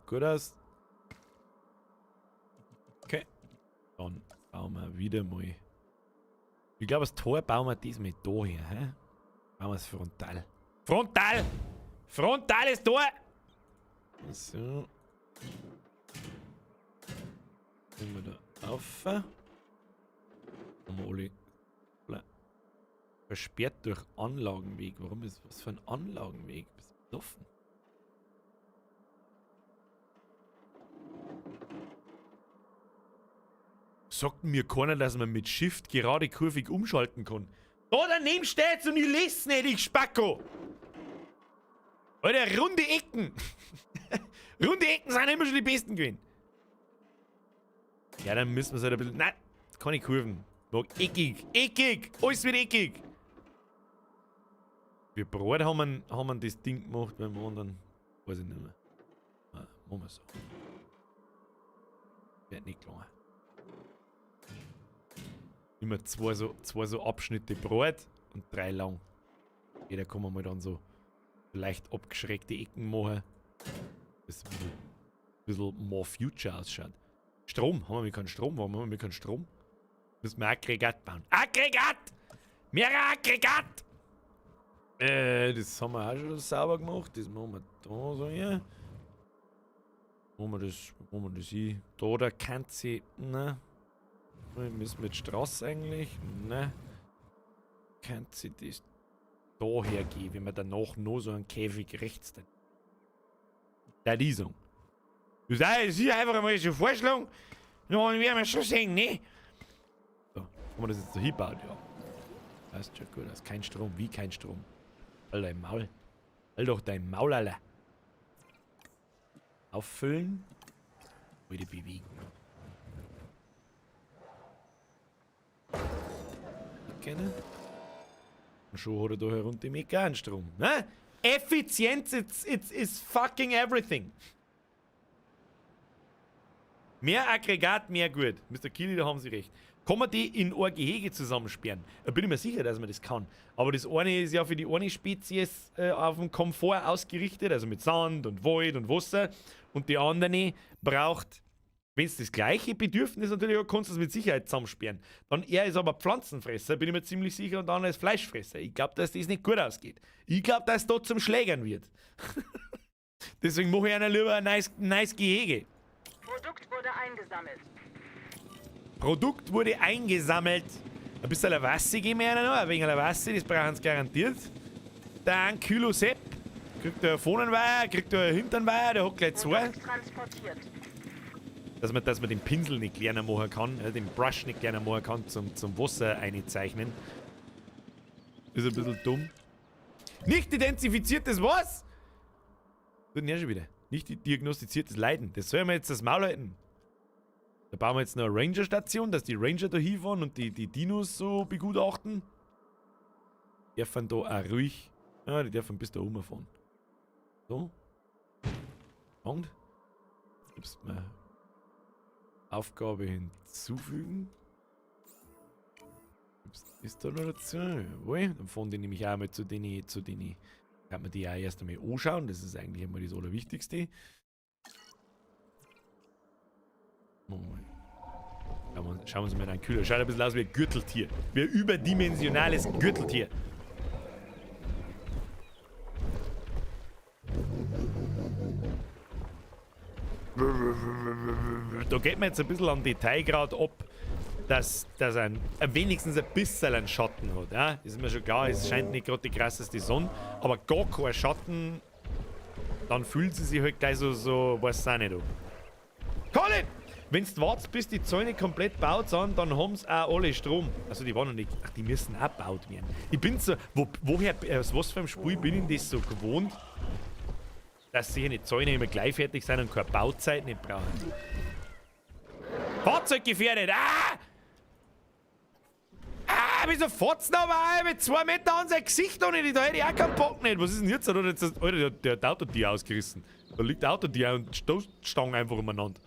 A: Gut aus. Okay. Dann bauen wir wieder mal. Ich glaube, das Tor bauen wir diesmal da her. Hä? Bauen wir es frontal. Frontal! Frontales Tor! So. Nehmen wir da auf. Haben wir alle versperrt durch Anlagenweg. Warum ist was für ein Anlagenweg? Bist du besoffen? Sagt mir keiner, dass man mit Shift gerade kurvig umschalten kann. Da daneben steht's und ich lese nicht, ich Spacko! Alter, runde Ecken! Runde Ecken sind immer schon die besten gewesen. Ja, dann müssen wir es halt ein bisschen. Nein, keine Kurven. Mag eckig, eckig! Alles wird eckig! Wie breit haben wir das Ding gemacht beim anderen? Weiß ich nicht mehr. Ah, machen wir so. Wird nicht klar. Immer zwei so Abschnitte breit und 3 lang. Jeder kann man mal dann so leicht abgeschrägte Ecken machen. Das ein bisschen more future ausschaut. Strom, haben wir keinen Strom? Warum haben wir keinen Strom? Müssen wir Aggregat bauen. Aggregat! Mehrere Aggregat! Das haben wir auch schon sauber gemacht. Das machen wir da so hier. Machen wir das hin. Da, da kann sie. Ne. Wir müssen mit Straße eigentlich. Ne. Kann sie das da hergehen, wenn wir danach noch so einen Käfig rechts dann. Da die so. Das ist einfach einmal so ein Vorschlag. Dann werden wir schon sehen, ne? So, haben wir das jetzt so hingebaut, ja. Passt schon gut, das ist kein Strom. Wie kein Strom? Alter, dein Maul. Halt doch dein Maul, Alter. Auffüllen. Heute bewegen. Gerne. Und schon hat er da herunter im keinen Strom. Ne? Effizienz, it's fucking everything. Mehr Aggregat, mehr gut. Mr. Kili, da haben Sie recht. Kann man die in ein Gehege zusammensperren? Da bin ich mir sicher, dass man das kann. Aber das eine ist ja für die eine Spezies auf den Komfort ausgerichtet, also mit Sand und Wald und Wasser. Und die andere braucht, wenn es das gleiche Bedürfnis natürlich hat, kannst du es mit Sicherheit zusammensperren. Dann er ist aber Pflanzenfresser, bin ich mir ziemlich sicher, und der andere ist Fleischfresser. Ich glaube, dass das nicht gut ausgeht. Ich glaube, dass es da zum Schlägern wird. Deswegen mache ich einer lieber ein nice Gehege.
F: Produkt wurde eingesammelt.
A: Produkt wurde eingesammelt. Ein bisschen Wasser geben wir ihnen noch, ein wenig Wasser, das brauchen sie garantiert. Dann Kilo Sepp. Kriegt er Pfonenweiher, kriegt er Hinternweiher, der hat gleich zwei.
F: Transportiert.
A: Dass man den Pinsel nicht kleiner machen kann, den Brush nicht kleiner machen kann zum Wasser einzeichnen. Ist ein bisschen dumm. Nicht identifiziertes was? Tut denn ja schon wieder. Nicht diagnostiziertes Leiden. Das soll mir jetzt das Maul halten. Da bauen wir jetzt noch eine Ranger-Station, dass die Ranger da hinfahren und die Dinos so begutachten. Die dürfen da auch ruhig. Ja, die dürfen bis da oben fahren. So. Und? Gibst mir Aufgabe hinzufügen. Ist da noch dazu? Jawohl. Dann fahren die nämlich auch mal zu denen, kann man die auch erst einmal anschauen. Das ist eigentlich immer das Allerwichtigste. Moment. Schauen wir uns mal einen Kühler. Schaut ein bisschen aus wie ein Gürteltier. Wie ein überdimensionales Gürteltier. Da geht man jetzt ein bisschen am Detailgrad ab, dass ein wenigstens ein bisschen einen Schatten hat. Ja? Ist mir schon klar, es scheint nicht gerade die krasseste Sonne, aber gar kein Schatten, dann fühlt sie sich halt gleich so weiß auch nicht. Colin! Wenn du wartest, bis die Zäune komplett gebaut sind, dann haben sie auch alle Strom. Also die waren noch nicht. Ach, die müssen auch gebaut werden. Ich bin so. Woher, aus was für einem Spiel bin ich das so gewohnt, dass sich die Zäune immer gleich fertig sind und keine Bauzeit nicht brauchen. Fahrzeug gefährdet! Ah! Ah, wieso furzen aber mit 2 Meter an sein Gesicht ohne die, da hätte ich auch keinen Bock nicht. Was ist denn jetzt? Oder jetzt, Alter, der hat Autotier ausgerissen. Da liegt Autotier und Stoßstangen einfach umeinander.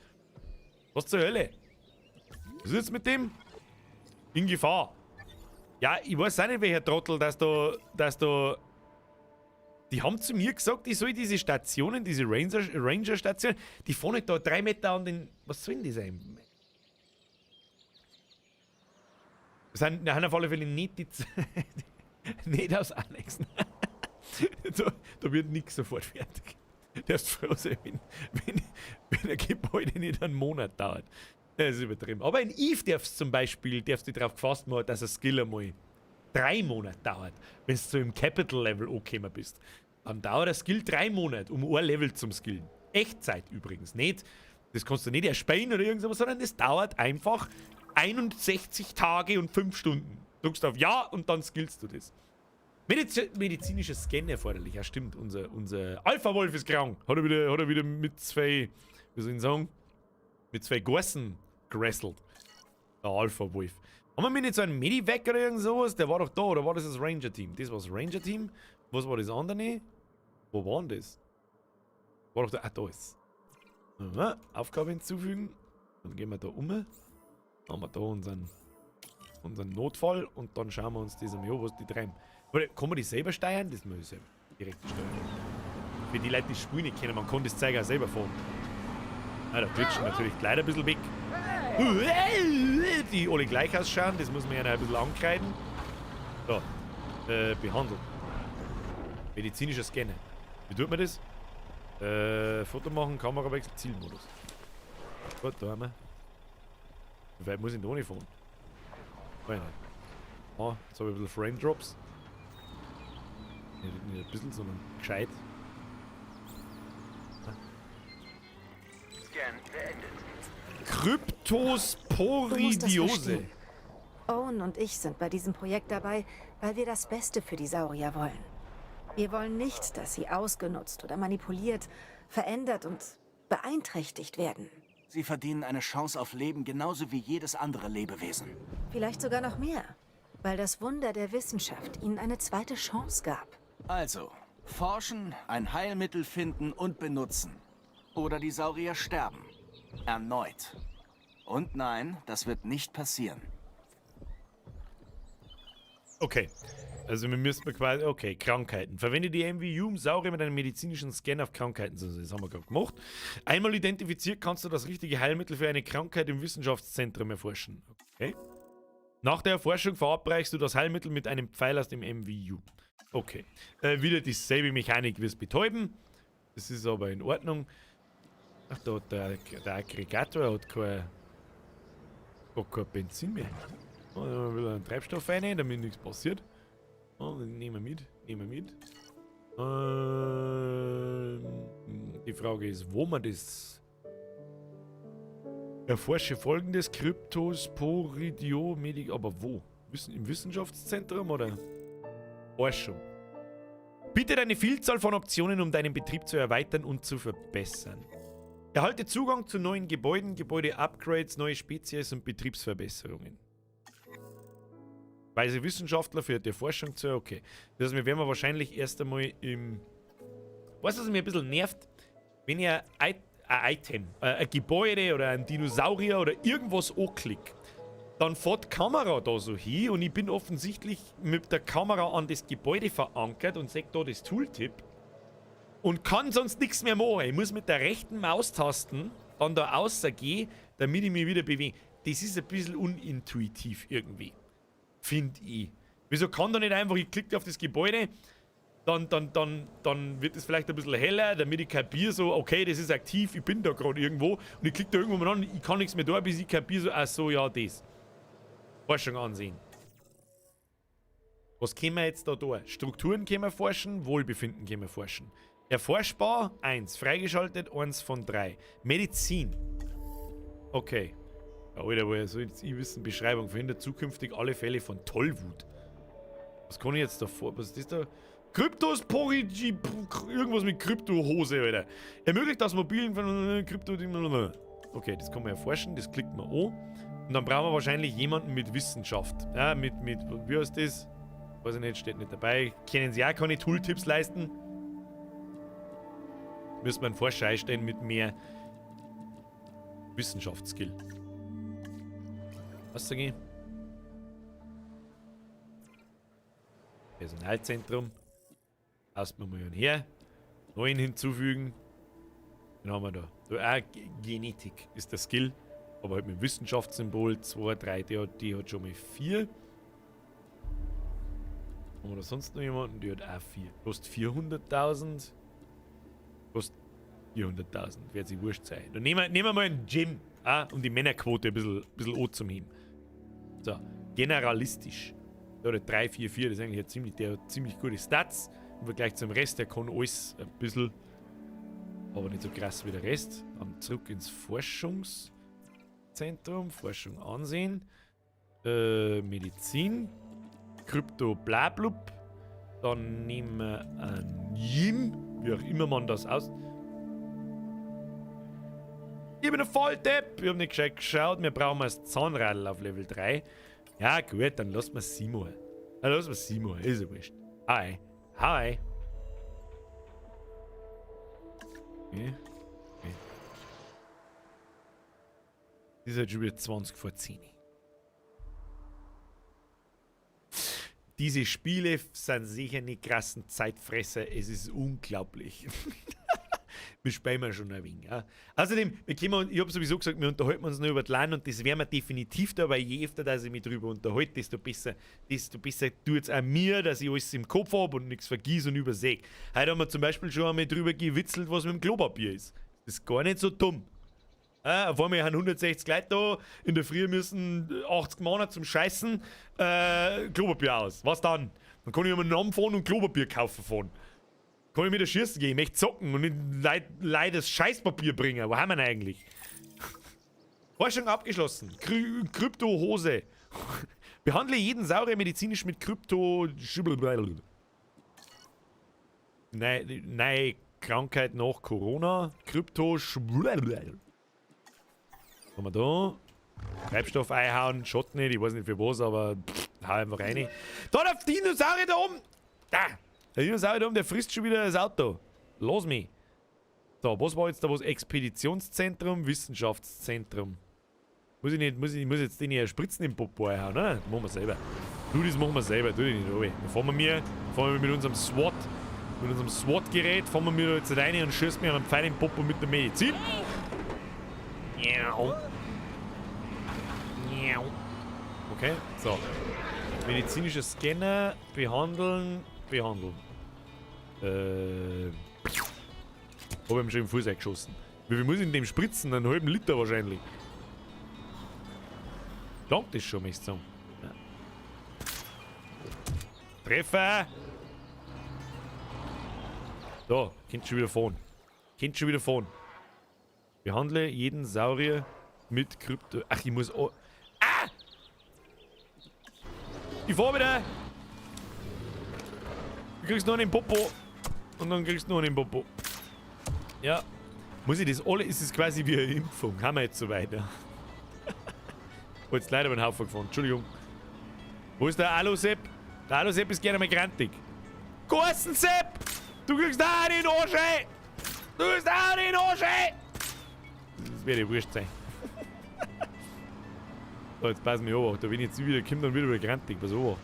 A: Was zur Hölle? Was ist jetzt mit dem? In Gefahr. Ja, ich weiß auch nicht, welcher Trottel, dass da. Die haben zu mir gesagt, ich soll diese Stationen, diese Ranger-Stationen, die fahren nicht da 3 Meter an den. Was soll denn das sein? Das sind auf alle Fälle nicht die. Nicht aus Annex. Da wird nichts sofort fertig. Der ist froh sein, wenn ein Gebäude nicht einen Monat dauert. Das ist übertrieben. Aber in Eve darfst du zum Beispiel, darfst du darauf gefasst machen, dass ein Skill einmal 3 Monate dauert. Wenn du so im Capital Level angekommen bist. Dann dauert der Skill 3 Monate, um ein Level zum Skillen. Echtzeit übrigens. Nicht, das kannst du nicht erspielen oder irgendwas, sondern das dauert einfach 61 Tage und 5 Stunden. Drückst auf Ja und dann skillst du das. Medizinischer Scan erforderlich. Ja, stimmt. Unser Alpha-Wolf ist krank. Hat er wieder mit 2, wie soll ich sagen, mit 2 Gorsen gerasselt. Der Alpha-Wolf. Haben wir nicht so einen Medivac oder irgend sowas? Der war doch da, oder war das das Ranger-Team? Das war das Ranger-Team. Was war das andere? Wo war denn das? War doch da. Ah, da ist. Aha, Aufgabe hinzufügen. Dann gehen wir da um. Dann haben wir da unseren Notfall und dann schauen wir uns das einmal an, was die treiben. Warte, kann man die selber steuern? Das muss ich selber direkt steuern. Für die Leute, die das Spiel nicht kennen, man kann das Zeug auch selber fahren. Ah, da glitschen natürlich die Leute ein bisschen weg. Die alle gleich ausschauen, das muss man ja noch ein bisschen ankreiden. So, behandeln. Medizinischer Scanner. Wie tut man das? Foto machen, Kamerawechsel, Zielmodus. Gut, da haben wir. Wie weit muss ich denn da nicht fahren? Weiß nicht. Ah, jetzt habe ich ein bisschen Frame Drops. Nicht ein bisschen, sondern gescheit.
I: Scan beendet.
A: Kryptosporidiose.
G: Owen und ich sind bei diesem Projekt dabei, weil wir das Beste für die Saurier wollen. Wir wollen nicht, dass sie ausgenutzt oder manipuliert, verändert und beeinträchtigt werden.
I: Sie verdienen eine Chance auf Leben genauso wie jedes andere Lebewesen.
G: Vielleicht sogar noch mehr, weil das Wunder der Wissenschaft ihnen eine zweite Chance gab.
I: Also, forschen, ein Heilmittel finden und benutzen. Oder die Saurier sterben. Erneut. Und nein, das wird nicht passieren.
A: Okay. Also wir müssen quasi... Okay, Krankheiten. Verwende die MVU, um Saurier mit einem medizinischen Scan auf Krankheiten zu sehen. Das haben wir gerade gemacht. Einmal identifiziert, kannst du das richtige Heilmittel für eine Krankheit im Wissenschaftszentrum erforschen. Okay. Nach der Erforschung verabreichst du das Heilmittel mit einem Pfeil aus dem MVU. Okay. Wieder dieselbe Mechanik wie es Betäuben. Das ist aber in Ordnung. Ach, da, der Aggregator hat kein Benzin mehr. Oh, da will einen Treibstoff rein, damit nichts passiert. Oh, den nehmen wir mit. Nehmen wir mit. Die Frage ist, wo man das... Erforsche folgendes: Kryptosporidio, aber wo? Im Wissenschaftszentrum oder? Forschung. Bietet eine Vielzahl von Optionen, um deinen Betrieb zu erweitern und zu verbessern. Erhalte Zugang zu neuen Gebäuden, Gebäude-Upgrades, neue Spezies und Betriebsverbesserungen. Weise Wissenschaftler für die Forschung zu. Okay. Das heißt, wir werden wahrscheinlich erst einmal im. Weißt du, was mich ein bisschen nervt? Wenn ihr ein Item, ein Gebäude oder ein Dinosaurier oder irgendwas anklickt, dann fährt die Kamera da so hin und ich bin offensichtlich mit der Kamera an das Gebäude verankert und sehe da das Tooltip und kann sonst nichts mehr machen. Ich muss mit der rechten Maustasten dann da außer gehen, damit ich mich wieder bewege. Das ist ein bisschen unintuitiv irgendwie. Finde ich. Wieso kann da nicht einfach, ich klicke auf das Gebäude, dann wird es vielleicht ein bisschen heller, damit ich kapiere so, okay, das ist aktiv, ich bin da gerade irgendwo und ich klicke da irgendwo mal an, ich kann nichts mehr da, bis ich kapiere so, ach so, ja, das. Forschung ansehen. Was können wir jetzt da tun? Strukturen können wir forschen, Wohlbefinden können wir forschen. Erforschbar 1, freigeschaltet 1 von 3. Medizin. Okay. Ja, Alter, woher soll jetzt ich wissen? Beschreibung verhindert zukünftig alle Fälle von Tollwut. Was kann ich jetzt da vor? Was ist das da? Kryptosporigi. Irgendwas mit Kryptohose, Alter. Ermöglicht das mobilen von Krypto. Okay, das kann man erforschen, das klickt man an. Und dann brauchen wir wahrscheinlich jemanden mit Wissenschaft. Ja, mit, wie heißt das? Weiß ich nicht, steht nicht dabei. Können sie auch keine Tooltips leisten? Müssen wir einen Forscher einstellen mit mehr Wissenschaftsskill. Was sag ich? Personalzentrum. Passt mir mal her. Neuen hinzufügen. Den haben wir da. Genetik ist der Skill. Aber halt mit Wissenschaftssymbol 2, 3, die hat schon mal 4. Haben wir da sonst noch jemanden? Die hat auch 4. Kostet 400.000. Kostet 400.000. Wird sich wurscht sein. Dann nehmen wir mal einen Jim, um die Männerquote ein bisschen anzuheben. So, generalistisch. Da der 3, 4, 4, das ist eigentlich ziemlich, der hat ziemlich gute Stats. Im Vergleich zum Rest, der kann alles ein bisschen, aber nicht so krass wie der Rest. Dann zurück ins Forschungszentrum, Forschung ansehen. Medizin, Krypto blablub. Dann nehmen wir ein Jim, wie auch immer man das aus. Ich bin ein Volldepp! Ich hab nicht gescheit geschaut. Wir brauchen das Zahnradl auf Level 3. Ja, gut, dann lassen wir Simon. Dann lassen wir Simon. Ist ja wurscht. Hi. Hi. Okay. Okay. Das ist halt schon wieder 9:40. Diese Spiele sind sicher nicht krassen Zeitfresser. Es ist unglaublich. Wir spielen schon ein wenig. Ja. Außerdem, wir können, ich habe sowieso gesagt, wir unterhalten uns nur über die LAN und das werden wir definitiv da, weil je öfter, dass ich mich drüber unterhalte, desto besser tut es auch mir, dass ich alles im Kopf habe und nichts vergiss und übersehe. Heute haben wir zum Beispiel schon einmal drüber gewitzelt, was mit dem Klopapier ist. Das ist gar nicht so dumm. Ja, auf einmal haben 160 Leute da, in der Früh müssen 80 Männer zum Scheißen Klopapier aus. Was dann? Dann kann ich immer einen fahren und Klopapier kaufen fahren. Kann ich mit der Schießen gehen, ich möchte zocken und nicht leider das Scheißpapier bringen. Wo haben wir denn eigentlich? Forschung abgeschlossen. Kryptohose. Behandle jeden Saurier medizinisch mit Krypto... Nein, nein, Krankheit nach Corona. Krypto... Haben wir da? Treibstoff einhauen, Schott nicht, ich weiß nicht für was, aber pff, hau einfach rein. Da, der Dinosaurier da oben! Da! Der Dinosaurier da oben, der frisst schon wieder das Auto. Los mich. So, was war jetzt da was? Expeditionszentrum, Wissenschaftszentrum. Muss ich nicht, muss ich muss jetzt den hier Spritzen im Popo einhauen, ne? Das machen wir selber. Du, das machen wir selber, tu dich nicht runter. Dann fahren wir mit unserem SWAT, mit unserem SWAT-Gerät, fahren wir mir da jetzt rein und schießen mir einen Pfeil im Popo mit der Medizin. Okay, so. Medizinischer Scanner, behandeln, behandeln. Hab ihm schon im Fuß eingeschossen. Wie viel muss ich in dem spritzen? Einen halben Liter wahrscheinlich. Langt das schon, möchte ich sagen. Ja. Treffer! Da, könnt schon wieder fahren. Könnt schon wieder fahren. Behandle jeden Saurier. Mit Krypto. Ach, ich muss. Oh. Ah! Ich fahr wieder! Du kriegst noch einen Popo. Und dann kriegst du noch einen Popo. Ja. Muss ich das alle? Ist es quasi wie eine Impfung? Haben wir jetzt soweit, ja. Oh, jetzt leider über den Haufen gefahren. Entschuldigung. Wo ist der Alu-Sepp? Der Alu-Sepp ist gerne mal grantig. Gorsen-Sepp! Du kriegst auch einen Arsch, ey! Du kriegst auch einen Arsch, ey! Das wird dir wurscht sein. So, jetzt pass mich auf. Da wenn ich jetzt wieder kommt, dann wird er wieder grantig. Pass auf.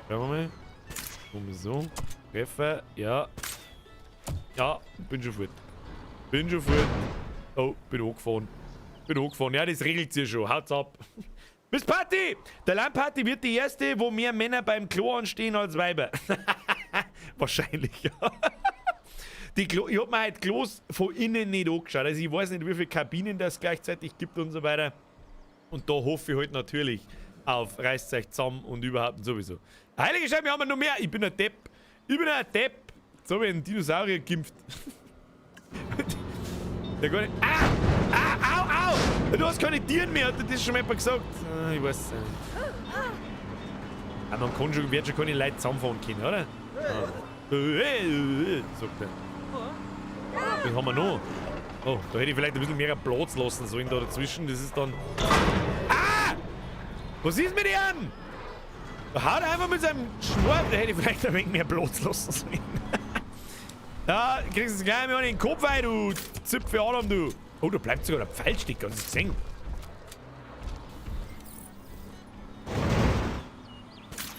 A: Schauen wir mal. Um so. Treffer. Ja. Ja, bin schon fort. Bin schon fort. Oh, bin hochgefahren. Bin hochgefahren. Ja, das regelt sich schon. Haut's ab. Miss Party! Der Lamparty wird die erste, wo mehr Männer beim Klo anstehen als Weiber. Wahrscheinlich, ja. Die Klo, ich hab mir halt Klos von innen nicht angeschaut. Also ich weiß nicht, wie viele Kabinen das gleichzeitig gibt und so weiter. Und da hoffe ich halt natürlich auf reißt euch zusammen und überhaupt und sowieso. Heilige Scheiße, wir haben noch mehr. Ich bin ein Depp. Ich bin ein Depp. So wie ein Dinosaurier geimpft. Der gar nicht. Ah! Ah! Au! Au! Du hast keine Tiere mehr, hat dir das schon mal jemand gesagt? Ah, ich weiß es nicht. Ah, man kann schon, wird schon keine Leute zusammenfahren können, oder? Ah. Sagt er. Was haben wir noch? Oh, da hätte ich vielleicht ein bisschen mehr Platz lassen sollen da dazwischen. Das ist dann. Ah! Was ist mit ihm? Da haut er einfach mit seinem Schwert. Da hätte ich vielleicht ein wenig mehr Platz lassen sollen. Ja, kriegst du es gleich mal in den Kopf rein, du Zipfel Adam, du. Oh, da bleibt sogar der Pfeilstick, hast du gesehen?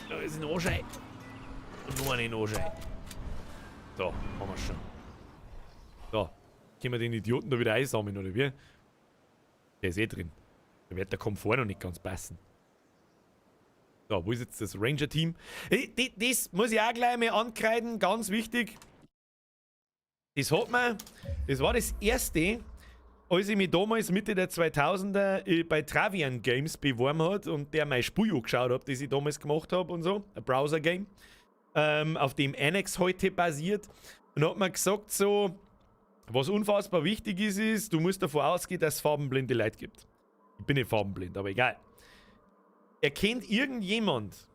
A: Da ist ein Anschei. Und noch einen Anschei. So, haben wir schon. So, können wir den Idioten da wieder einsammeln, oder wie? Der ist eh drin. Da wird der Komfort noch nicht ganz passen. So, wo ist jetzt das Ranger-Team? Das muss ich auch gleich mal ankreiden, ganz wichtig. Das hat man, das war das erste, als ich mich damals Mitte der 2000er bei Travian Games beworben hat und der mein Spiel angeschaut hat, das ich damals gemacht habe und so, ein Browser-Game, auf dem Annex heute basiert. Und hat man gesagt so, was unfassbar wichtig ist, ist, du musst davon ausgehen, dass es farbenblinde Leute gibt. Ich bin nicht farbenblind, aber egal. Erkennt irgendjemand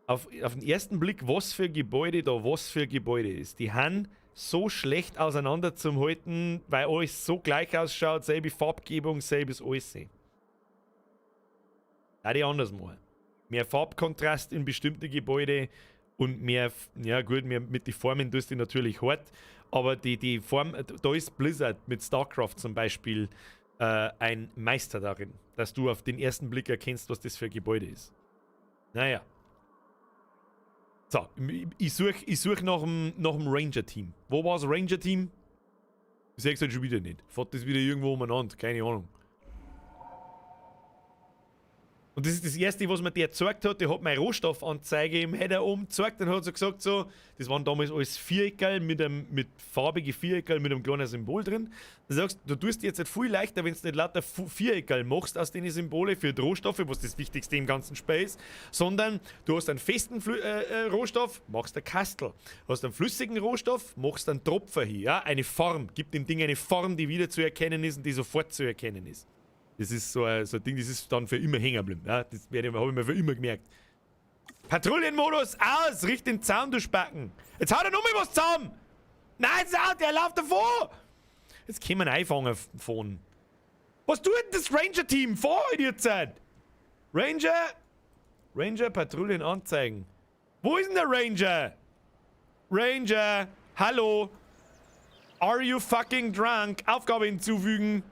A: auf den ersten Blick, was für Gebäude da was für Gebäude ist? Die haben so schlecht auseinander zum halten, weil alles so gleich ausschaut, selbe Farbgebung, selbes alles. Da die anders machen. Mehr Farbkontrast in bestimmte Gebäude und mehr, ja gut, mehr mit den Formen tust du natürlich hart, aber die Form, da ist Blizzard mit StarCraft zum Beispiel ein Meister darin, dass du auf den ersten Blick erkennst, was das für ein Gebäude ist. Naja. So, ich such nach dem Ranger-Team. Wo war das Ranger-Team? Ich seh's halt schon wieder nicht. Fährt das wieder irgendwo umeinander, keine Ahnung. Und das ist das Erste, was mir der gezeigt hat. Der hat meine Rohstoffanzeige im Header oben gezeigt und hat so gesagt, so, das waren damals alles Viereckerl mit farbigen Viereckerl mit einem kleinen Symbol drin. Du sagst, du tust dir jetzt halt viel leichter, wenn du nicht lauter Viereckerl machst aus den Symbole für die Rohstoffe, was das Wichtigste im ganzen Spiel ist, sondern du hast einen festen Rohstoff, machst einen Kastel. Hast einen flüssigen Rohstoff, machst einen Tropfer hier, ja? Eine Form. Gib dem Ding eine Form, die wieder zu erkennen ist und die sofort zu erkennen ist. Das ist so ein Ding, das ist dann für immer hängen geblieben. Ja, das habe ich mir für immer gemerkt. Patrouillenmodus aus! Richt den Zaun, du Spacken! Jetzt haut er noch mal was zusammen! Nein, jetzt out, der läuft davor! Jetzt können wir ihn einfangen fahren. Was tut denn das Ranger-Team? Fahr in die Zeit! Ranger! Ranger, Patrouillen anzeigen. Wo ist denn der Ranger? Ranger! Hallo! Are you fucking drunk? Aufgabe hinzufügen!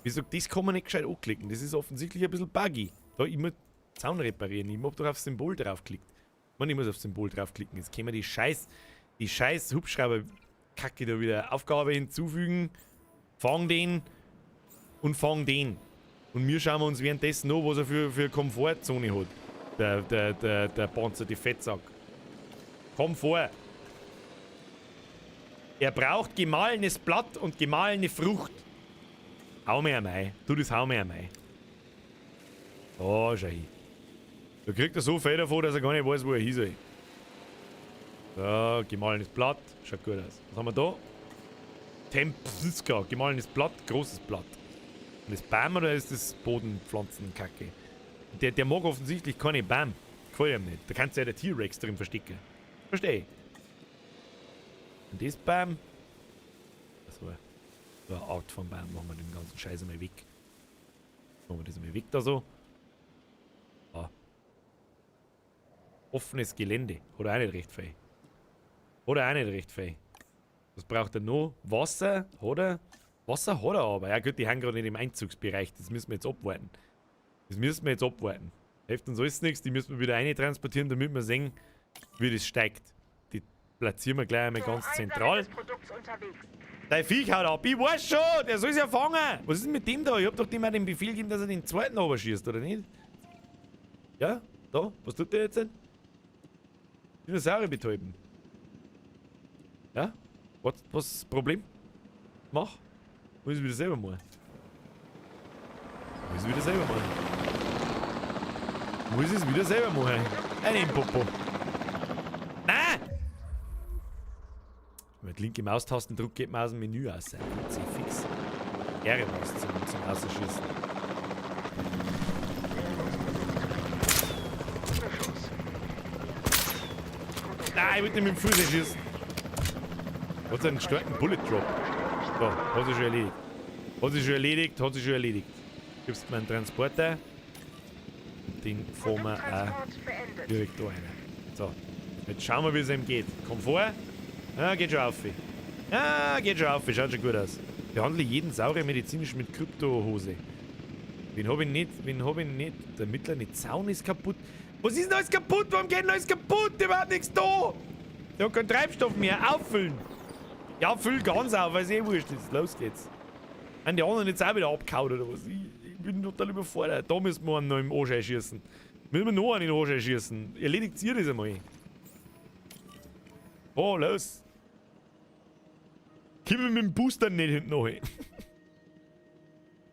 A: Wieso, das kann man nicht gescheit anklicken. Das ist offensichtlich ein bisschen buggy. Da, ich muss Zaun reparieren. Ich hab doch aufs Symbol draufgeklickt. Mann, ich muss aufs Symbol draufklicken. Jetzt können wir die scheiß Hubschrauber-Kacke da wieder. Aufgabe hinzufügen. Fang den. Und fang den. Und wir schauen uns währenddessen noch, was er für Komfortzone hat. Der Panzer, die Fettsack. Komfort. Er braucht gemahlenes Blatt und gemahlene Frucht. Hau mir einmal. Du, das hau mir einmal. Oh, schau hin. Da kriegt er so viel davon, dass er gar nicht weiß, wo er hin soll. So, gemahlenes Blatt. Schaut gut aus. Was haben wir da? Tempsiska. Gemahlenes Blatt, großes Blatt. Und das Baum oder ist das Bodenpflanzenkacke? Der mag offensichtlich keine Baum. Gefällt ihm nicht. Da kannst du ja der T-Rex drin verstecken. Verstehe. Und das Baum. Das war so eine Art von Baum. Machen wir den ganzen Scheiß einmal weg. Machen wir das einmal weg da so. Ah. Offenes Gelände. Oder auch nicht recht fein. Oder auch nicht recht fein. Was braucht er noch? Wasser, oder? Wasser hat er aber. Ja gut, die haben gerade nicht im Einzugsbereich. Das müssen wir jetzt abwarten. Das müssen wir jetzt abwarten. Hilft uns alles nichts. Die müssen wir wieder reintransportieren, damit wir sehen, wie das steigt. Die platzieren wir gleich einmal ganz zentral. Dein Viech haut ab. Ich weiß schon, der soll sich ja fangen. Was ist denn mit dem da? Ich hab doch dem auch den Befehl gegeben, dass er den zweiten schießt, oder nicht? Ja? Da? Was tut der jetzt denn? Dinosaurier betäuben. Ja? Was ist das Problem? Mach. Muss ich wieder selber machen. Muss ich wieder selber machen. Muss ich es wieder selber machen. Einen Popo. Nein! Mit linke Maustastendruck geht man aus dem Menü raus. C fix. Ehre was zum Ausschießen. Nein, ich will nicht mit dem Fuß schießen. Hat einen starken Bullet Drop. So, hat sich schon erledigt. Hat sich schon erledigt, hat sich schon erledigt. Gibst mir einen Transporter. Den fahren wir auch direkt da rein. So, jetzt schauen wir, wie es ihm geht. Komfort. Ja, geht schon auf. Ja, geht schon auf. Schaut schon gut aus. Behandle jeden Saurier medizinisch mit Kryptohose. Wen hab ich nicht? Wen hab ich nicht? Der mittlere Zaun ist kaputt. Was ist denn alles kaputt? Warum geht denn alles kaputt? Überhaupt nichts da! Der hat keinen Treibstoff mehr. Auffüllen! Ja, füll ganz auf, weil es eh wurscht ist. Los geht's. Haben die anderen jetzt auch wieder abgehauen oder was? Ich bin total überfordert. Da müssen wir einen noch im Arsch schießen. Müssen wir noch einen in den Arsch schießen. Erledigt ihr das einmal. Oh, los. Kommen wir mit dem Booster nicht hinten noch hin.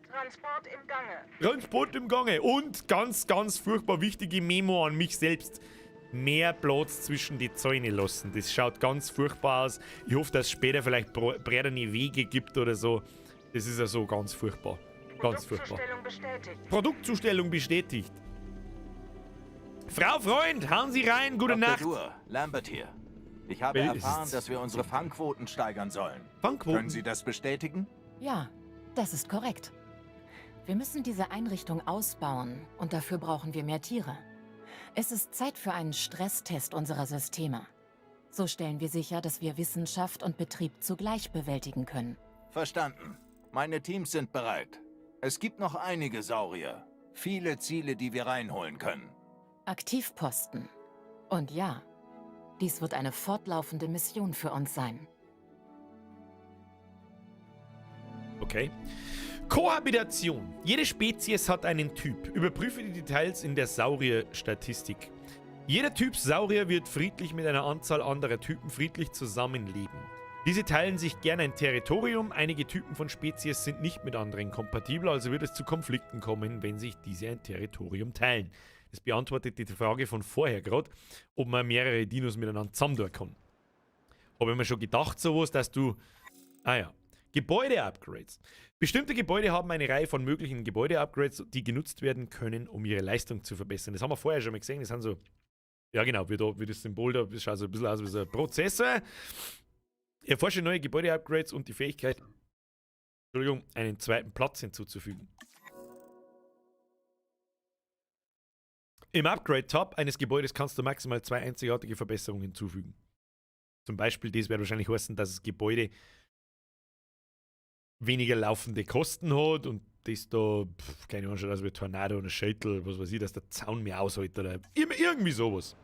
F: Transport im Gange.
A: Transport im Gange. Und ganz, ganz furchtbar wichtige Memo an mich selbst. Mehr Platz zwischen die Zäune lassen. Das schaut ganz furchtbar aus. Ich hoffe, dass es später vielleicht breitere Wege gibt oder so. Das ist ja so ganz furchtbar. Ganz furchtbar.
F: Produktzustellung bestätigt.
A: Produktzustellung bestätigt. Frau Freund, hauen Sie rein. Gute
H: Dr.
A: Nacht.
H: Dur, Lambert hier. Ich habe erfahren, dass wir unsere Fangquoten steigern sollen.
A: Fangquoten?
H: Können Sie das bestätigen?
D: Ja, das ist korrekt. Wir müssen diese Einrichtung ausbauen und dafür brauchen wir mehr Tiere. Es ist Zeit für einen Stresstest unserer Systeme. So stellen wir sicher, dass wir Wissenschaft und Betrieb zugleich bewältigen können.
H: Verstanden. Meine Teams sind bereit. Es gibt noch einige Saurier. Viele Ziele, die wir reinholen können.
D: Aktivposten. Und ja, dies wird eine fortlaufende Mission für uns sein.
A: Okay. Kohabitation. Jede Spezies hat einen Typ. Überprüfe die Details in der Saurier-Statistik. Jeder Typ Saurier wird friedlich mit einer Anzahl anderer Typen friedlich zusammenleben. Diese teilen sich gerne ein Territorium. Einige Typen von Spezies sind nicht mit anderen kompatibel, also wird es zu Konflikten kommen, wenn sich diese ein Territorium teilen. Das beantwortet die Frage von vorher gerade, ob man mehrere Dinos miteinander zusammentun kann. Habe ich mir schon gedacht, sowas, dass du... Ah ja. Gebäude-Upgrades. Bestimmte Gebäude haben eine Reihe von möglichen Gebäude-Upgrades, die genutzt werden können, um ihre Leistung zu verbessern. Das haben wir vorher schon mal gesehen. Das sind so... Ja genau, wie, da, wie das Symbol da, das schaut so ein bisschen aus wie so ein Prozessor. Erforsche neue Gebäude-Upgrades und die Fähigkeit, Entschuldigung, einen zweiten Platz hinzuzufügen. Im Upgrade-Tab eines Gebäudes kannst du maximal 2 einzigartige Verbesserungen hinzufügen. Zum Beispiel, das wird wahrscheinlich heißen, dass das Gebäude weniger laufende Kosten hat und das da, keine Ahnung, schaut aus wie Tornado oder Shuttle, was weiß ich, dass der Zaun mehr aushält oder irgendwie sowas.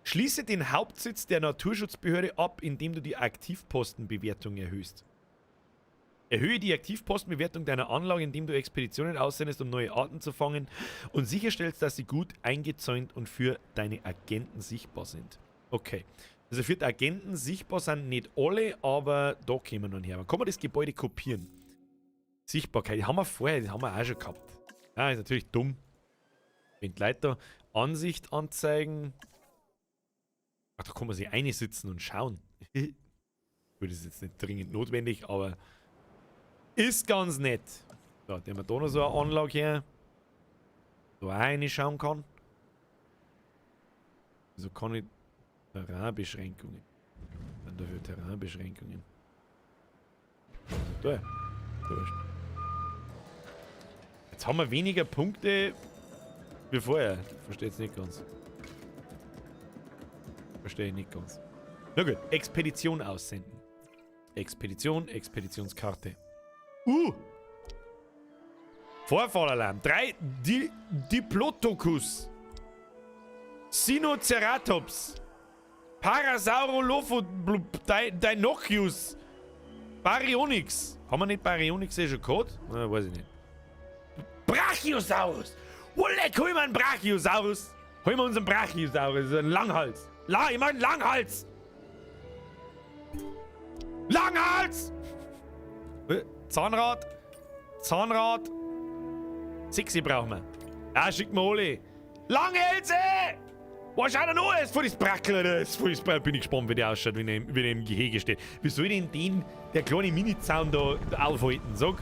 A: Schließe den Hauptsitz der Naturschutzbehörde ab, indem du die Aktivpostenbewertung erhöhst. Erhöhe die Aktivpostenbewertung deiner Anlage, indem du Expeditionen aussendest, um neue Arten zu fangen und sicherstellst, dass sie gut eingezäunt und für deine Agenten sichtbar sind. Okay. Also für die Agenten sichtbar sind nicht alle, aber da kommen wir noch her. Aber kann man das Gebäude kopieren? Sichtbarkeit, die haben wir vorher, das haben wir auch schon gehabt. Ja, ist natürlich dumm. Wenn die Leute da Ansicht anzeigen. Ach, da kann man sich einsitzen und schauen. Gut, das ist jetzt nicht dringend notwendig, aber ist ganz nett. So, den haben wir da noch so eine Anlage her. Da auch reinschauen kann. Wieso kann ich Terrainbeschränkungen? Dann dafür Terrainbeschränkungen. Da. Da ist. Jetzt haben wir weniger Punkte wie vorher. Verstehe jetzt nicht ganz. Verstehe ich nicht ganz. Na gut, Expedition aussenden. Expedition, Expeditionskarte. Vorfallalarm. 3 Diplodocus. Sinoceratops. Parasaurolophus. Baryonyx. Haben wir nicht Baryonyx eh schon gehabt? Na, weiß ich nicht. Brachiosaurus. Oh, leck, hol mir einen Brachiosaurus. Hol mir unseren Brachiosaurus. Das ist ein Langhals. Ich mein Langhals. Langhals! Zahnrad. Zahnrad. 6 brauchen wir. Ah, schick mir alle. Langhälse! Was schaut denn noch alles vor das Brackel, Alter? Das voll das Brackel. Bin ich gespannt, wie der ausschaut, wenn er im Gehege steht. Wie soll denn den, der kleine Mini-Zaun da aufhalten? Sag.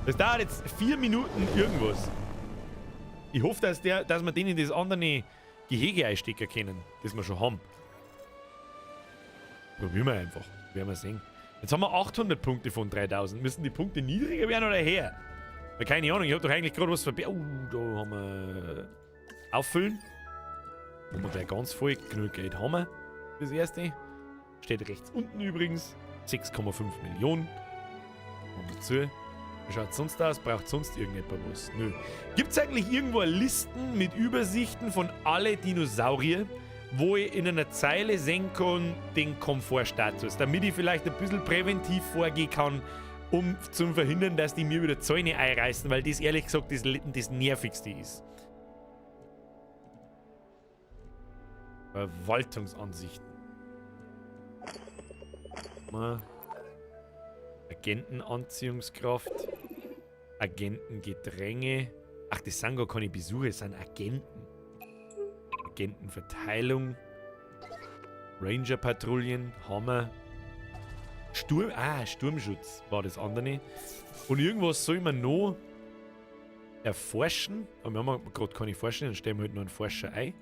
A: Das dauert jetzt 4 Minuten irgendwas. Ich hoffe, dass wir den in das andere Gehege einstecken können, das wir schon haben. Probieren wir einfach. Werden wir sehen. Jetzt haben wir 800 Punkte von 3000. Müssen die Punkte niedriger werden oder her? Keine Ahnung, ich hab doch eigentlich gerade was vorbei. Oh, da haben wir. Auffüllen. Wo wir gleich ganz voll. Genug Geld haben wir. Das erste. Steht rechts unten übrigens. 6,5 Millionen. Machen wir zu. Wie schaut es sonst aus? Braucht sonst irgendjemand was? Nö. Gibt es eigentlich irgendwo Listen mit Übersichten von alle Dinosaurier, wo ich in einer Zeile sehen kann, den Komfortstatus, damit ich vielleicht ein bisschen präventiv vorgehen kann, um zu verhindern, dass die mir wieder Zäune einreißen, weil das ehrlich gesagt das Nervigste ist. Verwaltungsansichten. Mal. Agentenanziehungskraft. Agentengedränge. Ach, das sind gar keine Besuche, das sind Agenten. Agentenverteilung. Ranger-Patrouillen. Hammer. Sturm. Ah, Sturmschutz war das andere. Und irgendwas soll man noch erforschen. Aber wir haben gerade keine Forschung, dann stellen wir halt noch einen Forscher ein.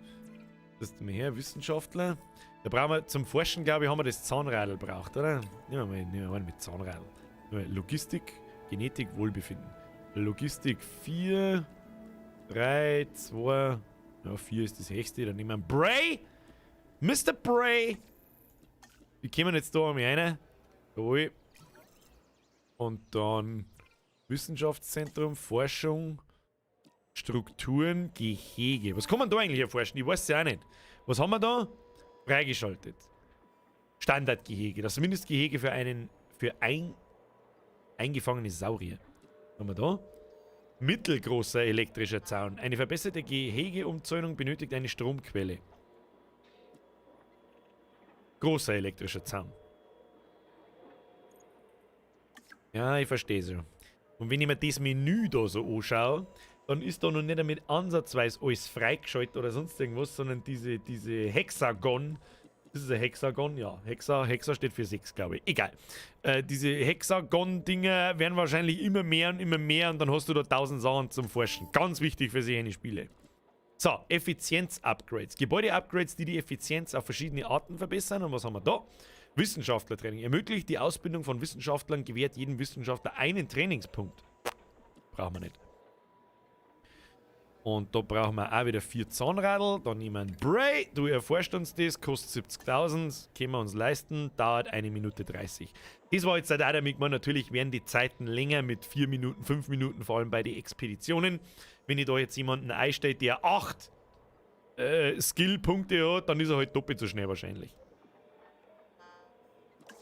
A: Das ist mir her, Wissenschaftler. Da brauchen wir zum Forschen, glaube ich, haben wir das Zahnradl braucht, oder? Nehmen wir mal mit Zahnradl. Logistik, Genetik, Wohlbefinden. Logistik 4, 3, 2, ja, 4 ist das höchste. Dann nehmen wir Bray! Mr. Bray! Wir kommen jetzt da einmal rein. Jawohl. Und dann Wissenschaftszentrum, Forschung, Strukturen, Gehege. Was kann man da eigentlich erforschen? Ich weiß es ja auch nicht. Was haben wir da? Freigeschaltet. Standardgehege. Das Mindestgehege für einen eingefangene Saurier. Was haben wir da? Mittelgroßer elektrischer Zaun. Eine verbesserte Gehegeumzäunung benötigt eine Stromquelle. Großer elektrischer Zaun. Ja, ich verstehe schon. Und wenn ich mir das Menü da so anschaue, dann ist da noch nicht damit ansatzweise alles freigeschaltet oder sonst irgendwas, sondern diese Hexagon. Das ist ein Hexagon, ja. Hexa steht für 6, glaube ich. Egal. Diese Hexagon-Dinger werden wahrscheinlich immer mehr und immer mehr und dann hast du da 1000 Sachen zum Forschen. Ganz wichtig für solche Spiele. So, Effizienz-Upgrades. Gebäude-Upgrades, die die Effizienz auf verschiedene Arten verbessern. Und was haben wir da? Wissenschaftlertraining. Ermöglicht die Ausbildung von Wissenschaftlern, gewährt jedem Wissenschaftler einen Trainingspunkt. Brauchen wir nicht. Und da brauchen wir auch wieder 4 Zahnradl. Da nehmen wir einen Bray. Du erforscht uns das, kostet 70.000. Können wir uns leisten. Dauert 1 Minute 30. Das war jetzt halt auch damit gemeint. Natürlich werden die Zeiten länger mit 4 Minuten, 5 Minuten, vor allem bei den Expeditionen. Wenn ich da jetzt jemanden einstelle, der 8 Skillpunkte hat, dann ist er halt doppelt so schnell wahrscheinlich.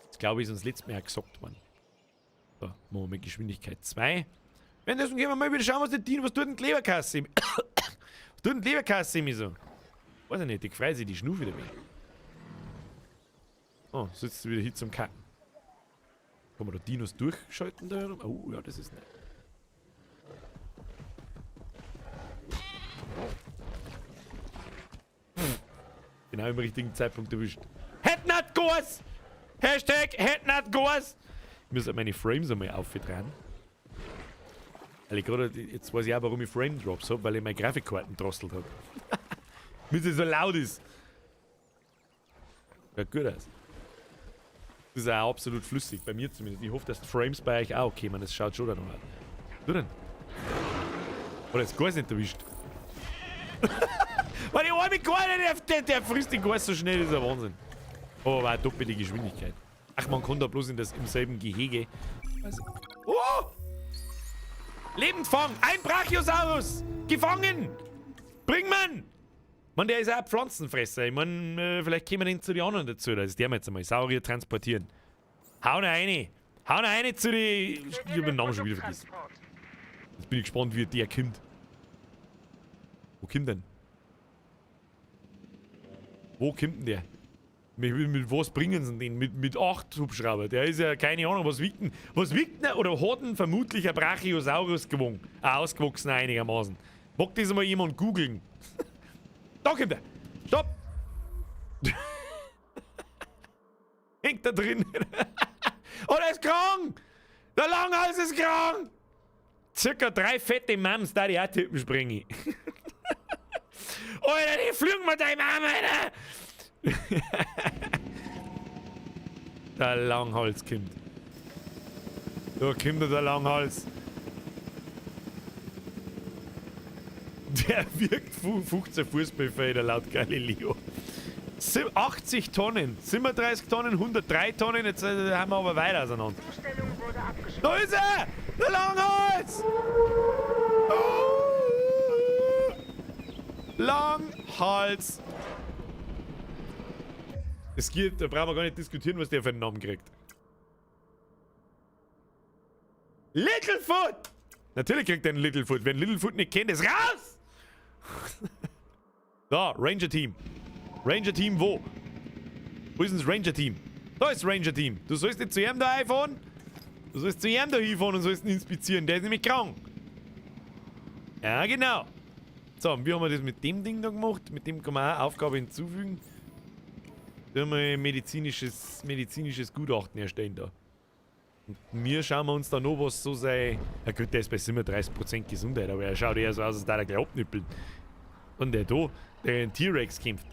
A: Das glaube ich ist uns letztes Mal auch gesagt worden. So, machen wir mit Geschwindigkeit 2. Währenddessen gehen wir mal wieder schauen, was der Dino, was tut denn die Leberkasse? Was tut denn die Leberkasse mir so? Weiß ich nicht, die freut sich, die Schnur wieder weg. Oh, sitzt wieder hier zum Kacken. Kann man da Dinos durchschalten da herum? Oh, ja, das ist nett. Genau im richtigen Zeitpunkt erwischt. Head not goes! Hashtag Head not goes! Ich muss halt meine Frames einmal aufdrehen. Weil ich gerade, jetzt weiß ich auch, warum ich Frame Drops habe, weil ich meine Grafikkarten drosselt habe. Damit sie so laut ist. Schaut gut aus. Das ist auch absolut flüssig, bei mir zumindest. Ich hoffe, dass die Frames bei euch auch kommen. Das schaut schon danach aus. Du denn? Oder ist gar nicht erwischt. Weil die arme gar nicht, der frisst den Gas so schnell, das ist ein Wahnsinn. Oh, aber auch doppelte Geschwindigkeit. Ach, man kann da bloß in das, im selben Gehege. Also, oh! Lebendfang! Ein Brachiosaurus! Gefangen! Bring man! Man, der ist auch ein Pflanzenfresser. Ich meine, vielleicht kämen wir den zu den anderen dazu. Das ist der jetzt einmal. Saurier transportieren. Hau ne rein! Hau ne rein zu die. Ich hab den Namen schon wieder vergessen. Jetzt bin ich gespannt, wie der kommt. Wo kommt denn? Wo kommt denn der? Mit was bringen sie den? Mit 8 Hubschrauber. Der ist ja keine Ahnung, was wiegt denn? Was wiegt denn? Oder hat denn vermutlich ein Brachiosaurus gewogen? Ausgewachsen einigermaßen. Mag das mal jemand googeln? Da kommt er! Stopp! Hängt da drin. Oh, der ist krank! Der Langhals ist krank! Circa 3 fette Mams, da die auch Tippen springen. Alter, die fliegen mit deinem Arm, Alter! Der Langhals kommt. Da kommt der Langhals. Der wirkt 15 Fußballfelder laut Galileo. 80 Tonnen, 37 Tonnen, 103 Tonnen, jetzt haben wir aber weiter auseinander. Da ist er! Der Langhals! Oh! Langhals! Es geht, da brauchen wir gar nicht diskutieren, was der für einen Namen kriegt. Littlefoot! Natürlich kriegt er einen Littlefoot. Wer einen Littlefoot nicht kennt, ist raus! So, Ranger Team. Ranger Team wo? Wo ist denn das Ranger Team? Da ist das Ranger Team. Du sollst nicht zu ihm da einfahren. Du sollst zu ihm da hinfahren und sollst ihn inspizieren. Der ist nämlich krank. Ja, genau. So, und wie haben wir das mit dem Ding da gemacht? Mit dem kann man auch Aufgabe hinzufügen. Da haben wir medizinisches Gutachten erstellen da. Und wir schauen wir uns da noch, was so sei. Ja gut, der ist bei 37% Gesundheit, aber er schaut eher so aus, als da er gleich abnippeln. Und der da, der in T-Rex kämpft.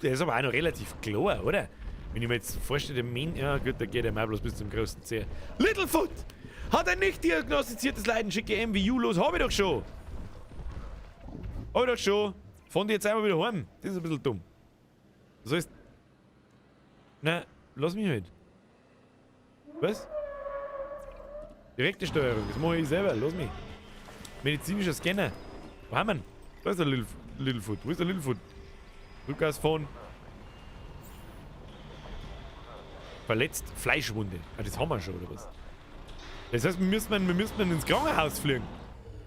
A: Der ist aber auch noch relativ klar, oder? Wenn ich mir jetzt vorstelle, der Min. Ja gut, da geht er mal bloß bis zum größten Zeh. Littlefoot! Hat ein nicht diagnostiziertes Leiden, schicke MVU los. Hab ich doch schon! Hab ich doch schon! Fahren die jetzt einmal wieder heim. Das ist ein bisschen dumm. Das heißt. Na, lass mich halt. Was? Direkte Steuerung, das mache ich selber, lass mich. Medizinischer Scanner. Wo haben wir ihn? Da ist der Littlefoot. Wo ist der Littlefoot? Rückwärts fahren. Verletzt, Fleischwunde. Ah, das haben wir schon, oder was? Das heißt, wir müssen ins Krankenhaus fliegen.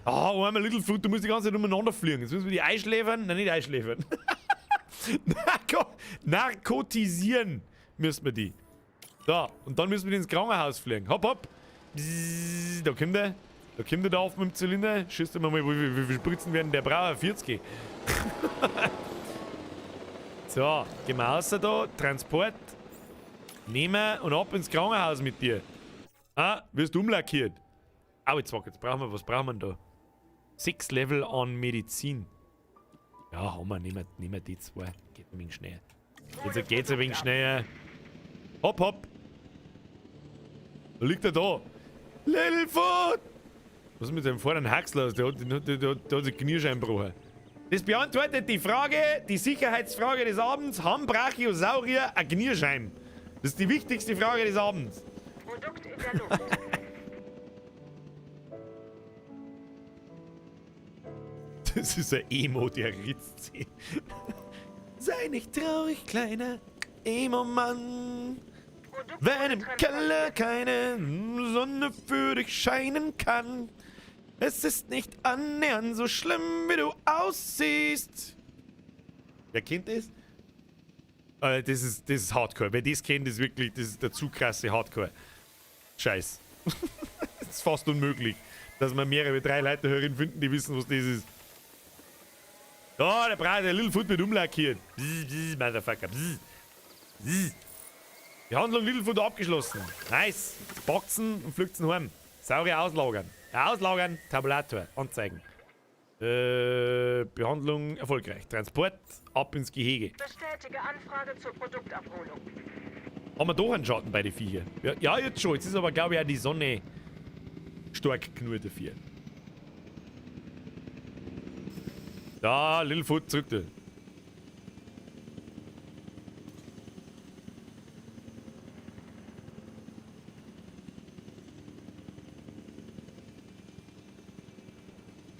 A: Ah, oh, einmal Littlefoot, du musst die ganze Zeit umeinander fliegen. Jetzt müssen wir die einschläfern. Nein, nicht einschläfern. Narkotisieren müssen wir die. So, und dann müssen wir die ins Krankenhaus fliegen. Hopp, hopp. Bzzz, da kommt er. Da kommt er da auf mit dem Zylinder. Schießt immer mal, wie viel Spritzen werden. Der braucht 40. So, gehen wir raus da. Transport. Nehmen und ab ins Krankenhaus mit dir. Ah, wirst umlackiert. Au, jetzt brauchen wir, was brauchen wir denn da? 6 Level an Medizin. Ja, haben wir. Nehmen wir die zwei. Geht ein wenig schneller. Jetzt geht's ein wenig schneller. Hopp, hopp. Da liegt er da. Littlefoot! Was ist mit seinem vorderen Haxel los? Der hat sich Kniescheiben gebrochen. Das beantwortet die Frage, die Sicherheitsfrage des Abends. Haben Brachiosaurier eine Kniescheibe? Das ist die wichtigste Frage des Abends.
F: Produkt in der Luft.
A: Das ist ein Emo, der ritzt sie. Sei nicht traurig, kleiner Emo-Mann. Wenn im Keller keine Sonne für dich scheinen kann. Es ist nicht annähernd so schlimm, wie du aussiehst. Wer kennt das? Das ist Hardcore. Wer das kennt, ist wirklich, das ist der zu krasse Hardcore. Scheiß. Das ist fast unmöglich, dass man mehrere, 3 Leute hören finden, die wissen, was das ist. Da, der Brat, der Littlefoot wird umlackiert. Bzz, bzz, Motherfucker. Bzz. Bzz. Behandlung Littlefoot abgeschlossen. Nice. Boxen und fliegt's heim. Saurier auslagern. Auslagern, Tabulator. Anzeigen. Behandlung erfolgreich. Transport ab ins Gehege.
F: Bestätige Anfrage zur Produktabholung.
A: Haben wir doch einen Schatten bei den Viecher? Ja, ja, jetzt schon. Jetzt ist aber, glaube ich, auch die Sonne stark genug dafür. Da, Littlefoot, zurück da.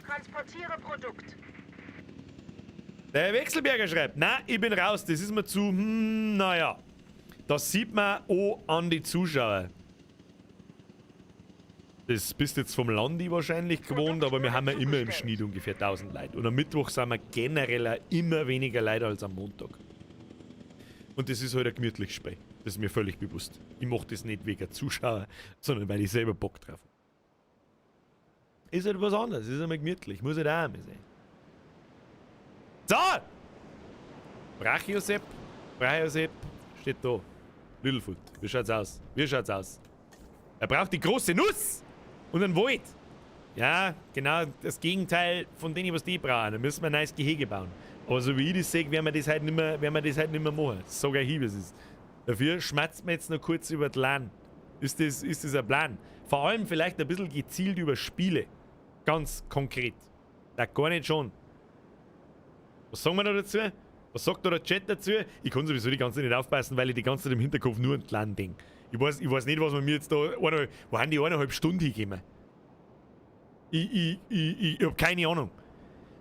F: Transportiere Produkt.
A: Der Wechselberger schreibt, na, ich bin raus, das ist mir zu, naja. Das sieht man auch an die Zuschauer. Das bist jetzt vom Landi wahrscheinlich gewohnt, aber wir haben ja immer im Schnitt ungefähr 1000 Leute. Und am Mittwoch sind wir generell auch immer weniger Leute als am Montag. Und das ist halt ein gemütliches Spiel. Das ist mir völlig bewusst. Ich mach das nicht wegen Zuschauer, sondern weil ich selber Bock drauf hab. Ist halt was anderes, ist einmal gemütlich, muss halt auch einmal sein. So! Brachiosepp, Brachiosepp steht da. Littlefoot, wie schaut's aus? Wie schaut's aus? Er braucht die große Nuss und einen Wald. Ja, genau das Gegenteil von denen, was die brauchen. Da müssen wir ein neues Gehege bauen. Aber so wie ich das sehe, werden wir das halt nicht mehr, werden wir das halt nicht mehr machen. So geil, wie es ist. Dafür schmatzt man jetzt noch kurz über die LAN. Ist das ein Plan? Vor allem vielleicht ein bisschen gezielt über Spiele. Ganz konkret. Da gar nicht schon. Was sagen wir noch dazu? Was sagt da der Chat dazu? Ich kann sowieso die ganze Zeit nicht aufpassen, weil ich die ganze Zeit im Hinterkopf nur an die LAN denke. Ich weiß nicht, was man mir jetzt da... Wo haben die 1,5 Stunden hingegeben? Ich hab keine Ahnung.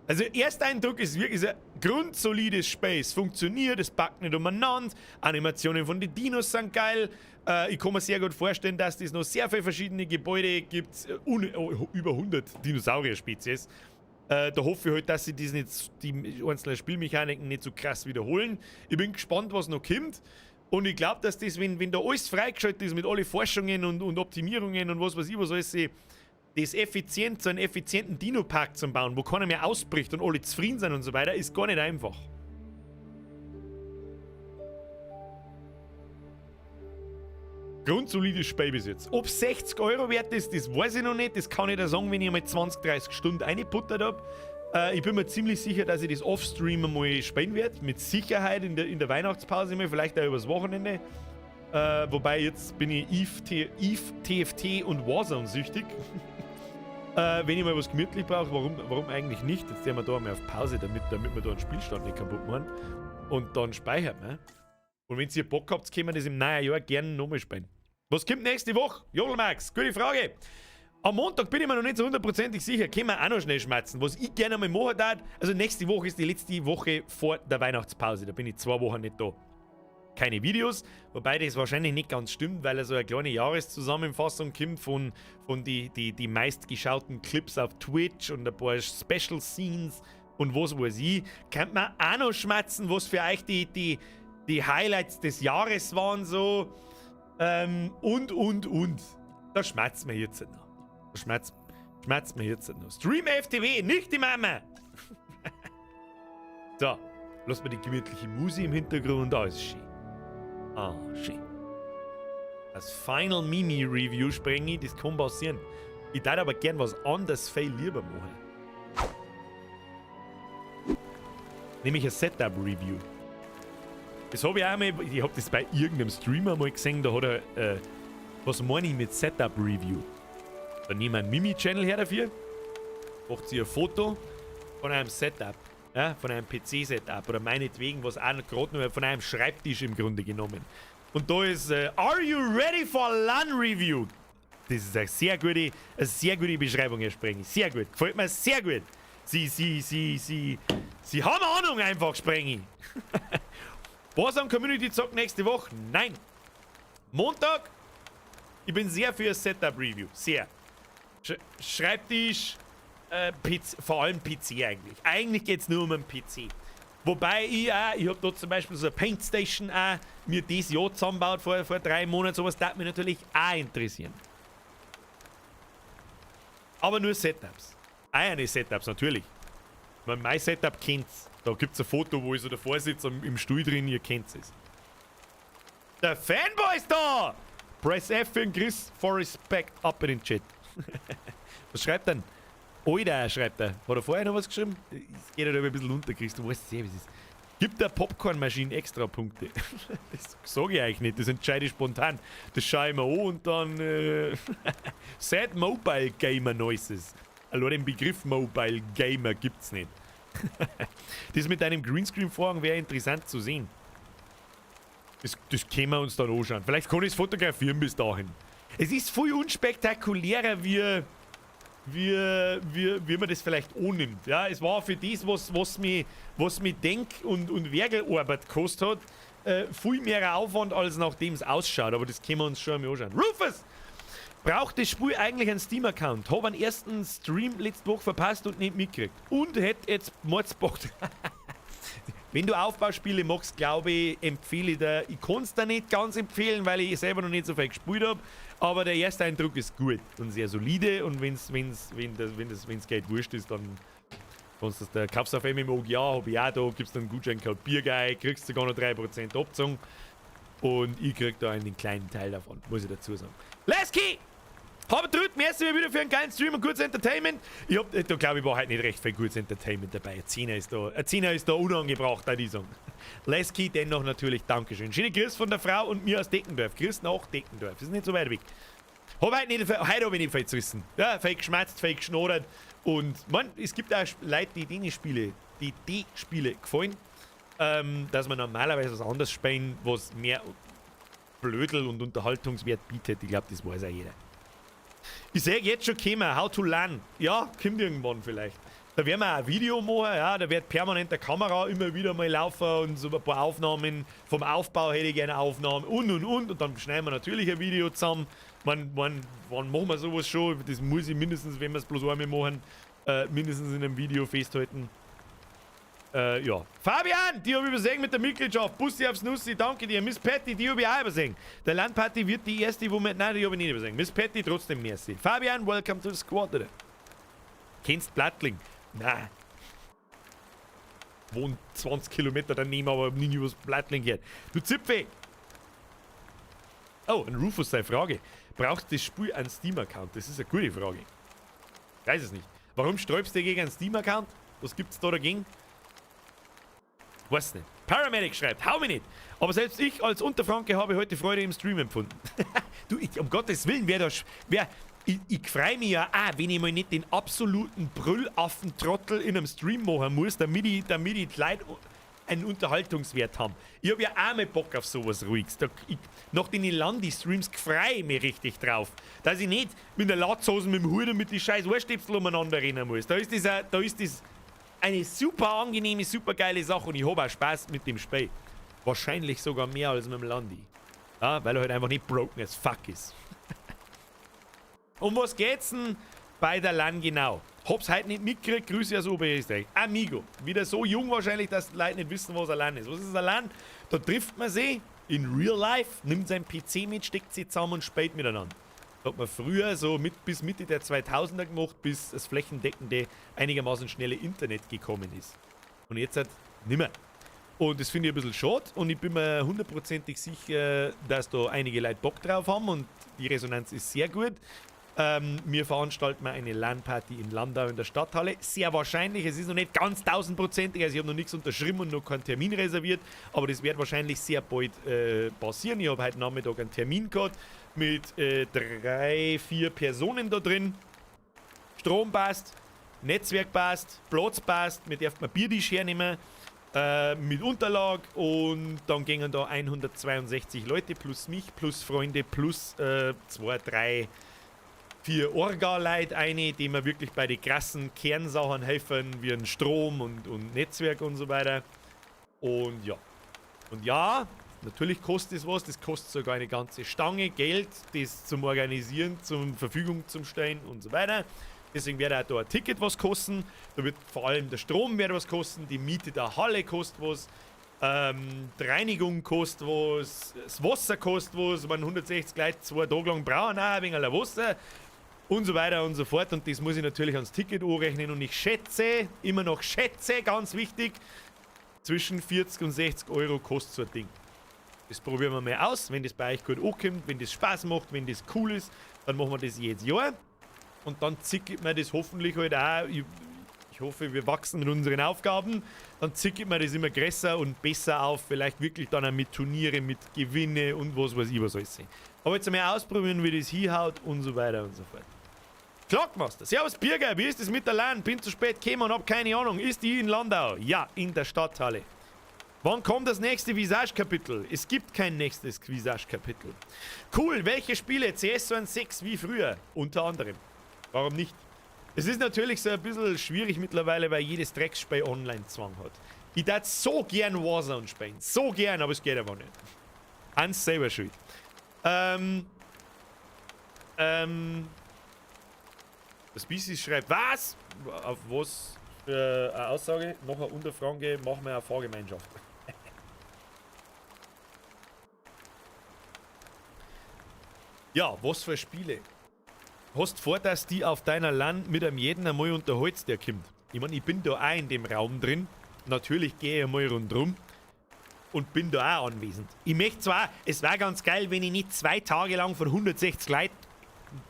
A: Also, Ersteindruck ist wirklich ein grundsolides Spiel. Es funktioniert, es packt nicht umeinander. Animationen von den Dinos sind geil. Ich kann mir sehr gut vorstellen, dass es noch sehr viele verschiedene Gebäude gibt. Über 100 Dinosaurier-Spezies. Da hoffe ich halt, dass sie das nicht, die einzelnen Spielmechaniken nicht so krass wiederholen. Ich bin gespannt, was noch kommt. Und ich glaub, dass das, wenn da alles freigeschaltet ist mit allen Forschungen und Optimierungen und was weiß ich was alles, das effizient, so einen effizienten Dino-Park zu bauen, wo keiner mehr ausbricht und alle zufrieden sind und so weiter, ist gar nicht einfach. Grundsolides Spiel bis jetzt. Ob 60 Euro wert ist, das weiß ich noch nicht. Das kann ich dir sagen, wenn ich einmal 20, 30 Stunden reingebuttert hab. Ich bin mir ziemlich sicher, dass ich das Offstream einmal spielen werde. Mit Sicherheit in der Weihnachtspause mal, vielleicht auch übers Wochenende. Wobei jetzt bin ich Eve, TFT und Warzone süchtig. Wenn ich mal was gemütlich brauche, warum eigentlich nicht? Jetzt gehen wir da einmal auf Pause, damit wir da einen Spielstand nicht kaputt machen. Und dann speichert man. Und wenn ihr Bock habt, können wir das im neuen Jahr gerne nochmal spielen. Was kommt nächste Woche? Jodelmax, gute Frage. Am Montag bin ich mir noch nicht so hundertprozentig sicher. Können wir auch noch schnell schmerzen. Was ich gerne mal machen darf, also nächste Woche ist die letzte Woche vor der Weihnachtspause. Da bin ich 2 Wochen nicht da. Keine Videos, wobei das wahrscheinlich nicht ganz stimmt, weil so eine kleine Jahreszusammenfassung kommt von die meistgeschauten Clips auf Twitch und ein paar Special Scenes und was weiß ich. Könnte man auch noch schmerzen, was für euch die Highlights des Jahres waren so. Und. Da schmerzt mir jetzt noch. Da schmerzt mir jetzt noch. Stream FTW, nicht die Mama! So, lass mal die gemütliche Musik im Hintergrund. Alles schön. Ah, schön. Das Final Mimi Review sprenge ich, das kann passieren. Ich darf aber gern was anderes viel lieber machen. Nämlich ein Setup Review. Das habe ich auch mal, ich habe das bei irgendeinem Streamer mal gesehen, da hat er, was meine ich mit Setup Review? Da nehme ich einen Mimi-Channel her dafür, macht sie ein Foto von einem Setup, ja, von einem PC-Setup oder meinetwegen, was auch gerade nur von einem Schreibtisch im Grunde genommen. Und da ist, Are you ready for LAN Review? Das ist eine sehr gute Beschreibung, Herr Sprengi. Sehr gut, gefällt mir sehr gut. Sie haben Ahnung einfach, Sprengi. Warzone Community zockt nächste Woche? Nein. Montag? Ich bin sehr für Setup Review. Sehr. Schreibtisch, PC, vor allem PC eigentlich. Eigentlich geht es nur um einen PC. Wobei ich auch, ich habe da zum Beispiel so eine Paintstation auch mir dieses Jahr zusammengebaut vor 3 Monaten. Sowas darf mich natürlich auch interessieren. Aber nur Setups. Eine Setups natürlich. Ich meine, mein Setup kennt's. Da gibt's ein Foto, wo ich so davor sitze, im Stuhl drin, ihr kennt es. Der Fanboy ist da! Press F für den Chris for Respect up in den Chat. Was schreibt denn? Oida, schreibt er. Hat er vorher noch was geschrieben? Es geht halt ein bisschen unter, Chris. Du weißt es eh, wie es ist. Gibt der Popcornmaschine extra Punkte? Das sage ich eigentlich nicht, das entscheide ich spontan. Das schaue ich mir an und dann Sad Mobile Gamer Noises. Allein den Begriff Mobile Gamer gibt's nicht. Das mit deinem Greenscreen-Vorhang wäre interessant zu sehen. Das können wir uns dann anschauen. Vielleicht kann ich es fotografieren bis dahin. Es ist viel unspektakulärer, wie man das vielleicht annimmt. Ja, es war für das, was mich Denk- und Werkelarbeit gekostet hat, viel mehr Aufwand, als nachdem es ausschaut. Aber das können wir uns schon einmal anschauen. Rufus! Braucht das Spiel eigentlich einen Steam-Account? Hab einen ersten Stream letzte Woche verpasst und nicht mitgekriegt. Und hätte jetzt Mordsbock. Wenn du Aufbauspiele magst, glaube ich, empfehle ich dir. Ich kann es dir nicht ganz empfehlen, weil ich selber noch nicht so viel gespielt habe. Aber der erste Eindruck ist gut und sehr solide. Und wenn's, wenn's, wenn das, wenn das, wenn's Geld wurscht ist, dann kannst du das, der kaufst auf MMOGA, hab ich auch da, gibst dann einen Gutscheincode Bierguy, kriegst sogar noch 3% Abzug. Und ich krieg da einen kleinen Teil davon, muss ich dazu sagen. Let's key! Habe drückt, merci wieder für einen geilen Stream und gutes Entertainment. Ich hab, da glaube ich, war heute nicht recht viel gutes Entertainment dabei. Ein Zehner ist da unangebracht, würde ich sagen. Leski, dennoch natürlich Dankeschön. Schöne Grüß von der Frau und mir aus Deckendorf. Grüß nach Deckendorf. Das ist nicht so weit weg. Hab heute nicht, heute hab ich nicht viel zu wissen. Ja, viel geschmatzt, viel geschnodert. Und man, es gibt auch Leute, die die Spiele, die die Spiele gefallen, dass man normalerweise was anderes spielen, was mehr Blödel und Unterhaltungswert bietet. Ich glaube, das weiß auch jeder. Ich sehe jetzt schon kommen, How to LAN. Ja, kommt irgendwann vielleicht. Da werden wir auch ein Video machen, ja, da wird permanent der Kamera immer wieder mal laufen und so ein paar Aufnahmen. Vom Aufbau hätte ich gerne Aufnahmen und und. Und dann schneiden wir natürlich ein Video zusammen. Wann machen wir sowas schon? Das muss ich mindestens, wenn wir es bloß einmal machen, mindestens in einem Video festhalten. Ja. Fabian, die habe ich übersehen mit der Mitgliedschaft. Bussi aufs Nussi, danke dir. Miss Patty, die habe ich auch übersehen. Der LAN-Party wird die erste, wo wir. Nein, die habe ich nicht übersehen. Miss Patty, trotzdem merci. Fabian, welcome to the squad. Alter. Kennst Plattling? Nein. Wohnt 20 Kilometer daneben, aber hab nie was Plattling gehört. Du Zipfe! Oh, ein Rufus, seine Frage. Braucht das Spiel einen Steam-Account? Das ist eine gute Frage. Ich weiß es nicht. Warum sträubst du gegen einen Steam-Account? Was gibt's da dagegen? Weiß nicht. Paramedic schreibt, hau mich nicht. Aber selbst ich als Unterfranke habe heute Freude im Stream empfunden. Du, ich, um Gottes Willen, wer da. Wer, ich freue mich ja auch, wenn ich mal nicht den absoluten Brüllaffen-Trottel in einem Stream machen muss, damit ich die Leute einen Unterhaltungswert haben. Ich habe ja auch mal Bock auf sowas Ruhiges. Da, ich, nach den Landi-Streams freue ich mich richtig drauf. Dass ich nicht mit der Latzhose, mit dem Hut und mit den scheiß Ohrstöpsel umeinander rennen muss. Da ist das eine super angenehme, super geile Sache und ich habe auch Spaß mit dem Spiel. Wahrscheinlich sogar mehr als mit dem Landi. Ja, weil er halt einfach nicht broken as fuck ist. Um was geht's denn bei der LAN genau? Hab's heute nicht mitgekriegt, Grüße aus Oberösterreich. Amigo, wieder so jung wahrscheinlich, dass die Leute nicht wissen, was eine LAN ist. Was ist eine LAN? Da trifft man sich in real life, nimmt seinen PC mit, steckt sie zusammen und spielt miteinander. Das hat man früher so mit, bis Mitte der 2000er gemacht, bis das flächendeckende, einigermaßen schnelle Internet gekommen ist. Und jetzt halt nimmer. Und das finde ich ein bisschen schade und ich bin mir hundertprozentig sicher, dass da einige Leute Bock drauf haben und die Resonanz ist sehr gut. Wir veranstalten eine LAN-Party in Landau in der Stadthalle. Sehr wahrscheinlich, es ist noch nicht ganz tausendprozentig, also ich habe noch nichts unterschrieben und noch keinen Termin reserviert, aber das wird wahrscheinlich sehr bald passieren. Ich habe heute Nachmittag einen Termin gehabt mit drei, vier Personen da drin. Strom passt, Netzwerk passt, Platz passt, wir dürfen einen Biertisch hernehmen mit Unterlag und dann gingen da 162 Leute plus mich, plus Freunde, plus zwei, drei, vier Orga-Leute eine, die mir wirklich bei den krassen Kernsachen helfen, wie ein Strom und Netzwerk und so weiter. Und ja. Und ja, natürlich kostet es was, das kostet sogar eine ganze Stange Geld, das zum Organisieren, zum Verfügung zum Stellen und so weiter. Deswegen wird auch da ein Ticket was kosten. Da wird vor allem der Strom wird was kosten, die Miete der Halle kostet was, die Reinigung kostet was, das Wasser kostet was. Man 160 Leute 2 Tage lang brauchen auch ein wenig Wasser und so weiter und so fort. Und das muss ich natürlich ans Ticket anrechnen. Und ich schätze, immer noch schätze, ganz wichtig, zwischen 40 und 60 Euro kostet so ein Ding. Das probieren wir mal aus. Wenn das bei euch gut ankommt, wenn das Spaß macht, wenn das cool ist, dann machen wir das jedes Jahr. Und dann zickelt man das hoffentlich halt auch. Ich hoffe, wir wachsen mit unseren Aufgaben. Dann zickelt man das immer größer und besser auf. Vielleicht wirklich dann auch mit Turniere, mit Gewinne und was weiß ich was alles. Aber jetzt einmal ausprobieren, wie das hinhaut und so weiter und so fort. Clockmaster. Servus Birger, wie ist es mit der LAN? Bin zu spät gekommen und hab keine Ahnung. Ist die in Landau? Ja, in der Stadthalle. Wann kommt das nächste Visage-Kapitel? Es gibt kein nächstes Visage-Kapitel. Cool, welche Spiele? CS 1.6 wie früher. Unter anderem. Warum nicht? Es ist natürlich so ein bisschen schwierig mittlerweile, weil jedes Drecksspiel Online-Zwang hat. Ich tät so gern Warzone spielen. So gern, aber es geht einfach nicht. Hans selber schuld. Das Species schreibt, was? Auf was für eine Aussage? Noch eine Unterfrage, machen wir eine Fahrgemeinschaft. Ja, was für Spiele? Hast vor, dass die auf deiner LAN mit einem jeden einmal unterhältst, der kommt? Ich mein, ich bin da auch in dem Raum drin. Natürlich gehe ich einmal rundrum und bin da auch anwesend. Ich möchte zwar, es wär ganz geil, wenn ich nicht 2 Tage lang von 160 Leuten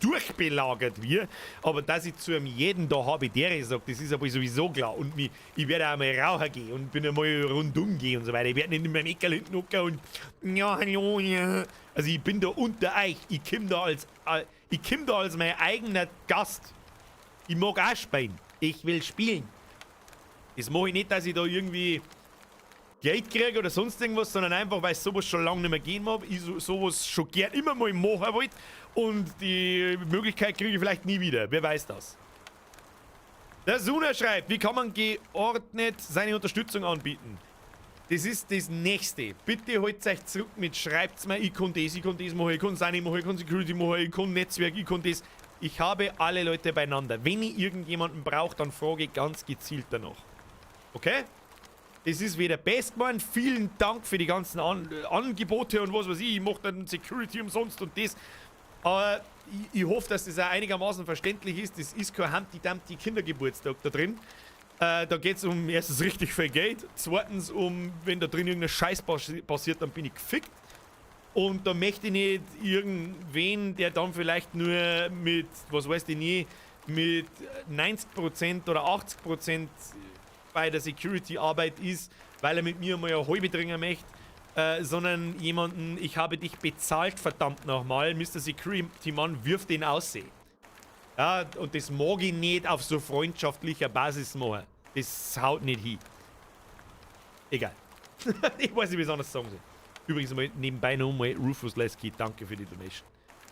A: durchbelagert wird, aber dass ich zu einem jeden da habe, der ich sag, das ist aber sowieso klar. Und mich, ich werde auch mal rauchen gehen und bin einmal rundum gehen und so weiter. Ich werde nicht in meinem Eckerl hinten hocken und ja, hallo, ja. Also ich bin da unter euch. Ich komm da als, ich komm da als mein eigener Gast. Ich mag auch spielen. Ich will spielen. Das mach ich nicht, dass ich da irgendwie Geld kriege oder sonst irgendwas, sondern einfach, weil es sowas schon lange nicht mehr gegeben hat. Ich sowas schon gern immer mal machen wollte und die Möglichkeit kriege ich vielleicht nie wieder. Wer weiß das? Der Suna schreibt, wie kann man geordnet seine Unterstützung anbieten? Das ist das Nächste. Bitte holt euch zurück mit, schreibt's mir, ich kann das, ich kann das machen, ich kann Sani machen, ich kann Security machen, ich kann Netzwerk, ich kann das. Ich habe alle Leute beieinander. Wenn ich irgendjemanden brauche, dann frage ich ganz gezielt danach. Okay? Das ist wieder best geworden. Vielen Dank für die ganzen Angebote und was weiß ich. Ich mach dann Security umsonst und das. Aber ich hoffe, dass das auch einigermaßen verständlich ist. Das ist kein Humpty Dumpty Kindergeburtstag da drin. Da geht's um erstens richtig viel Geld. Zweitens um, wenn da drin irgendein Scheiß passiert, dann bin ich gefickt. Und da möchte ich nicht irgendwen, der dann vielleicht nur mit, was weiß ich nie, mit 90% oder 80% bei der Security-Arbeit ist, weil er mit mir mal eine halbe trinken möchte, sondern jemanden, ich habe dich bezahlt, verdammt nochmal, Mister Security-Mann, wirf den aus. Ja, und das mag ich nicht auf so freundschaftlicher Basis machen. Das haut nicht hin. Egal. Ich weiß nicht, wie ich es anders sagen soll. Übrigens mal nebenbei noch mal Rufus Lesky, danke für die Donation.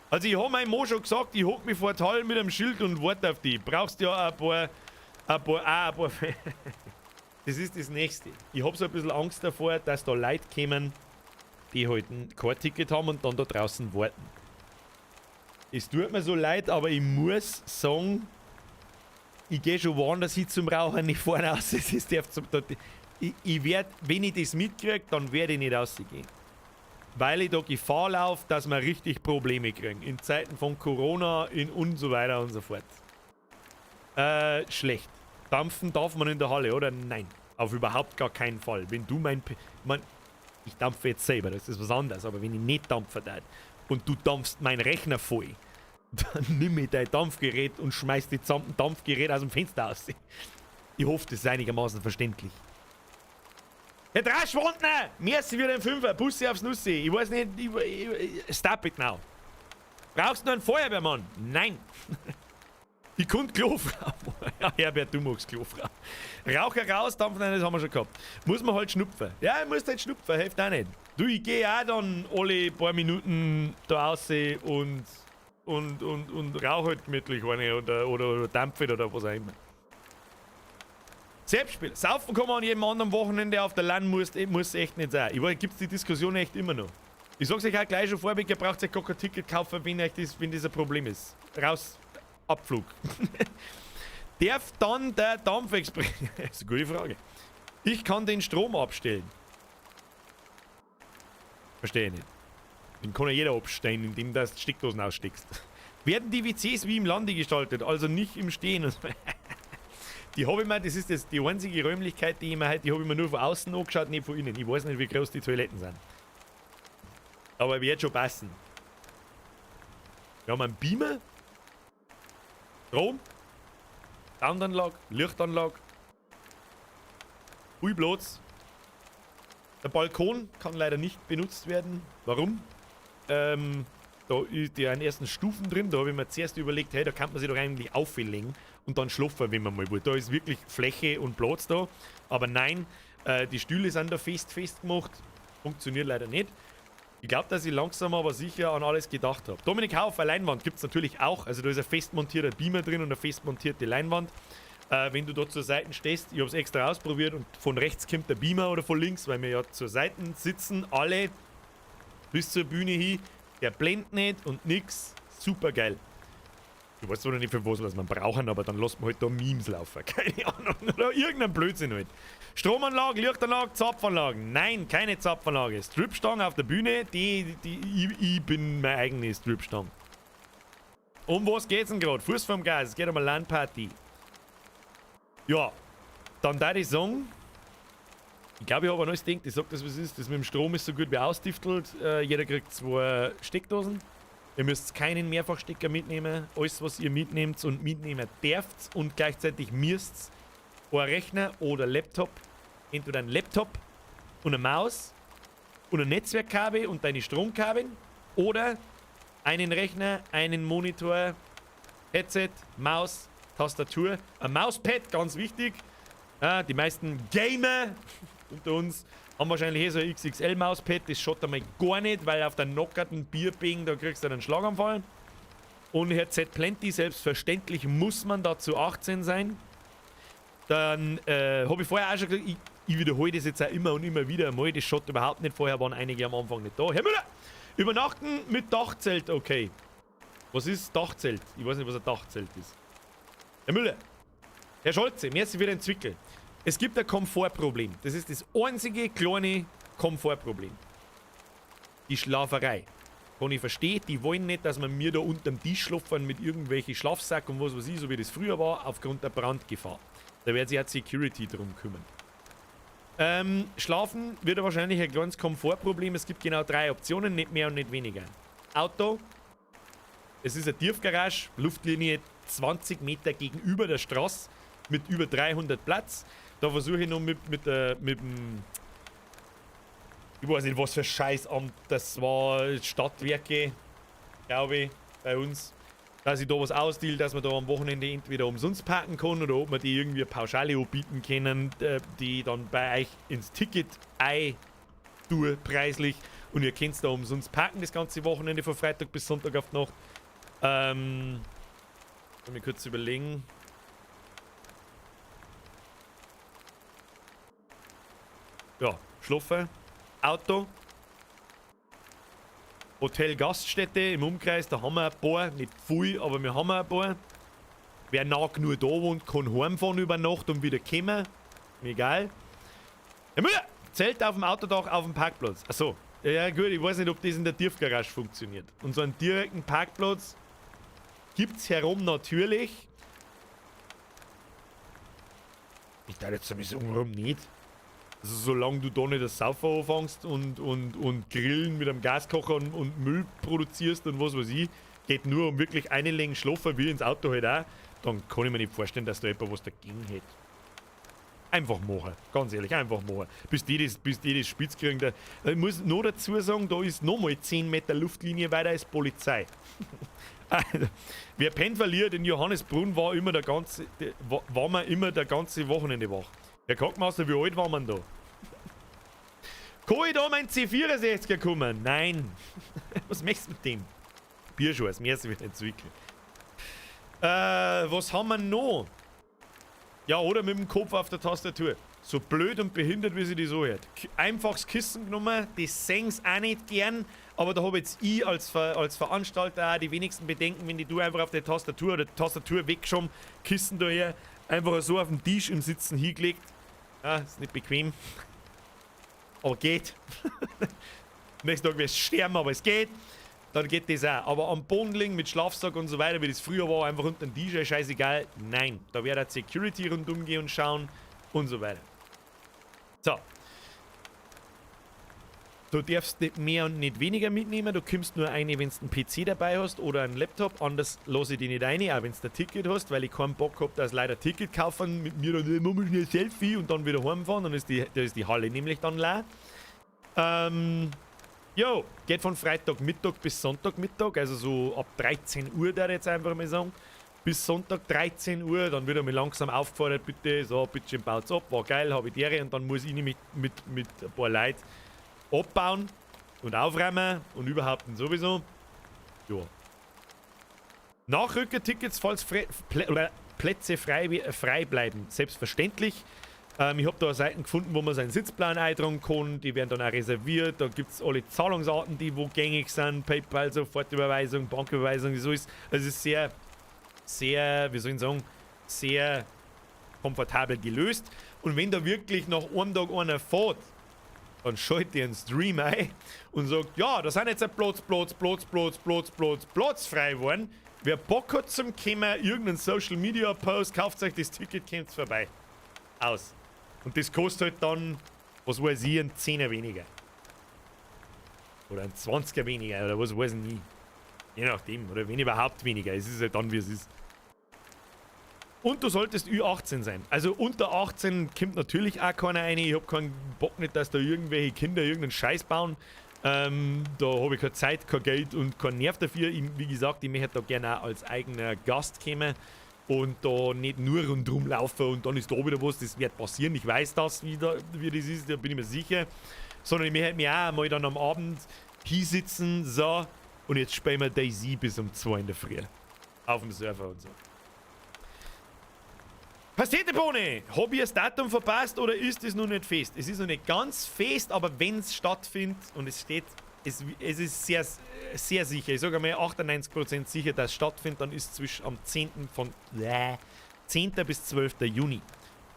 A: Also ich hab meinem Mo schon gesagt, ich hock mich vor die Halle mit einem Schild und warte auf die. Brauchst ja ein paar, ein paar, auch ein paar Das ist das Nächste. Ich hab so ein bisschen Angst davor, dass da Leute kommen, die halt ein kein Ticket haben und dann da draußen warten. Es tut mir so leid, aber ich muss sagen, ich geh schon woanders hin zum Rauchen, nicht vorne raus. Das ist der zum, da, ich, ich werd, wenn ich das mitkrieg, dann werd ich nicht rausgehen. Weil ich da Gefahr lauf, dass wir richtig Probleme kriegen. In Zeiten von Corona in und so weiter und so fort. Schlecht. Dampfen darf man in der Halle, oder? Nein. Auf überhaupt gar keinen Fall. Wenn du mein P-, mein, ich dampfe jetzt selber, das ist was anderes, aber wenn ich nicht dampfen darf und du dampfst meinen Rechner voll, dann nimm ich dein Dampfgerät und schmeiß die gesamten Dampfgerät aus dem Fenster aus. Ich hoffe, das ist einigermaßen verständlich. Herr Draschwandner! Merci für den Fünfer, Bussi aufs Nussi. Ich weiß nicht, stop it now. Brauchst du noch einen Feuerwehrmann? Nein. Ich konnte Klofrau. Ja, Herbert, du magst Klofrau. Raucher raus, Dampf, nein, das haben wir schon gehabt. Muss man halt schnupfen. Ja, ich muss halt schnupfen, hilft auch nicht. Du, ich geh auch dann alle paar Minuten da raus und rauch halt gemütlich eine oder dampfe oder was auch immer. Selbstspiel. Saufen kann man an jedem anderen Wochenende auf der LAN, muss echt nicht sein. Ich weiß, gibt's die Diskussion echt immer noch. Ich sag's euch auch gleich schon vorweg, ihr braucht euch gar kein Ticket kaufen, wenn das ein Problem ist. Raus. Abflug. Darf dann der Dampfexpress... Das ist eine gute Frage. Ich kann den Strom abstellen. Verstehe ich nicht. Den kann ja jeder abstellen, indem du die Steckdosen aussteckst. Werden die W Cs wie im Lande gestaltet, also nicht im Stehen. Die hab ich mir, das ist das, die einzige Räumlichkeit, die ich mir halt, die hab ich mir nur von außen angeschaut, nicht von innen. Ich weiß nicht, wie groß die Toiletten sind. Aber wird schon passen. Wir haben einen Beamer. Strom. Soundanlage, Lichtanlage. Ui, bloß. Der Balkon kann leider nicht benutzt werden. Warum? Da ist die ersten Stufen drin. Da habe ich mir zuerst überlegt, hey, da kann man sich doch eigentlich auflegen und dann schlafen, wenn man mal will. Da ist wirklich Fläche und Platz da. Aber nein, die Stühle sind da festgemacht. Funktioniert leider nicht. Ich glaube, dass ich langsam aber sicher an alles gedacht habe. Dominik Hauf, eine Leinwand gibt es natürlich auch. Also da ist ein fest montierter Beamer drin und eine fest montierte Leinwand. Wenn du da zur Seite stehst, ich habe es extra ausprobiert und von rechts kommt der Beamer oder von links, weil wir ja zur Seite sitzen, alle bis zur Bühne hin. Der blendet nicht und nix. Super geil. Ich weiß zwar noch nicht, für was man brauchen, aber dann lässt man halt da Memes laufen. Keine Ahnung. Oder irgendein Blödsinn halt. Stromanlage, Lichtanlage, Zapfanlagen. Nein, keine Zapfanlage. Stripstange auf der Bühne, ich bin meine eigene Stripstange. Um was geht's denn gerade? Fuß vom Gas, es geht um eine LAN-Party. Ja, dann da ich sagen, ich glaube, ich habe ein neues Ding, ich sag das, was es ist. Das mit dem Strom ist so gut wie austiftelt. Jeder kriegt 2 Steckdosen. Ihr müsst keinen Mehrfachstecker mitnehmen. Alles, was ihr mitnehmt und mitnehmen dürft und gleichzeitig müsst, ein Rechner oder Laptop. Entweder ein Laptop und eine Maus und ein Netzwerkkabel und deine Stromkabel oder einen Rechner, einen Monitor, Headset, Maus, Tastatur, ein Mauspad, ganz wichtig. Ja, die meisten Gamer unter uns haben wahrscheinlich hier so ein XXL-Mauspad, das schaut einmal gar nicht, weil auf der nockerten Bierbing, da kriegst du einen Schlaganfall. Und Headset Plenty, selbstverständlich muss man dazu 18 sein. Dann habe ich vorher auch schon gesagt, ich wiederhole das jetzt auch immer und immer wieder einmal, das schaut überhaupt nicht, vorher waren einige am Anfang nicht da. Herr Müller, übernachten mit Dachzelt, okay. Was ist Dachzelt? Ich weiß nicht, was ein Dachzelt ist. Herr Müller, Herr Scholze, merci für den Zwickel. Es gibt ein Komfortproblem. Das ist das einzige kleine Komfortproblem. Die Schlaferei. Kann ich verstehen, die wollen nicht, dass man mir da unterm Tisch schlafen mit irgendwelchen Schlafsack und was weiß ich, so wie das früher war, aufgrund der Brandgefahr. Da wird sich auch Security drum kümmern. Schlafen wird wahrscheinlich ein kleines Komfortproblem. Es gibt genau 3 Optionen, nicht mehr und nicht weniger. Auto. Es ist eine Tiefgarage, Luftlinie 20 Meter gegenüber der Straße mit über 300 Platz. Da versuche ich noch mit dem, ich weiß nicht, was für Scheißamt das war, Stadtwerke, glaube ich, bei uns, dass ich da was ausdeal, dass man da am Wochenende entweder umsonst parken kann oder ob man die irgendwie Pauschale anbieten können, die dann bei euch ins Ticket ein-tue, preislich, und ihr könnt da umsonst parken das ganze Wochenende von Freitag bis Sonntag auf die Nacht. Lass mich kurz überlegen. Ja, schlafen, Auto, Hotel, Gaststätte im Umkreis, da haben wir ein paar, nicht viel, aber wir haben ein paar. Wer nah genug da wohnt, kann heimfahren über Nacht und wieder kommen. Mir egal. Herr Müller, Zelt auf dem Autodach auf dem Parkplatz. Achso, ja gut, ich weiß nicht, ob das in der Tiefgarage funktioniert. Und so einen direkten Parkplatz gibt's herum natürlich. Ich darf jetzt sowieso warum nicht. Also solange du da nicht das Saufen anfängst und grillen mit einem Gaskocher und Müll produzierst und was weiß ich, geht nur um wirklich eine Länge schlafen, wie ins Auto halt auch, dann kann ich mir nicht vorstellen, dass da jemand was dagegen hätte. Einfach machen, ganz ehrlich, einfach machen. Bis die das spitz kriegen. Da, ich muss noch dazu sagen, da ist nochmal 10 Meter Luftlinie weiter als Polizei. Also, wer pennt, verliert. In Johannesbrunn war immer der ganze, war man immer der ganze Wochenende wach. Herr Kackmaster, wie alt war man da? Kann ich da mein C64er kommen? Nein. Was möchtest du mit dem? Bierschuhe, mehr wird entwickeln. Was haben wir noch? Ja, oder mit dem Kopf auf der Tastatur. So blöd und behindert, wie sie die so hört. Einfaches Kissen genommen, das sengen's auch nicht gern, aber da hab jetzt ich als Veranstalter auch die wenigsten Bedenken, wenn die du einfach auf der Tastatur oder Tastatur weggeschoben, Kissen daher, einfach so auf den Tisch im Sitzen hingelegt. Ja, ist nicht bequem. Aber geht. Nächsten Tag wirst du sterben, aber es geht. Dann geht das auch. Aber am Boden liegen mit Schlafsack und so weiter, wie das früher war, einfach unter den Tisch, scheißegal. Nein, da wird auch Security rundum gehen und schauen und so weiter. So. Du darfst nicht mehr und nicht weniger mitnehmen. Du kommst nur rein, wenn du einen PC dabei hast oder einen Laptop. Anders lasse ich dich nicht rein, auch wenn du ein Ticket hast, weil ich keinen Bock habe, dass Leute ein Ticket kaufen, mit mir dann, machen wir schnell ein Selfie und dann wieder heimfahren. Dann ist die, da ist die Halle nämlich dann leer. Jo, geht von Freitagmittag bis Sonntagmittag, also so ab 13 Uhr, da jetzt einfach mal sagen. Bis Sonntag 13 Uhr, dann wird einmal langsam aufgefordert, bitte, so, bitte schön, baut's ab, war geil, habe ich die, und dann muss ich nämlich mit ein paar Leuten abbauen und aufräumen und überhaupt und sowieso. Ja. Nachrückertickets, falls Plätze frei bleiben, selbstverständlich. Ich habe da Seiten gefunden, wo man seinen Sitzplan eintragen kann. Die werden dann auch reserviert. Da gibt es alle Zahlungsarten, die wo gängig sind. PayPal, Sofortüberweisung, Banküberweisung, so ist. Es ist sehr, sehr, wie soll ich sagen, sehr komfortabel gelöst. Und wenn da wirklich nach einem Tag einer fährt, dann schaltet ihr einen Stream ein und sagt, ja, da sind jetzt ein Platz, Platz, Platz, Platz, Platz, Platz, Platz frei geworden. Wer Bock hat zum Kommen, irgendeinen Social Media Post, kauft euch das Ticket, kommt vorbei. Aus. Und das kostet halt dann, was weiß ich, ein Zehner weniger. Oder ein 20er weniger, oder was weiß ich nie. Je nachdem, oder wenn überhaupt weniger. Es ist halt dann, wie es ist. Und du solltest Ü18 sein. Also unter 18 kommt natürlich auch keiner rein. Ich hab keinen Bock nicht, dass da irgendwelche Kinder irgendeinen Scheiß bauen. Da habe ich keine Zeit, kein Geld und keinen Nerv dafür. Ich, wie gesagt, ich möchte da gerne auch als eigener Gast kommen und da nicht nur rundherum laufen und dann ist da wieder was. Das wird passieren. Ich weiß das, wie das ist, da bin ich mir sicher. Sondern ich möchte mich auch einmal dann am Abend hinsitzen, so, und jetzt spielen wir DayZ bis um 2 in der Früh. Auf dem Server und so. Pastete-Bohne! Hab ich das Datum verpasst oder ist es noch nicht fest? Es ist noch nicht ganz fest, aber wenn es stattfindet und es steht, es ist sehr, sehr sicher. Ich sage mal 98% sicher, dass es stattfindet, dann ist es zwischen am 10. von 10. bis 12. Juni.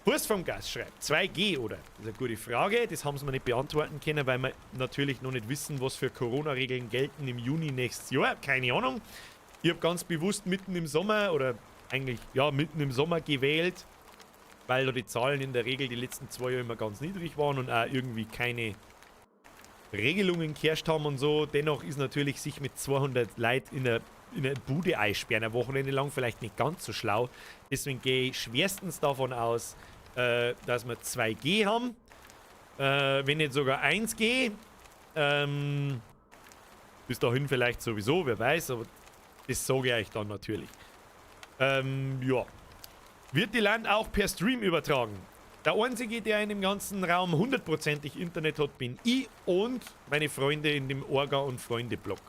A: Fuß vom Gas schreibt, 2G oder? Das ist eine gute Frage, das haben sie mir nicht beantworten können, weil wir natürlich noch nicht wissen, was für Corona-Regeln gelten im Juni nächstes Jahr. Keine Ahnung. Ich habe ganz bewusst mitten im Sommer oder eigentlich, ja, mitten im Sommer gewählt, weil da die Zahlen in der Regel die letzten 2 Jahre immer ganz niedrig waren und auch irgendwie keine Regelungen geherrscht haben und so. Dennoch ist natürlich sich mit 200 Leuten in einer Bude einsperren, ein Wochenende lang, vielleicht nicht ganz so schlau. Deswegen gehe ich schwerstens davon aus, dass wir 2G haben, wenn nicht sogar 1G. Bis dahin vielleicht sowieso, wer weiß, aber das sage ich euch dann natürlich. Ja. Wird die LAN auch per Stream übertragen? Der Einzige, der in dem ganzen Raum hundertprozentig Internet hat, bin ich und meine Freunde in dem Orga- und Freunde-Block.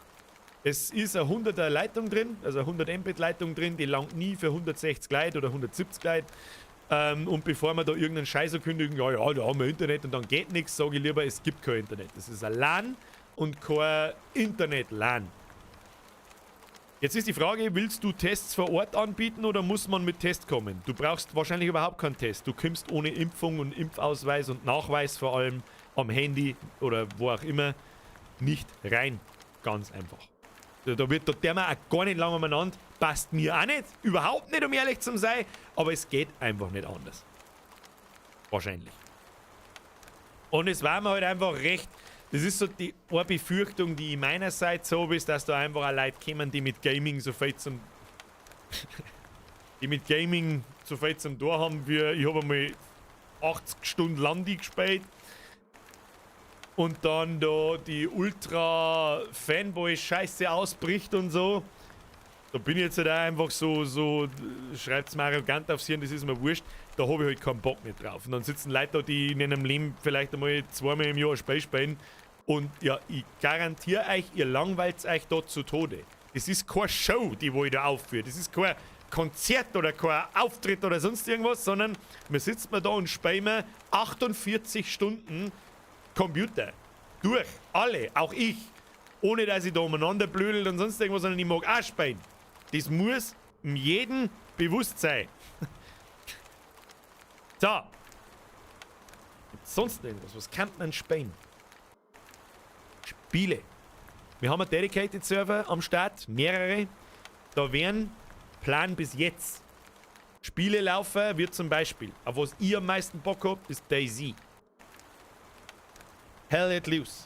A: Es ist eine 100er Leitung drin, also eine 100 Mbit Leitung drin, die langt nie für 160 Leute oder 170 Leute. Und bevor wir da irgendeinen Scheiß ankündigen, ja, ja, da haben wir Internet und dann geht nichts, sage ich lieber, es gibt kein Internet. Das ist ein LAN und kein Internet-LAN. Jetzt ist die Frage, willst du Tests vor Ort anbieten oder muss man mit Test kommen? Du brauchst wahrscheinlich überhaupt keinen Test. Du kommst ohne Impfung und Impfausweis und Nachweis vor allem am Handy oder wo auch immer nicht rein. Ganz einfach. Da wird der auch gar nicht lange umeinander. Passt mir auch nicht. Überhaupt nicht, um ehrlich zu sein. Aber es geht einfach nicht anders. Wahrscheinlich. Und es war mir halt einfach recht. Das ist so die eine Befürchtung, die ich meinerseits so ist, dass da einfach auch Leute kommen, die mit Gaming so viel zum die mit Gaming so viel zum Tor haben, wie ich habe einmal 80 Stunden Landi gespielt und dann da die Ultra-Fanboy-Scheiße ausbricht und so. Da bin ich jetzt halt auch einfach so, schreibt's mir arrogant aufs Hirn, das ist mir wurscht, da habe ich halt keinen Bock mehr drauf. Und dann sitzen Leute da, die in ihrem Leben vielleicht einmal zweimal im Jahr ein Spiel spielen. Und ja, ich garantiere euch, ihr langweilt euch da zu Tode. Das ist keine Show, die wo ich da aufführe. Das ist kein Konzert oder kein Auftritt oder sonst irgendwas, sondern wir sitzen da und spielen 48 Stunden Computer. Durch. Alle. Auch ich. Ohne dass ich da umeinander blödel und sonst irgendwas, sondern ich mag auch spielen. Das muss jedem bewusst sein. So. Gibt's sonst noch irgendwas? Was kann man spielen? Spiele. Wir haben einen Dedicated Server am Start, mehrere. Da werden Plan bis jetzt Spiele laufen, wird zum Beispiel, auf was ich am meisten Bock hab, ist DayZ. Hell Let Loose.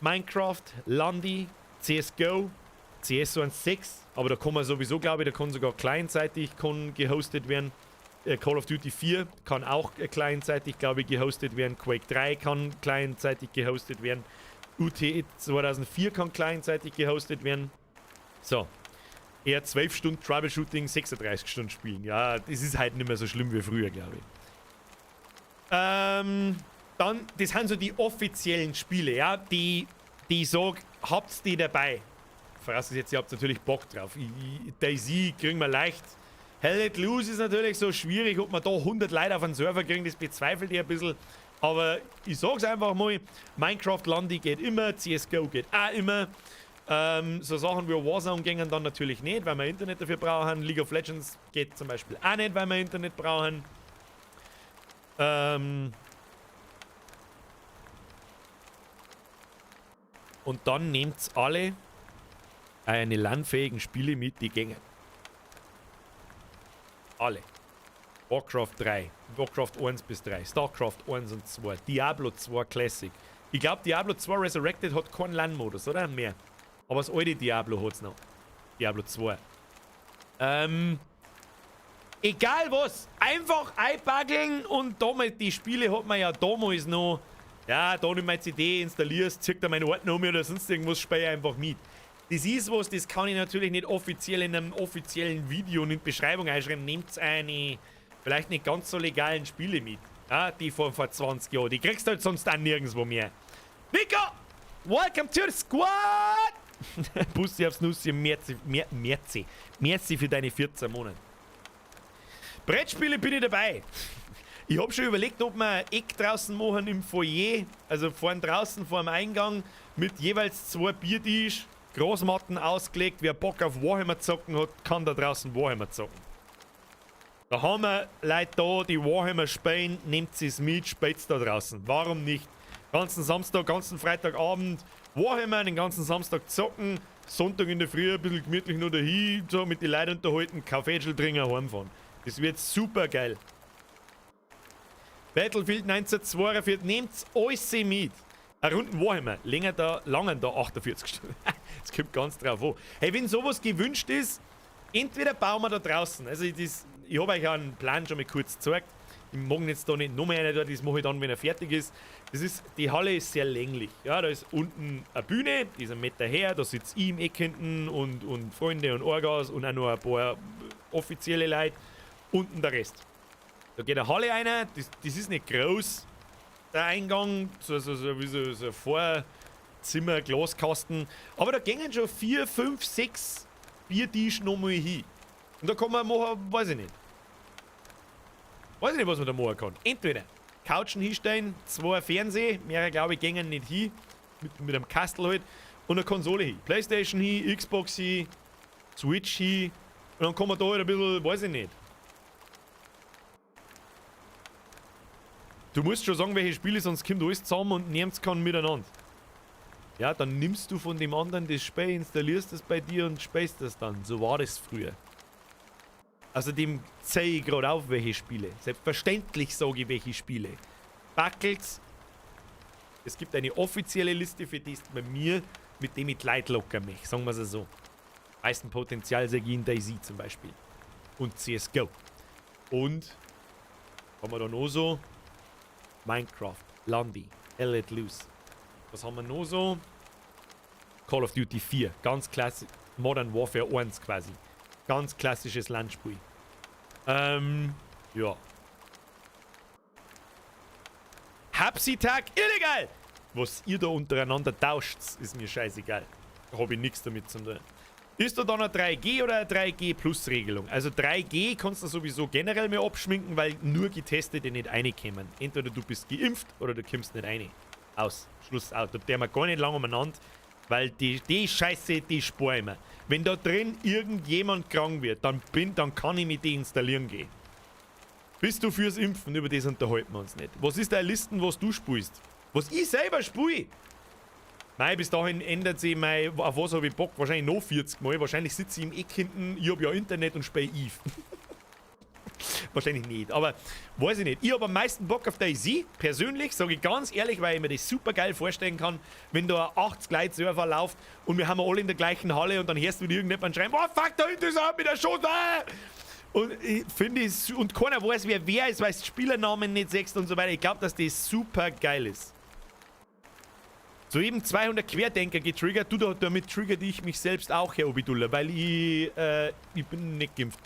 A: Minecraft, Landi, CSGO, CS 1.6, aber da kann man sowieso, glaube ich, da kann sogar clientseitig kann gehostet werden. Call of Duty 4 kann auch clientseitig, glaube ich, gehostet werden. Quake 3 kann clientseitig gehostet werden. UT 2004 kann clientseitig gehostet werden. So. Eher 12 Stunden Troubleshooting, 36 Stunden spielen. Ja, das ist halt nicht mehr so schlimm wie früher, glaube ich. Dann, das sind so die offiziellen Spiele, ja, die ich sag, habt's die dabei. Vorausgesetzt, ihr habt natürlich Bock drauf. DayZ kriegen wir leicht. Hell Let Loose ist natürlich so schwierig, ob man da 100 Leute auf einen Server kriegen, das bezweifelt ich ein bisschen. Aber ich sag's einfach mal, Minecraft Landi geht immer, CSGO geht auch immer. So Sachen wie Warzone gingen dann natürlich nicht, weil wir Internet dafür brauchen. League of Legends geht zum Beispiel auch nicht, weil wir Internet brauchen. Und dann nehmt's alle eine LAN-fähigen Spiele mit, die gängen. Alle. Warcraft 3, Warcraft 1 bis 3, Starcraft 1 und 2, Diablo 2 Classic. Ich glaub, Diablo 2 Resurrected hat keinen LAN-Modus, oder? Mehr. Aber das alte Diablo hat's noch. Diablo 2. Egal was, einfach einpackeln und damit die Spiele hat man ja damals noch. Ja, da nimm meine CD, installierst, zirkt da meinen Ordner um oder sonst irgendwas, spiel ich einfach mit. Das ist was, das kann ich natürlich nicht offiziell in einem offiziellen Video und in die Beschreibung einschreiben. Nehmt eine vielleicht nicht ganz so legalen Spiele mit. Ja, die von vor 20 Jahren. Die kriegst du halt sonst auch nirgendwo mehr. Nico! Welcome to the squad! Bussi aufs Nussi, merci, merci. Merci für deine 14 Monate. Brettspiele bin ich dabei. Ich hab schon überlegt, ob wir ein Eck draußen machen im Foyer, also vorn draußen vor dem Eingang, mit jeweils 2 Biertisch, Großmatten ausgelegt. Wer Bock auf Warhammer zocken hat, kann da draußen Warhammer zocken. Da haben wir Leute da, die Warhammer spielen, nehmt sie's mit, spielt's da draußen. Warum nicht? Ganzen Samstag, ganzen Freitagabend Warhammer, den ganzen Samstag zocken, Sonntag in der Früh ein bisschen gemütlich nur dahin, so mit den Leuten unterhalten, Kaffee trinken, heimfahren. Das wird super geil. Battlefield 1942, nehmt's alles mit. Eine Runde Warhammer, länger da, langen da 48 Stunden. Das kommt ganz drauf an. Hey, wenn sowas gewünscht ist, entweder bauen wir da draußen. Also das, ich hab euch einen Plan schon mal kurz gezeigt. Ich mag jetzt da nicht noch mehr rein, das mache ich dann, wenn er fertig ist. Die Halle ist sehr länglich. Ja, da ist unten eine Bühne, die ist 1 Meter her, da sitzt ich im Eck hinten und Freunde und Orgas und auch noch ein paar offizielle Leute. Unten der Rest. Da geht eine Halle rein, das ist nicht groß, der Eingang, wie so ein Vorzimmer, Glaskasten. Aber da gingen schon 4, 5, 6 Biertische nochmal hin. Und da kann man machen, weiß ich nicht. Weiß ich nicht, was man da machen kann. Entweder Couchen hinstellen, 2 Fernseher, mehrere glaube ich gingen nicht hin, mit einem Kastel halt, und eine Konsole hin. Playstation hin, Xbox hin, Switch hin, und dann kann man da halt ein bisschen, weiß ich nicht. Du musst schon sagen, welche Spiele, sonst kommt alles zusammen und niemand kann miteinander. Ja, dann nimmst du von dem anderen das Spiel, installierst es bei dir und spielst das dann. So war das früher. Außerdem zeige ich gerade auf, welche Spiele. Selbstverständlich sage ich, welche Spiele. Backelt's. Es gibt eine offizielle Liste, für die ist bei mir, mit dem ich die Leute locker möchte. Sagen wir es so. Meisten Potenzial sehe ich in DayZ zum Beispiel. Und CSGO. Und, haben wir da noch so? Minecraft, Landi, Hell Let Loose. Was haben wir noch so? Call of Duty 4, ganz klassisch. Modern Warfare 1 quasi. Ganz klassisches Landspiel. Ja. Hapsi-Tag illegal! Was ihr da untereinander tauscht, ist mir scheißegal. Da hab ich nix damit zu tun. Ist da dann eine 3G oder eine 3G Plus Regelung? Also 3G kannst du sowieso generell mehr abschminken, weil nur Getestete nicht reinkommen. Entweder du bist geimpft oder du kommst nicht rein. Aus. Schluss aus. Da der wir gar nicht lange umeinander, weil die Scheiße, die spare ich mir. Wenn da drin irgendjemand krank wird, dann kann ich mich deinstallieren gehen. Bist du fürs Impfen? Über das unterhalten wir uns nicht. Was ist deine Listen, was du spielst? Was ich selber spiele? Nein, bis dahin ändert sich mein, auf was hab ich Bock? Wahrscheinlich noch 40 Mal. Wahrscheinlich sitze ich im Eck hinten, ich hab ja Internet und spiele Eve. Wahrscheinlich nicht, aber weiß ich nicht. Ich habe am meisten Bock auf DayZ, persönlich, sage ich ganz ehrlich, weil ich mir das super geil vorstellen kann, wenn da 80 Leute Server läuft und wir haben alle in der gleichen Halle und dann hörst du irgendjemand schreien, oh fuck, da hinten ist er mit der Schuss! Ah! Und ich finde es, und keiner weiß, wer wer ist, weil du Spielernamen nicht siehst und so weiter. Ich glaube, dass das super geil ist. Soeben 200 Querdenker getriggert. Du, damit triggert ich mich selbst auch, Herr Obidulla, weil ich bin nicht geimpft.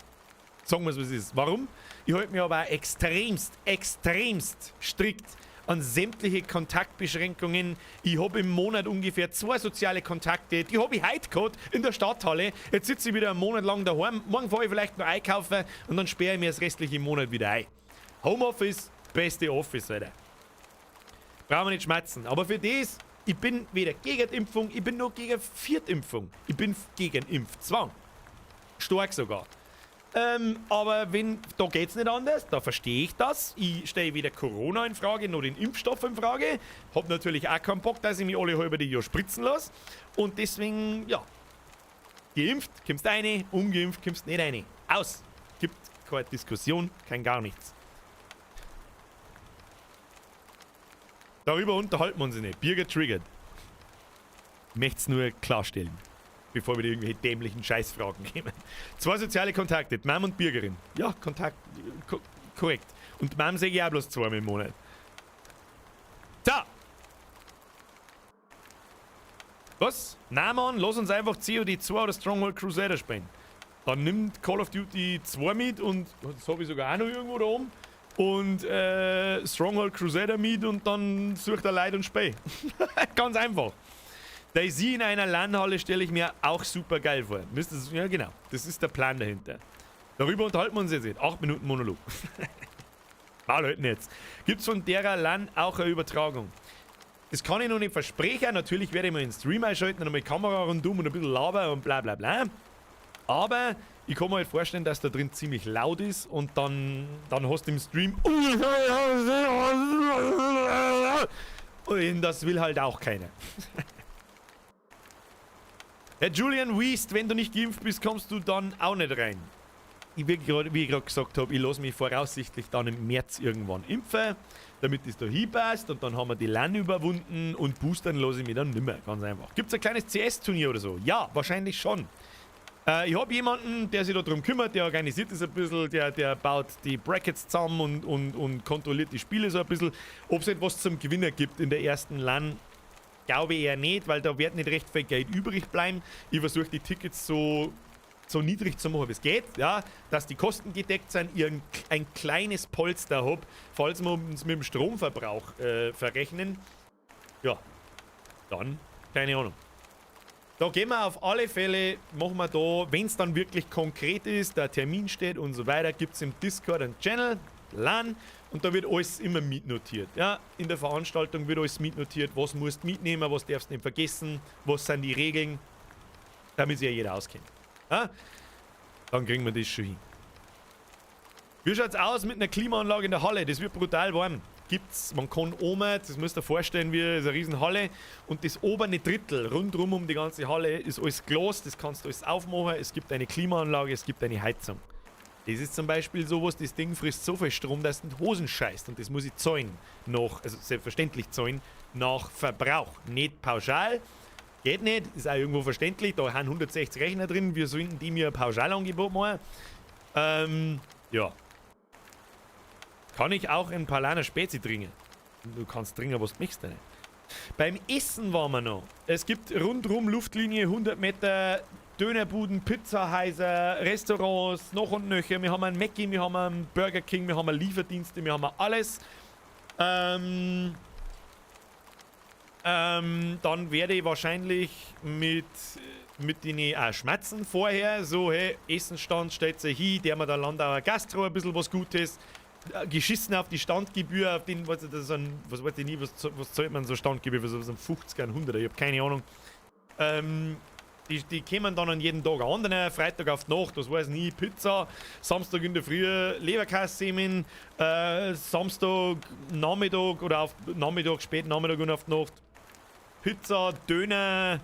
A: Sagen wir es, was es ist. Warum? Ich halte mich aber auch extremst, extremst strikt an sämtliche Kontaktbeschränkungen. Ich habe im Monat ungefähr 2 soziale Kontakte. Die habe ich heute gehabt in der Stadthalle. Jetzt sitze ich wieder einen Monat lang daheim. Morgen fahre ich vielleicht noch einkaufen und dann sperre ich mir das restliche Monat wieder ein. Homeoffice, beste Office, Alter. Brauchen wir nicht schmerzen. Aber für das, ich bin weder gegen die Impfung, ich bin noch gegen Viertimpfung. Ich bin gegen Impfzwang. Stark sogar. Aber wenn, da geht's nicht anders, da verstehe ich das. Ich stelle weder Corona in Frage, noch den Impfstoff in Frage. Hab natürlich auch keinen Bock, dass ich mich alle halbe Jahr spritzen lasse. Und deswegen, ja. Geimpft, kommst rein, ungeimpft, kommst nicht rein. Aus. Gibt keine Diskussion, kein gar nichts. Darüber unterhalten wir uns nicht. Birger triggert. Möcht's nur klarstellen, bevor wir irgendwelche dämlichen Scheißfragen kommen. 2 soziale Kontakte, Mom und Bürgerin. Ja, Kontakt, korrekt. Und Mom sehe ich auch bloß 2-mal im Monat. So. Was? Na Mann, lass uns einfach COD 2 oder Stronghold Crusader spielen. Dann nimmt Call of Duty 2 mit und das habe ich sogar auch noch irgendwo da oben. Und Stronghold Crusader mit und dann sucht er Leid und Spee. Ganz einfach. DayZ in einer LAN-Halle stelle ich mir auch super geil vor. Müsste, ja, genau. Das ist der Plan dahinter. Darüber unterhalten wir uns jetzt nicht. 8 Minuten Monolog. Mal halten jetzt. Gibt's von derer LAN auch eine Übertragung? Das kann ich noch nicht versprechen. Natürlich werde ich mal den Stream einschalten und mal Kamera rundum und ein bisschen labern und bla bla bla. Aber ich kann mir halt vorstellen, dass da drin ziemlich laut ist und dann hast du im Stream. Und das will halt auch keiner. Herr Julian Wiest, wenn du nicht geimpft bist, kommst du dann auch nicht rein. Ich, wie ich gerade gesagt habe, ich lasse mich voraussichtlich dann im März irgendwann impfen, damit es da hinpasst und dann haben wir die LAN überwunden und boostern lasse ich mich dann nimmer, ganz einfach. Gibt es ein kleines CS-Turnier oder so? Ja, wahrscheinlich schon. Ich habe jemanden, der sich da drum kümmert, der organisiert das ein bisschen, der baut die Brackets zusammen und kontrolliert die Spiele so ein bisschen. Ob es etwas zum Gewinner gibt in der ersten LAN, glaube ich eher nicht, weil da wird nicht recht viel Geld übrig bleiben. Ich versuche die Tickets so niedrig zu machen, wie es geht, ja, dass die Kosten gedeckt sind, ich ein kleines Polster habe, falls wir uns mit dem Stromverbrauch verrechnen. Ja, dann, keine Ahnung. Da gehen wir auf alle Fälle, machen wir da, wenn es dann wirklich konkret ist, der Termin steht und so weiter, gibt es im Discord einen Channel, LAN, und da wird alles immer mitnotiert. Ja, in der Veranstaltung wird alles mitnotiert, was musst du mitnehmen, was darfst du nicht vergessen, was sind die Regeln, damit sich ja jeder auskennt. Ja? Dann kriegen wir das schon hin. Wie schaut's aus mit einer Klimaanlage in der Halle? Das wird brutal warm. Gibt's, man kann oben, das müsst ihr vorstellen, wie ist eine Riesenhalle und das obere Drittel rundherum um die ganze Halle ist alles Glas, das kannst du alles aufmachen, es gibt eine Klimaanlage, es gibt eine Heizung. Das ist zum Beispiel sowas, das Ding frisst so viel Strom, dass du in die Hosen scheißt und das muss ich zahlen, nach, also selbstverständlich zahlen, nach Verbrauch, nicht pauschal. Geht nicht, ist auch irgendwo verständlich, da haben 160 Rechner drin, wir sollten die mir ein Pauschalangebot machen. Ja. Kann ich auch ein Paulaner Spezi trinken? Du kannst trinken, was du möchtest. Nicht. Beim Essen waren wir noch. Es gibt rundrum Luftlinie 100 Meter Dönerbuden, Pizzahäuser, Restaurants, noch und nöcher. Wir haben einen Mackie, wir haben einen Burger King, wir haben Lieferdienste, wir haben alles. Dann werde ich wahrscheinlich mit denen auch schmatzen vorher. So, hey, Essenstand stellt sich hin, der mir der Landauer Gastro ein bisschen was Gutes. Geschissen auf die Standgebühr, auf den, was, das ist ein, was weiß ich nie, was zahlt man so Standgebühr für so ein 50er, ein 100er, ich hab keine Ahnung. Die kommen dann an jeden Tag an, anderen, Freitag auf die Nacht, das weiß ich nie, Pizza, Samstag in der Früh Leberkässemen, Samstag Nachmittag oder auf Nachmittag, spät Nachmittag und auf die Nacht Pizza, Döner,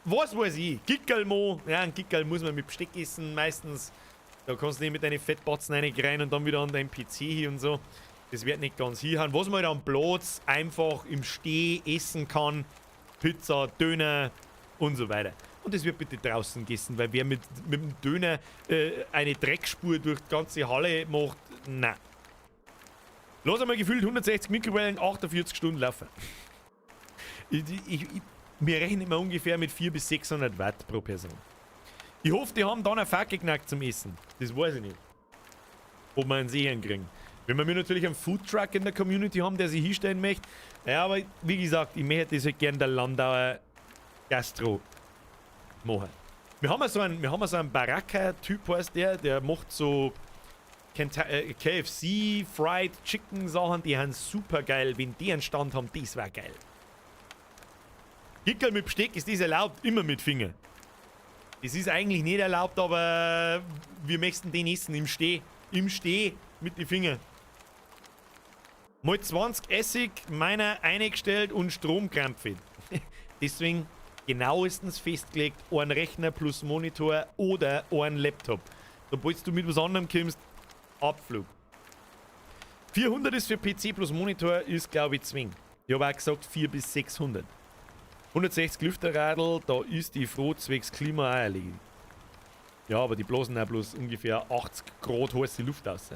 A: was weiß ich, Gickerl mo, ja, ein Gickerl muss man mit Besteck essen meistens. Da kannst du nicht mit deinen Fettbatzen rein und dann wieder an deinen PC hier und so. Das wird nicht ganz hinhauen. Was man halt am Platz einfach im Steh essen kann: Pizza, Döner und so weiter. Und das wird bitte draußen gegessen, weil wer mit dem Döner eine Dreckspur durch die ganze Halle macht, na. Lass einmal gefühlt 160 Mikrowellen 48 Stunden laufen. Wir rechnen immer ungefähr mit 400 bis 600 Watt pro Person. Ich hoffe, die haben dann eine Fackel knackt zum Essen. Das weiß ich nicht. Ob wir einen Sehen kriegen. Wenn wir natürlich einen Foodtruck in der Community haben, der sich hinstellen möchte. Ja, aber wie gesagt, ich möchte das halt gern der Landauer Gastro machen. Wir haben ja so einen Baraka-Typ, heißt der, der macht so KFC, Fried Chicken Sachen, die sind super geil. Wenn die einen Stand haben, das war geil. Gickerl mit Besteck, ist das erlaubt? Immer mit Finger. Das ist eigentlich nicht erlaubt, aber wir möchten den essen im Steh. Im Steh mit den Fingern. Mal 20 Essig, meiner eingestellt und Stromkrampfe. Deswegen genauestens festgelegt, ein Rechner plus Monitor oder ein Laptop. Sobald du mit was anderem kommst, Abflug. 400 ist für PC plus Monitor, ist, glaube ich, zwingend. Ich habe auch gesagt 400 bis 600. 160 Lüfterradl, da ist die Froh zwecks Klima auch erledigt. Ja, aber die blasen auch bloß ungefähr 80 Grad heiße Luft aus.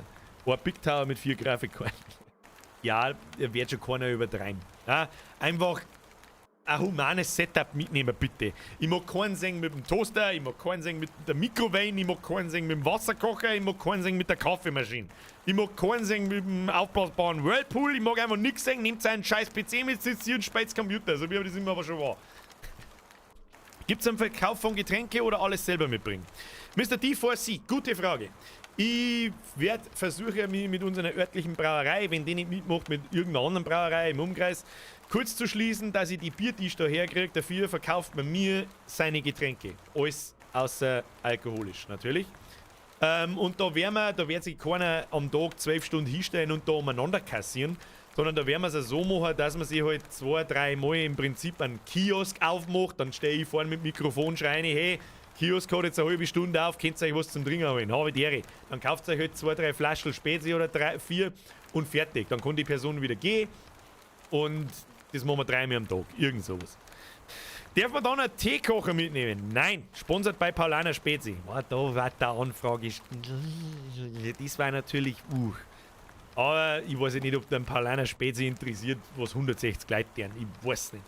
A: Ein Big Tower mit 4 Grafikkarten. Ja, der wird schon keiner übertreiben. Ja, einfach ein humanes Setup mitnehmen, bitte. Ich mag keinen sehen mit dem Toaster, ich mag keinen sehen mit der Mikrowelle, ich mag keinen sehen mit dem Wasserkocher, ich mag keinen sehen mit der Kaffeemaschine. Ich mag keinen sehen mit dem aufblasbaren Whirlpool, ich mag einfach nichts sehen. Nehmt seinen scheiß PC mit, sitzt hier und spielt Computer, so wie das immer aber schon war. Gibt's einen Verkauf von Getränke oder alles selber mitbringen? Mr. D4C, gute Frage. Ich werde versuchen, mich mit unserer örtlichen Brauerei, wenn die nicht mitmacht, mit irgendeiner anderen Brauerei im Umkreis, kurz zu schließen, dass ich die Biertisch da herkriege. Dafür verkauft man mir seine Getränke. Alles außer alkoholisch, natürlich. Und da wird sich keiner am Tag 12 Stunden hinstellen und da umeinander kassieren, sondern da werden wir es ja so machen, dass man sich halt 2, 3 Mal im Prinzip einen Kiosk aufmacht. Dann stehe ich vorne mit dem Mikrofon, schreie, hey, Kiosk hat jetzt eine halbe Stunde auf, könnt ihr euch was zum Trinken holen? Habe die Ehre. Dann kauft ihr euch halt 2, 3 Flaschen Spezi oder 3, 4 und fertig. Dann kann die Person wieder gehen und das machen wir 3-mal am Tag. Irgend sowas. Darf man dann einen Teekocher mitnehmen? Nein. Sponsert bei Paulaner Spezi. Oh, da war der Anfrage. Das war natürlich. Aber ich weiß nicht, ob den Paulaner Spezi interessiert, was 160 Leute deren. Ich weiß nicht.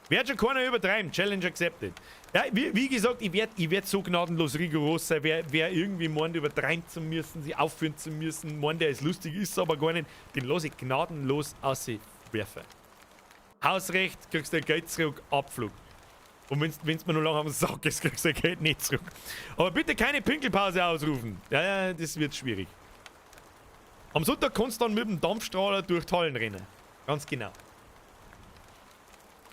A: Wird schon keiner übertreiben. Challenge accepted. Ja, wie gesagt, ich werd so gnadenlos rigoros sein. Wer irgendwie meint, übertreiben zu müssen, sich aufführen zu müssen, meint, der ist lustig, ist aber gar nicht, den lass ich gnadenlos auswerfen. Hausrecht, kriegst du dein Geld zurück, Abflug. Und wenn's mir noch lange am Sack ist, kriegst du dein Geld nicht zurück. Aber bitte keine Pinkelpause ausrufen. Ja, ja, das wird schwierig. Am Sonntag kannst du dann mit dem Dampfstrahler durch die Hallen rennen. Ganz genau.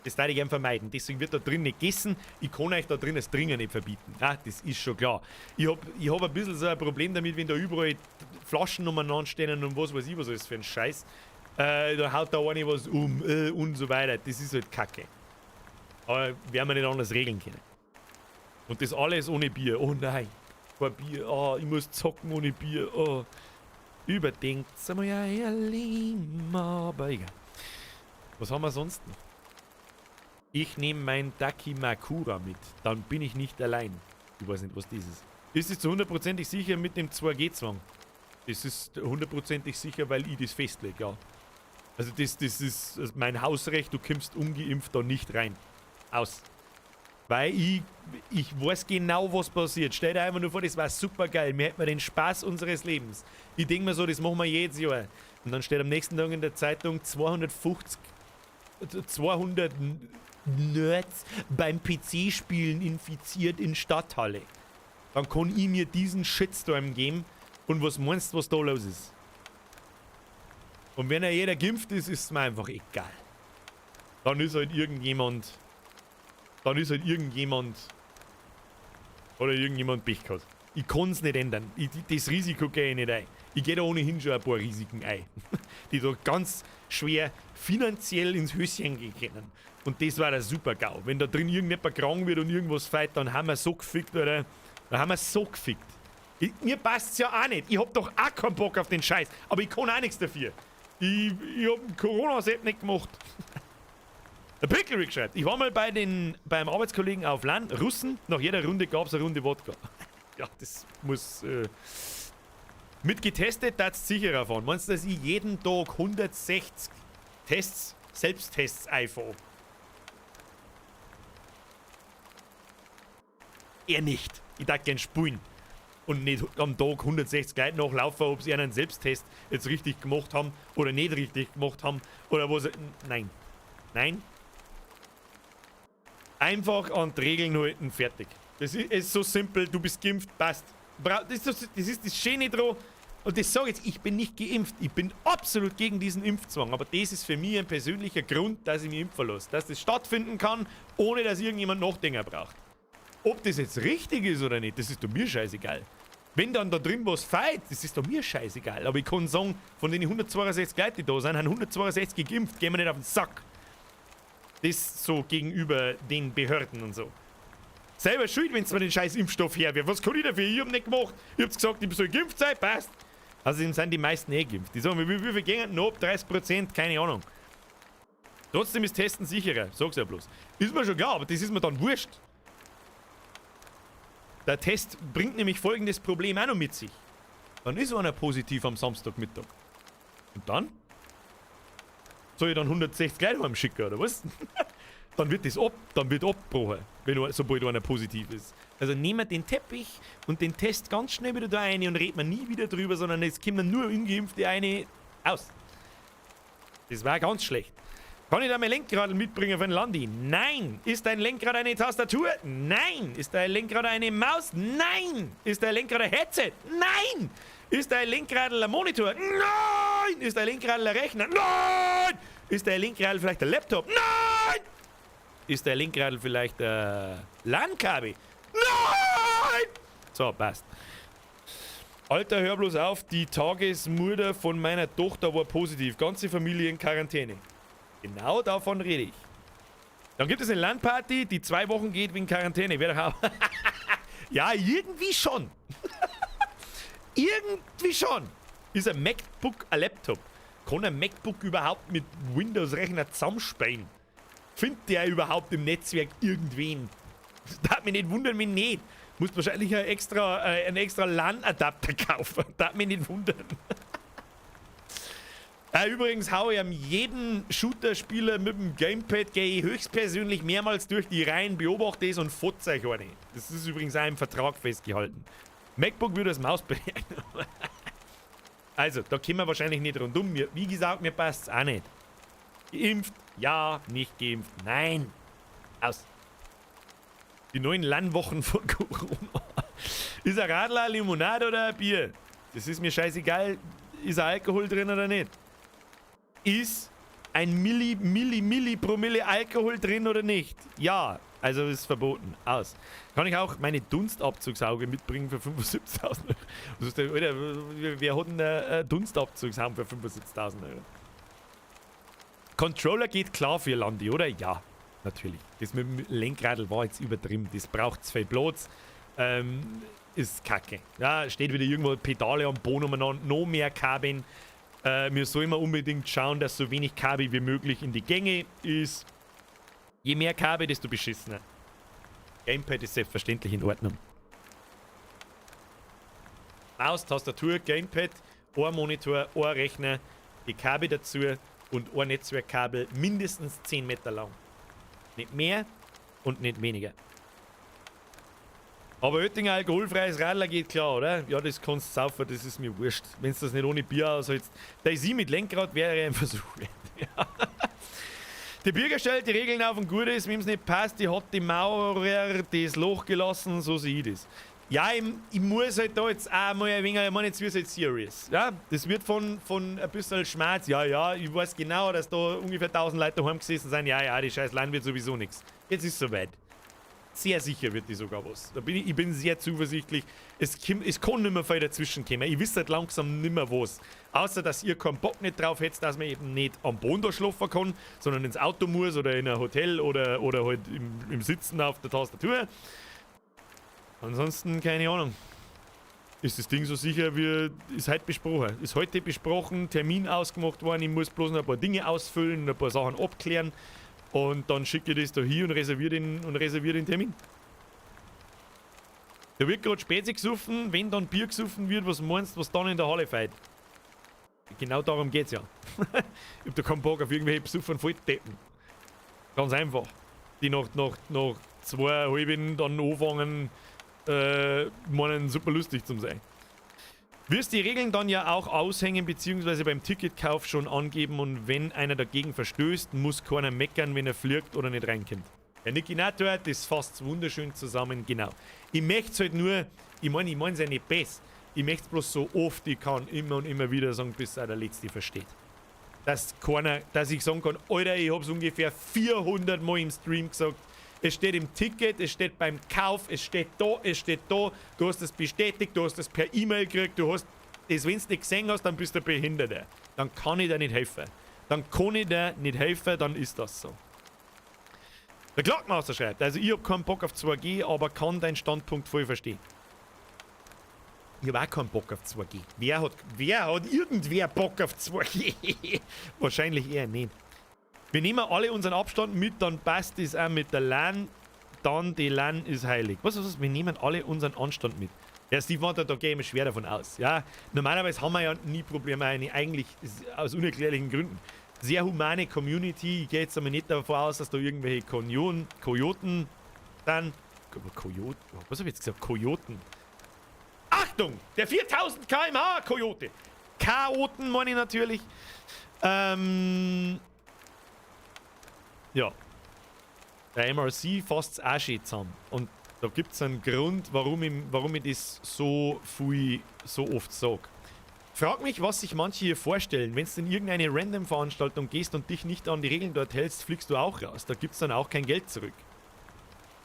A: Das darf ich gern vermeiden. Deswegen wird da drin nicht gegessen. Ich kann euch da drin das Trinken nicht verbieten. Ah, das ist schon klar. Ich hab ein bisschen so ein Problem damit, wenn da überall Flaschen umeinander stehen und was weiß ich, was alles für ein Scheiß. Da haut da einer was um und so weiter. Das ist halt Kacke. Aber werden wir nicht anders regeln können. Und das alles ohne Bier. Oh nein. Kein Bier. Oh, ich muss zocken ohne Bier. Oh. Überdenkt. Sind wir ja ehrlich, aber egal. Was haben wir sonst noch? Ich nehme mein Dakimakura mit. Dann bin ich nicht allein. Ich weiß nicht, was das ist. Ist es zu hundertprozentig sicher mit dem 2G-Zwang? Das ist hundertprozentig sicher, weil ich das festlege, ja. Also das ist mein Hausrecht, du kommst ungeimpft da nicht rein. Aus. Weil ich weiß genau, was passiert. Stell dir einfach nur vor, das war super geil. Wir hätten den Spaß unseres Lebens. Ich denk mir so, das machen wir jedes Jahr. Und dann steht am nächsten Tag in der Zeitung 200 Nerds beim PC-Spielen infiziert in Stadthalle. Dann kann ich mir diesen Shitstorm geben. Und was meinst du, was da los ist? Und wenn ja jeder geimpft ist, ist es mir einfach egal. Dann ist halt irgendjemand... Dann ist halt irgendjemand... Oder irgendjemand Pech gehabt. Ich kann's nicht ändern. Das Risiko gehe ich nicht ein. Ich gehe da ohnehin schon ein paar Risiken ein. Die da ganz schwer finanziell ins Höschen gehen können. Und das war der Super-GAU. Wenn da drin irgendjemand krank wird und irgendwas feit, dann haben wir so gefickt, oder? Dann haben wir so gefickt. Mir passt's ja auch nicht. Ich hab doch auch keinen Bock auf den Scheiß. Aber ich kann auch nichts dafür. Ich hab Corona-Sepp nicht gemacht. Der Picklewick schreibt, ich war mal beim Arbeitskollegen auf LAN, Russen, nach jeder Runde gab's eine Runde Wodka. Ja, das muss... mit getestet, darfst du sicherer fahren. Meinst du, dass ich jeden Tag 160 Tests, Selbsttests einfahre? Er nicht. Ich darf gern spulen. Und nicht am Tag 160 Leute nachlaufen, ob sie einen Selbsttest jetzt richtig gemacht haben oder nicht richtig gemacht haben. Oder was. Nein. Nein. Einfach an die Regeln halten, fertig. Das ist so simpel, du bist geimpft, passt. Das ist das Schöne dran. Und das sage ich jetzt, ich bin nicht geimpft. Ich bin absolut gegen diesen Impfzwang. Aber das ist für mich ein persönlicher Grund, dass ich mich impfen lasse. Dass das stattfinden kann, ohne dass irgendjemand Nachdenker braucht. Ob das jetzt richtig ist oder nicht, das ist doch mir scheißegal. Wenn dann da drin was fehlt, das ist doch mir scheißegal. Aber ich kann sagen, von den 162 Leuten, die da sind, haben 162 geimpft, gehen wir nicht auf den Sack. Das so gegenüber den Behörden und so. Selber schuld, wenn es mir den scheiß Impfstoff herwirft. Was kann ich dafür? Ich hab nicht gemacht. Ich hab's gesagt, ich soll geimpft sein, passt. Außerdem sind die meisten eh geimpft. Die sagen, wie viel gehen noch? 30%, keine Ahnung. Trotzdem ist Testen sicherer, sag's ja bloß. Ist mir schon klar, aber das ist mir dann wurscht. Der Test bringt nämlich folgendes Problem auch noch mit sich. Dann ist einer positiv am Samstagmittag. Und dann? Soll ich dann 160 Leute heimschicken, oder was? Dann wird das ab, dann wird abgebrochen, wenn, sobald einer positiv ist. Also nehmen wir den Teppich und den Test ganz schnell wieder da rein und reden wir nie wieder drüber, sondern es kommen nur Ungeimpfte eine aus. Das war ganz schlecht. Kann ich da mein Lenkrad mitbringen von Landi? Nein! Ist dein Lenkrad eine Tastatur? Nein! Ist dein Lenkrad eine Maus? Nein! Ist dein Lenkrad ein Headset? Nein! Ist dein Lenkrad ein Monitor? Nein! Ist dein Lenkrad ein Rechner? Nein! Ist dein Lenkrad vielleicht ein Laptop? Nein! Ist dein Lenkrad vielleicht ein LAN-Kabel? Nein! So, passt. Alter, hör bloß auf, die Tagesmutter von meiner Tochter war positiv. Ganze Familie in Quarantäne. Genau davon rede ich. Dann gibt es eine LAN-Party, die 2 Wochen geht wegen Quarantäne. Wer doch auch. Ja, irgendwie schon. Irgendwie schon. Ist ein MacBook ein Laptop? Kann ein MacBook überhaupt mit Windows-Rechner zusammenspielen? Findet der überhaupt im Netzwerk irgendwen? Das darf mich nicht wundern, wenn nicht. Muss wahrscheinlich einen extra LAN-Adapter kaufen. Darf mich nicht wundern. Übrigens hau ich an jedem Shooter-Spieler mit dem Gamepad, gehe ich höchstpersönlich mehrmals durch die Reihen, beobachte es und fotze euch eine. Das ist übrigens auch im Vertrag festgehalten. MacBook würde das Maus beherrschen. Also, da kommen wir wahrscheinlich nicht rundum. Wie gesagt, mir passt's auch nicht. Geimpft? Ja. Nicht geimpft? Nein. Aus. Die neuen LAN-Wochen von Corona. Ist ein Radler, eine Limonade oder ein Bier? Das ist mir scheißegal. Ist ein Alkohol drin oder nicht? Ist ein Milli, Milli, Milli Promille Alkohol drin oder nicht? Ja, also ist verboten. Aus. Kann ich auch meine Dunstabzugsauge mitbringen für 75.000 Euro? Was ist denn, Alter, wer hat denn eine Dunstabzugshaube für 75.000 Euro? Controller geht klar für Landi, oder? Ja, natürlich. Das mit dem Lenkradl war jetzt übertrieben. Das braucht zu viel Platz. Ist kacke. Ja, steht wieder irgendwo Pedale am Boden umeinander, noch mehr Kabeln. Wir sollen immer unbedingt schauen, dass so wenig Kabel wie möglich in die Gänge ist. Je mehr Kabel, desto beschissener. Gamepad ist selbstverständlich in Ordnung. Maus, Tastatur, Gamepad, Ohrmonitor, Ohrrechner, die Kabel dazu und Ohrnetzwerkkabel mindestens 10 Meter lang. Nicht mehr und nicht weniger. Aber Oettinger alkoholfreies Radler geht klar, oder? Ja, das kannst du saufen, das ist mir wurscht. Wenn du das nicht ohne Bier aushältst. Daisy mit Lenkrad wäre ein Versuch wert. Ja. Der Bürger stellt die Regeln auf und gut ist, wem's nicht passt, die hat die Maurer das Loch gelassen, so sehe ich das. Ja, ich muss halt da jetzt auch mal ein wenig, ich meine, jetzt wird's halt serious. Ja, das wird von ein bisschen Schmerz. Ja, ja, ich weiß genau, dass da ungefähr 1000 Leute daheim gesessen sind. Ja, ja, die scheiß Land wird sowieso nichts. Jetzt ist es soweit. Sehr sicher wird die sogar was. Da bin ich bin sehr zuversichtlich. Es kann nicht mehr viel dazwischen kommen. Ich wisse halt langsam nicht mehr was. Außer, dass ihr keinen Bock nicht drauf hättet, dass man eben nicht am Boden da schlafen kann, sondern ins Auto muss oder in ein Hotel oder halt im Sitzen auf der Tastatur. Ansonsten keine Ahnung. Ist das Ding so sicher, wie ist heute besprochen. Ist heute besprochen, Termin ausgemacht worden, ich muss bloß noch ein paar Dinge ausfüllen, ein paar Sachen abklären und dann schicke ich das da hin und reserviere den Termin. Da wird gerade Spezi gesoffen, wenn dann Bier gesoffen wird, was meinst du, was dann in der Halle fällt? Genau darum geht's ja. Ich hab da keinen Bock auf irgendwelche besoffenen Volldeppen. Ganz einfach. Die nach 2 halben dann anfangen, meinen super lustig zu sein. Wirst die Regeln dann ja auch aushängen bzw. beim Ticketkauf schon angeben und wenn einer dagegen verstößt, muss keiner meckern, wenn er fliegt oder nicht reinkommt. Der Niki Nator, das fasst wunderschön zusammen, genau. Ich möchte es halt nur, ich meine es ja nicht besser. Ich möchte es bloß so oft ich kann, immer und immer wieder sagen, bis auch der Letzte versteht. Dass keiner, dass ich sagen kann, Alter, ich hab's ungefähr 400 Mal im Stream gesagt. Es steht im Ticket, es steht beim Kauf, es steht da, du hast es bestätigt, du hast es per E-Mail gekriegt, du hast das, wenn du nicht gesehen hast, dann bist du Behinderter. Dann kann ich dir nicht helfen. Dann kann ich dir nicht helfen, dann ist das so. Der Glockmaster schreibt, also ich hab keinen Bock auf 2G, aber kann deinen Standpunkt voll verstehen. Ich hab auch keinen Bock auf 2G. Wer hat irgendwer Bock auf 2G? Wahrscheinlich eher nicht. Wir nehmen alle unseren Abstand mit, dann passt es auch mit der LAN. Dann die LAN ist heilig. Was? Wir nehmen alle unseren Anstand mit. Ja, Steve Wonder, da gehe ich mir schwer davon aus. Ja, normalerweise haben wir ja nie Probleme, eigentlich aus unerklärlichen Gründen. Sehr humane Community. Ich gehe jetzt einmal nicht davon aus, dass da irgendwelche Kojoten dann. Kojoten? Was habe ich jetzt gesagt? Kojoten. Achtung! Der 4000 km/h Kojote! Chaoten meine ich natürlich. Ja. Der MRC fasst es auch schön zusammen. Und da gibt es einen Grund, warum ich das so viel, so oft sage. Frag mich, was sich manche hier vorstellen. Wenn du in irgendeine Random-Veranstaltung gehst und dich nicht an die Regeln dort hältst, fliegst du auch raus. Da gibt es dann auch kein Geld zurück.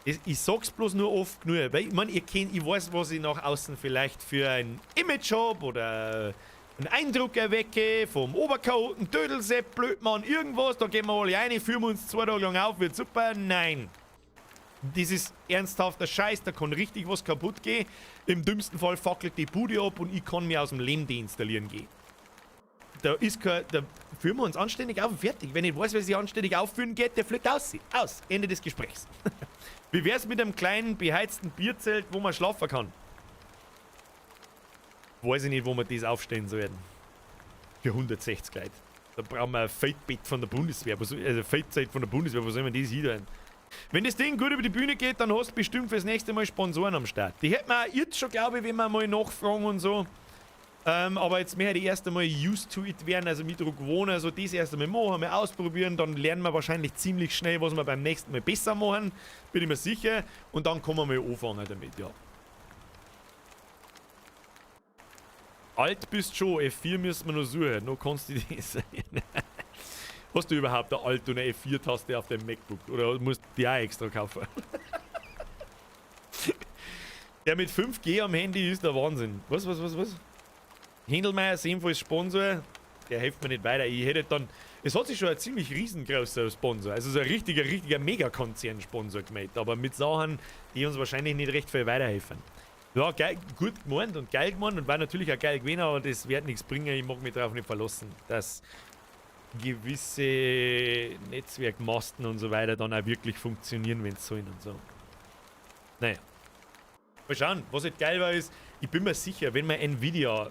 A: Ich sag's bloß nur oft genug. Weil ich meine, ihr kennt, ich weiß, was ich nach außen vielleicht für ein Image hab oder einen Eindruck erwecke vom Oberchaoten, Dödelsepp, Blödmann, irgendwas. Da gehen wir alle rein, führen wir uns 2 Tage lang auf, wird super. Nein. Das ist ernsthafter Scheiß, da kann richtig was kaputt gehen. Im dümmsten Fall fackelt die Bude ab und ich kann mir aus dem Leben deinstallieren gehen. Da ist kein, da führen wir uns anständig auf und fertig. Wenn ich weiß, wer sich anständig aufführen geht, der fliegt aus. Aus. Ende des Gesprächs. Wie wär's mit einem kleinen beheizten Bierzelt, wo man schlafen kann? Weiß ich nicht, wo wir das aufstellen sollten. Für 160 Leute. Da brauchen wir ein Feldbett von der Bundeswehr. Also Feldzelt von der Bundeswehr, wo soll man das hin? Wenn das Ding gut über die Bühne geht, dann hast du bestimmt fürs nächste Mal Sponsoren am Start. Die hätten wir auch jetzt schon, glaube ich, wenn wir mal nachfragen und so. Aber jetzt möchte ich erst einmal used to it werden, also mit Druck wohnen, also das erst einmal machen, mal ausprobieren, dann lernen wir wahrscheinlich ziemlich schnell, was wir beim nächsten Mal besser machen, bin ich mir sicher. Und dann können wir mal anfangen damit, ja. Alt bist schon, F4 müssen wir noch suchen, noch kannst du das. Hast du überhaupt eine Alt- und eine F4-Taste auf dem MacBook? Oder musst du die auch extra kaufen? Der mit 5G am Handy ist der Wahnsinn. Was? Händelmeier ist ebenfalls Sponsor. Der hilft mir nicht weiter. Ich hätte dann... Es hat sich schon ein ziemlich riesengroßer Sponsor, also so ein richtiger Megakonzern-Sponsor gemeldet. Aber mit Sachen, die uns wahrscheinlich nicht recht viel weiterhelfen. Ja, geil, gut gemeint und geil gemeint und war natürlich auch geil gewesen, aber das wird nichts bringen. Ich mag mich darauf nicht verlassen, dass gewisse Netzwerkmasten und so weiter dann auch wirklich funktionieren, wenn es sollen und so. Naja. Mal schauen, was halt geil war ist, ich bin mir sicher, wenn man Nvidia,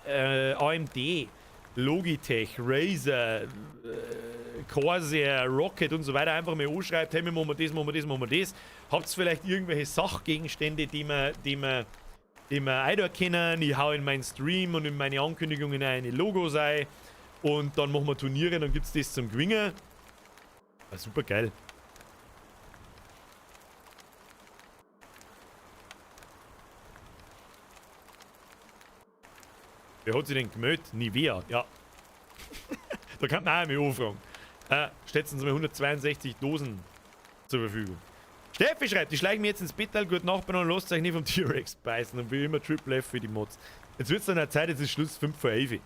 A: AMD, Logitech, Razer, Corsair, Rocket und so weiter einfach mal anschreibt, hey, wir machen das, machen wir das, machen wir das. Habt ihr vielleicht irgendwelche Sachgegenstände, die wir einerkennen? Ich hau in meinen Stream und in meine Ankündigungen eine Logos ein und dann machen wir Turniere, dann gibt's das zum Gewinnen. War super geil. Wer hat sich denn gemeldet? Nivea, ja. Da kann man auch mal anfragen. Schätzen Sie mal 162 Dosen zur Verfügung. Steffi schreibt, ich schleiche mir jetzt ins Bettal, gut Nachbarn und lasst euch nicht vom T-Rex beißen und wie immer Triple F für die Mods. Jetzt wird's dann eine Zeit, jetzt ist Schluss, 10:55.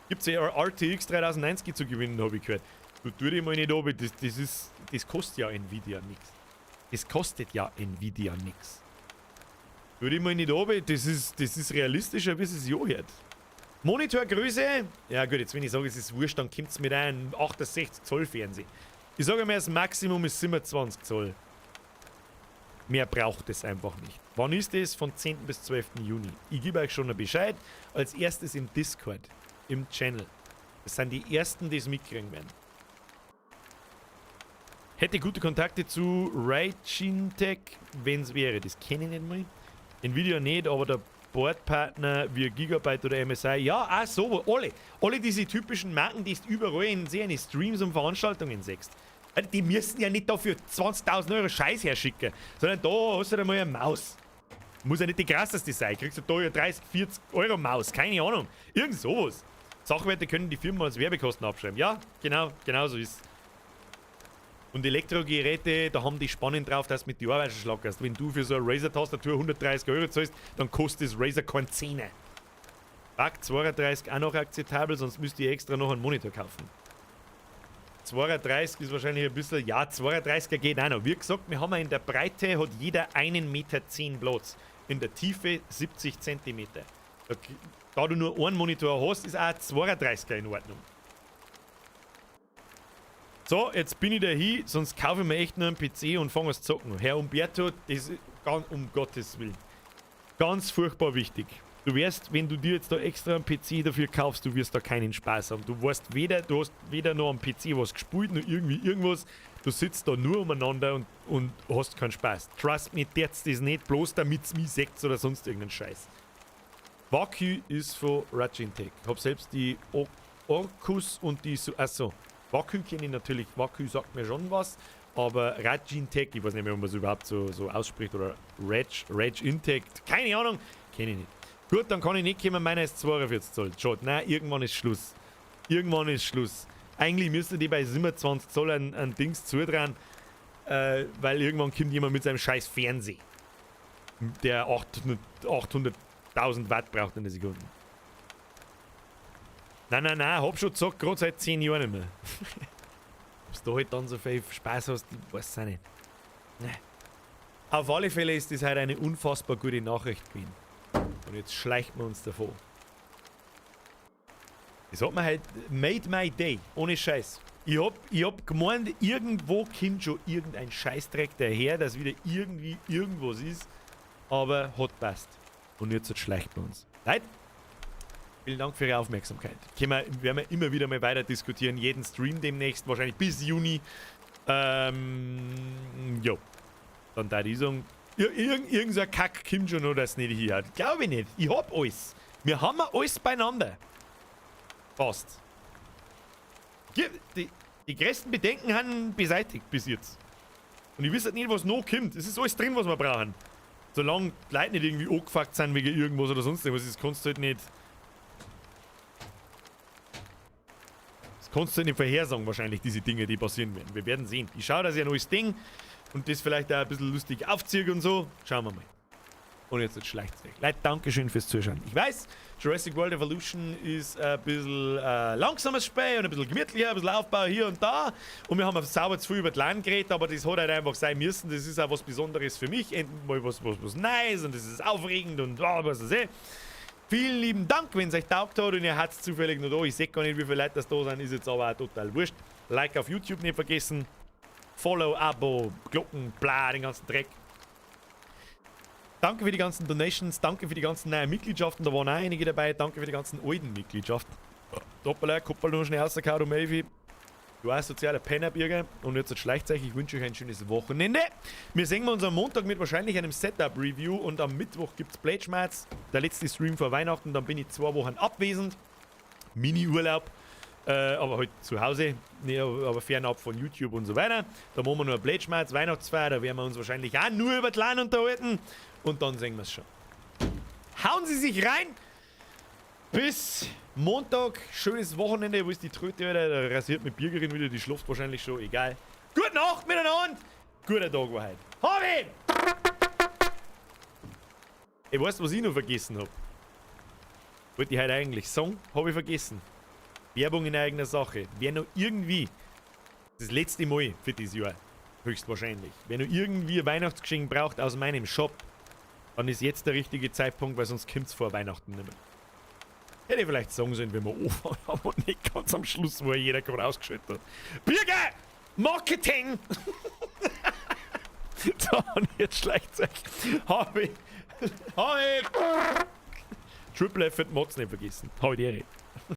A: Gibt's ja RTX 3090 zu gewinnen, habe ich gehört. Du tu dich mal nicht ab, das kostet ja Nvidia nichts. Das kostet ja Nvidia nichts. Würde ich mal nicht runter, das ist realistischer, wie es sich anhört. Monitorgröße? Ja gut, jetzt wenn ich sage, es ist wurscht, dann kommt es mit einem 68 Zoll Fernseher. Ich sage mal, das Maximum ist 27 Zoll. Mehr braucht es einfach nicht. Wann ist es? Von 10. bis 12. Juni. Ich gebe euch schon einen Bescheid. Als Erstes im Discord, im Channel. Das sind die Ersten, die es mitkriegen werden. Hätte gute Kontakte zu Raijintek, wenn es wäre. Das kenne ich nicht mal. Nvidia nicht, aber der Boardpartner wie Gigabyte oder MSI. Ja, auch so. Alle. Alle diese typischen Marken, die du überall in sehr Streams und Veranstaltungen siehst. Die müssen ja nicht dafür 20.000 Euro Scheiß herschicken, sondern da hast du einmal eine Maus. Muss ja nicht die krasseste sein. Kriegst du da ja 30, 40 Euro Maus. Keine Ahnung. Irgend sowas. Sachwerte können die Firmen als Werbekosten abschreiben. Ja, genau, genau so ist. Und Elektrogeräte, da haben die Spannen drauf, dass du mit die Arbeit schlackerst. Wenn du für so eine Razer-Tastatur 130 Euro zahlst, dann kostet das Razer kein Zehner. Back 32 auch noch akzeptabel, sonst müsst ihr extra noch einen Monitor kaufen. 32 ist wahrscheinlich ein bisschen, ja, 32er geht auch noch. Wie gesagt, wir haben in der Breite, hat jeder 1,10 Meter Platz. In der Tiefe 70 cm. Da du nur einen Monitor hast, ist auch ein 32er in Ordnung. So, jetzt bin ich da hin, sonst kaufe ich mir echt nur einen PC und fange an zu zocken. Herr Umberto, das ist ganz, um Gottes Willen, ganz furchtbar wichtig. Du wirst, wenn du dir jetzt da extra einen PC dafür kaufst, du wirst da keinen Spaß haben. Du weißt weder, du hast weder noch am PC was gespielt, noch irgendwie irgendwas. Du sitzt da nur umeinander und hast keinen Spaß. Trust me, das ist nicht bloß, damit's mich seht oder sonst irgendeinen Scheiß. Vaku ist von Raijintek. Hab selbst die Orcus und die. Achso, Vaku kenne ich natürlich. Vaku sagt mir schon was. Aber Raijintek, ich weiß nicht mehr, ob man es überhaupt so ausspricht oder Raj Intech, keine Ahnung, kenne ich nicht. Gut, dann kann ich nicht kommen, meiner ist 42 Zoll. Schade, nein, irgendwann ist Schluss. Irgendwann ist Schluss. Eigentlich müsste die bei 27 Zoll ein Dings zudrehen, weil irgendwann kommt jemand mit seinem scheiß Fernseher, der 800.000 Watt braucht in der Sekunde. Nein, nein, nein, hab schon gezockt, gerade seit 10 Jahren nicht mehr. Ob du da halt dann so viel Spaß hast, ich weiß es auch nicht. Nee. Auf alle Fälle ist das heute eine unfassbar gute Nachricht gewesen. Und jetzt schleicht man uns davon. Das hat mir halt made my day. Ohne Scheiß. Ich hab gemeint, irgendwo kommt schon irgendein Scheißdreck daher, dass wieder irgendwie irgendwas ist. Aber hat passt. Und jetzt schleicht man uns. Leute, vielen Dank für Ihre Aufmerksamkeit. Werden wir immer wieder mal weiter diskutieren. Jeden Stream demnächst, wahrscheinlich bis Juni. Jo. Dann da ich sagen, irgend so ein Kack kommt schon noch, dass nicht hier hat. Glaube ich nicht. Ich hab alles. Wir haben alles beieinander. Passt. Die größten Bedenken haben beseitigt bis jetzt. Und ich weiß halt nicht, was noch kommt. Es ist alles drin, was wir brauchen. Solange die Leute nicht irgendwie angefuckt sind wegen irgendwas oder sonst irgendwas, das kannst du halt nicht. Das kannst du halt nicht vorhersagen, wahrscheinlich, diese Dinge, die passieren werden. Wir werden sehen. Ich schaue, dass ich ein neues Ding und das vielleicht auch ein bisschen lustig aufziehe und so. Schauen wir mal. Und jetzt schleicht's weg. Leute, Dankeschön fürs Zuschauen. Ich weiß, Jurassic World Evolution ist ein bisschen langsames Spiel und ein bisschen gemütlicher, ein bisschen Aufbau hier und da. Und wir haben sauber zu viel über die LAN geredet, aber das hat halt einfach sein müssen. Das ist auch was Besonderes für mich. Endlich mal was Neues und das ist aufregend und oh, was weiß ich. Vielen lieben Dank, wenn es euch taugt hat und ihr habt zufällig noch da. Ich sehe gar nicht, wie viele Leute das da sind, ist jetzt aber auch total wurscht. Like auf YouTube nicht vergessen. Follow, Abo, Glocken, bla, den ganzen Dreck. Danke für die ganzen Donations, danke für die ganzen neuen Mitgliedschaften, da waren auch einige dabei. Danke für die ganzen alten Mitgliedschaften. Doppel, Kuppel noch schnell rausgehauen, um 11. Du auch sozialer Pennerbürger. Und jetzt schleicht euch. Ich wünsche euch ein schönes Wochenende. Wir sehen uns am Montag mit wahrscheinlich einem Setup-Review und am Mittwoch gibt es Plätschmerz. Der letzte Stream vor Weihnachten. Dann bin ich 2 Wochen abwesend. Mini-Urlaub. Aber halt zu Hause, nee, aber fernab von YouTube und so weiter. Da machen wir nur Plätschmerz, Weihnachtsfeier, da werden wir uns wahrscheinlich auch nur über die LAN unterhalten. Und dann sehen wir es schon. Hauen Sie sich rein! Bis Montag, schönes Wochenende. Wo ist die Tröte wieder? Da rasiert mit Birgerin wieder, die schläft wahrscheinlich schon, egal. Gute Nacht miteinander! Guter Tag war heute. Habe! Ich weiß, was ich noch vergessen habe. Wollte ich heute eigentlich sagen, habe ich vergessen. Werbung in eigener Sache. Wer noch irgendwie, das letzte Mal für dieses Jahr, höchstwahrscheinlich, wer noch irgendwie ein Weihnachtsgeschenk braucht aus meinem Shop, Dann ist jetzt der richtige Zeitpunkt, weil sonst kommt's vor Weihnachten nicht mehr. Hätte ich vielleicht sagen sollen, wenn wir anfangen haben und nicht ganz am Schluss, wo jeder gerade ausgeschaltet hat. Birger! Marketing! So, und jetzt schleicht's euch. Hab ich. Hab ich. Triple F und Mods nicht vergessen. Hab ich die Ehre.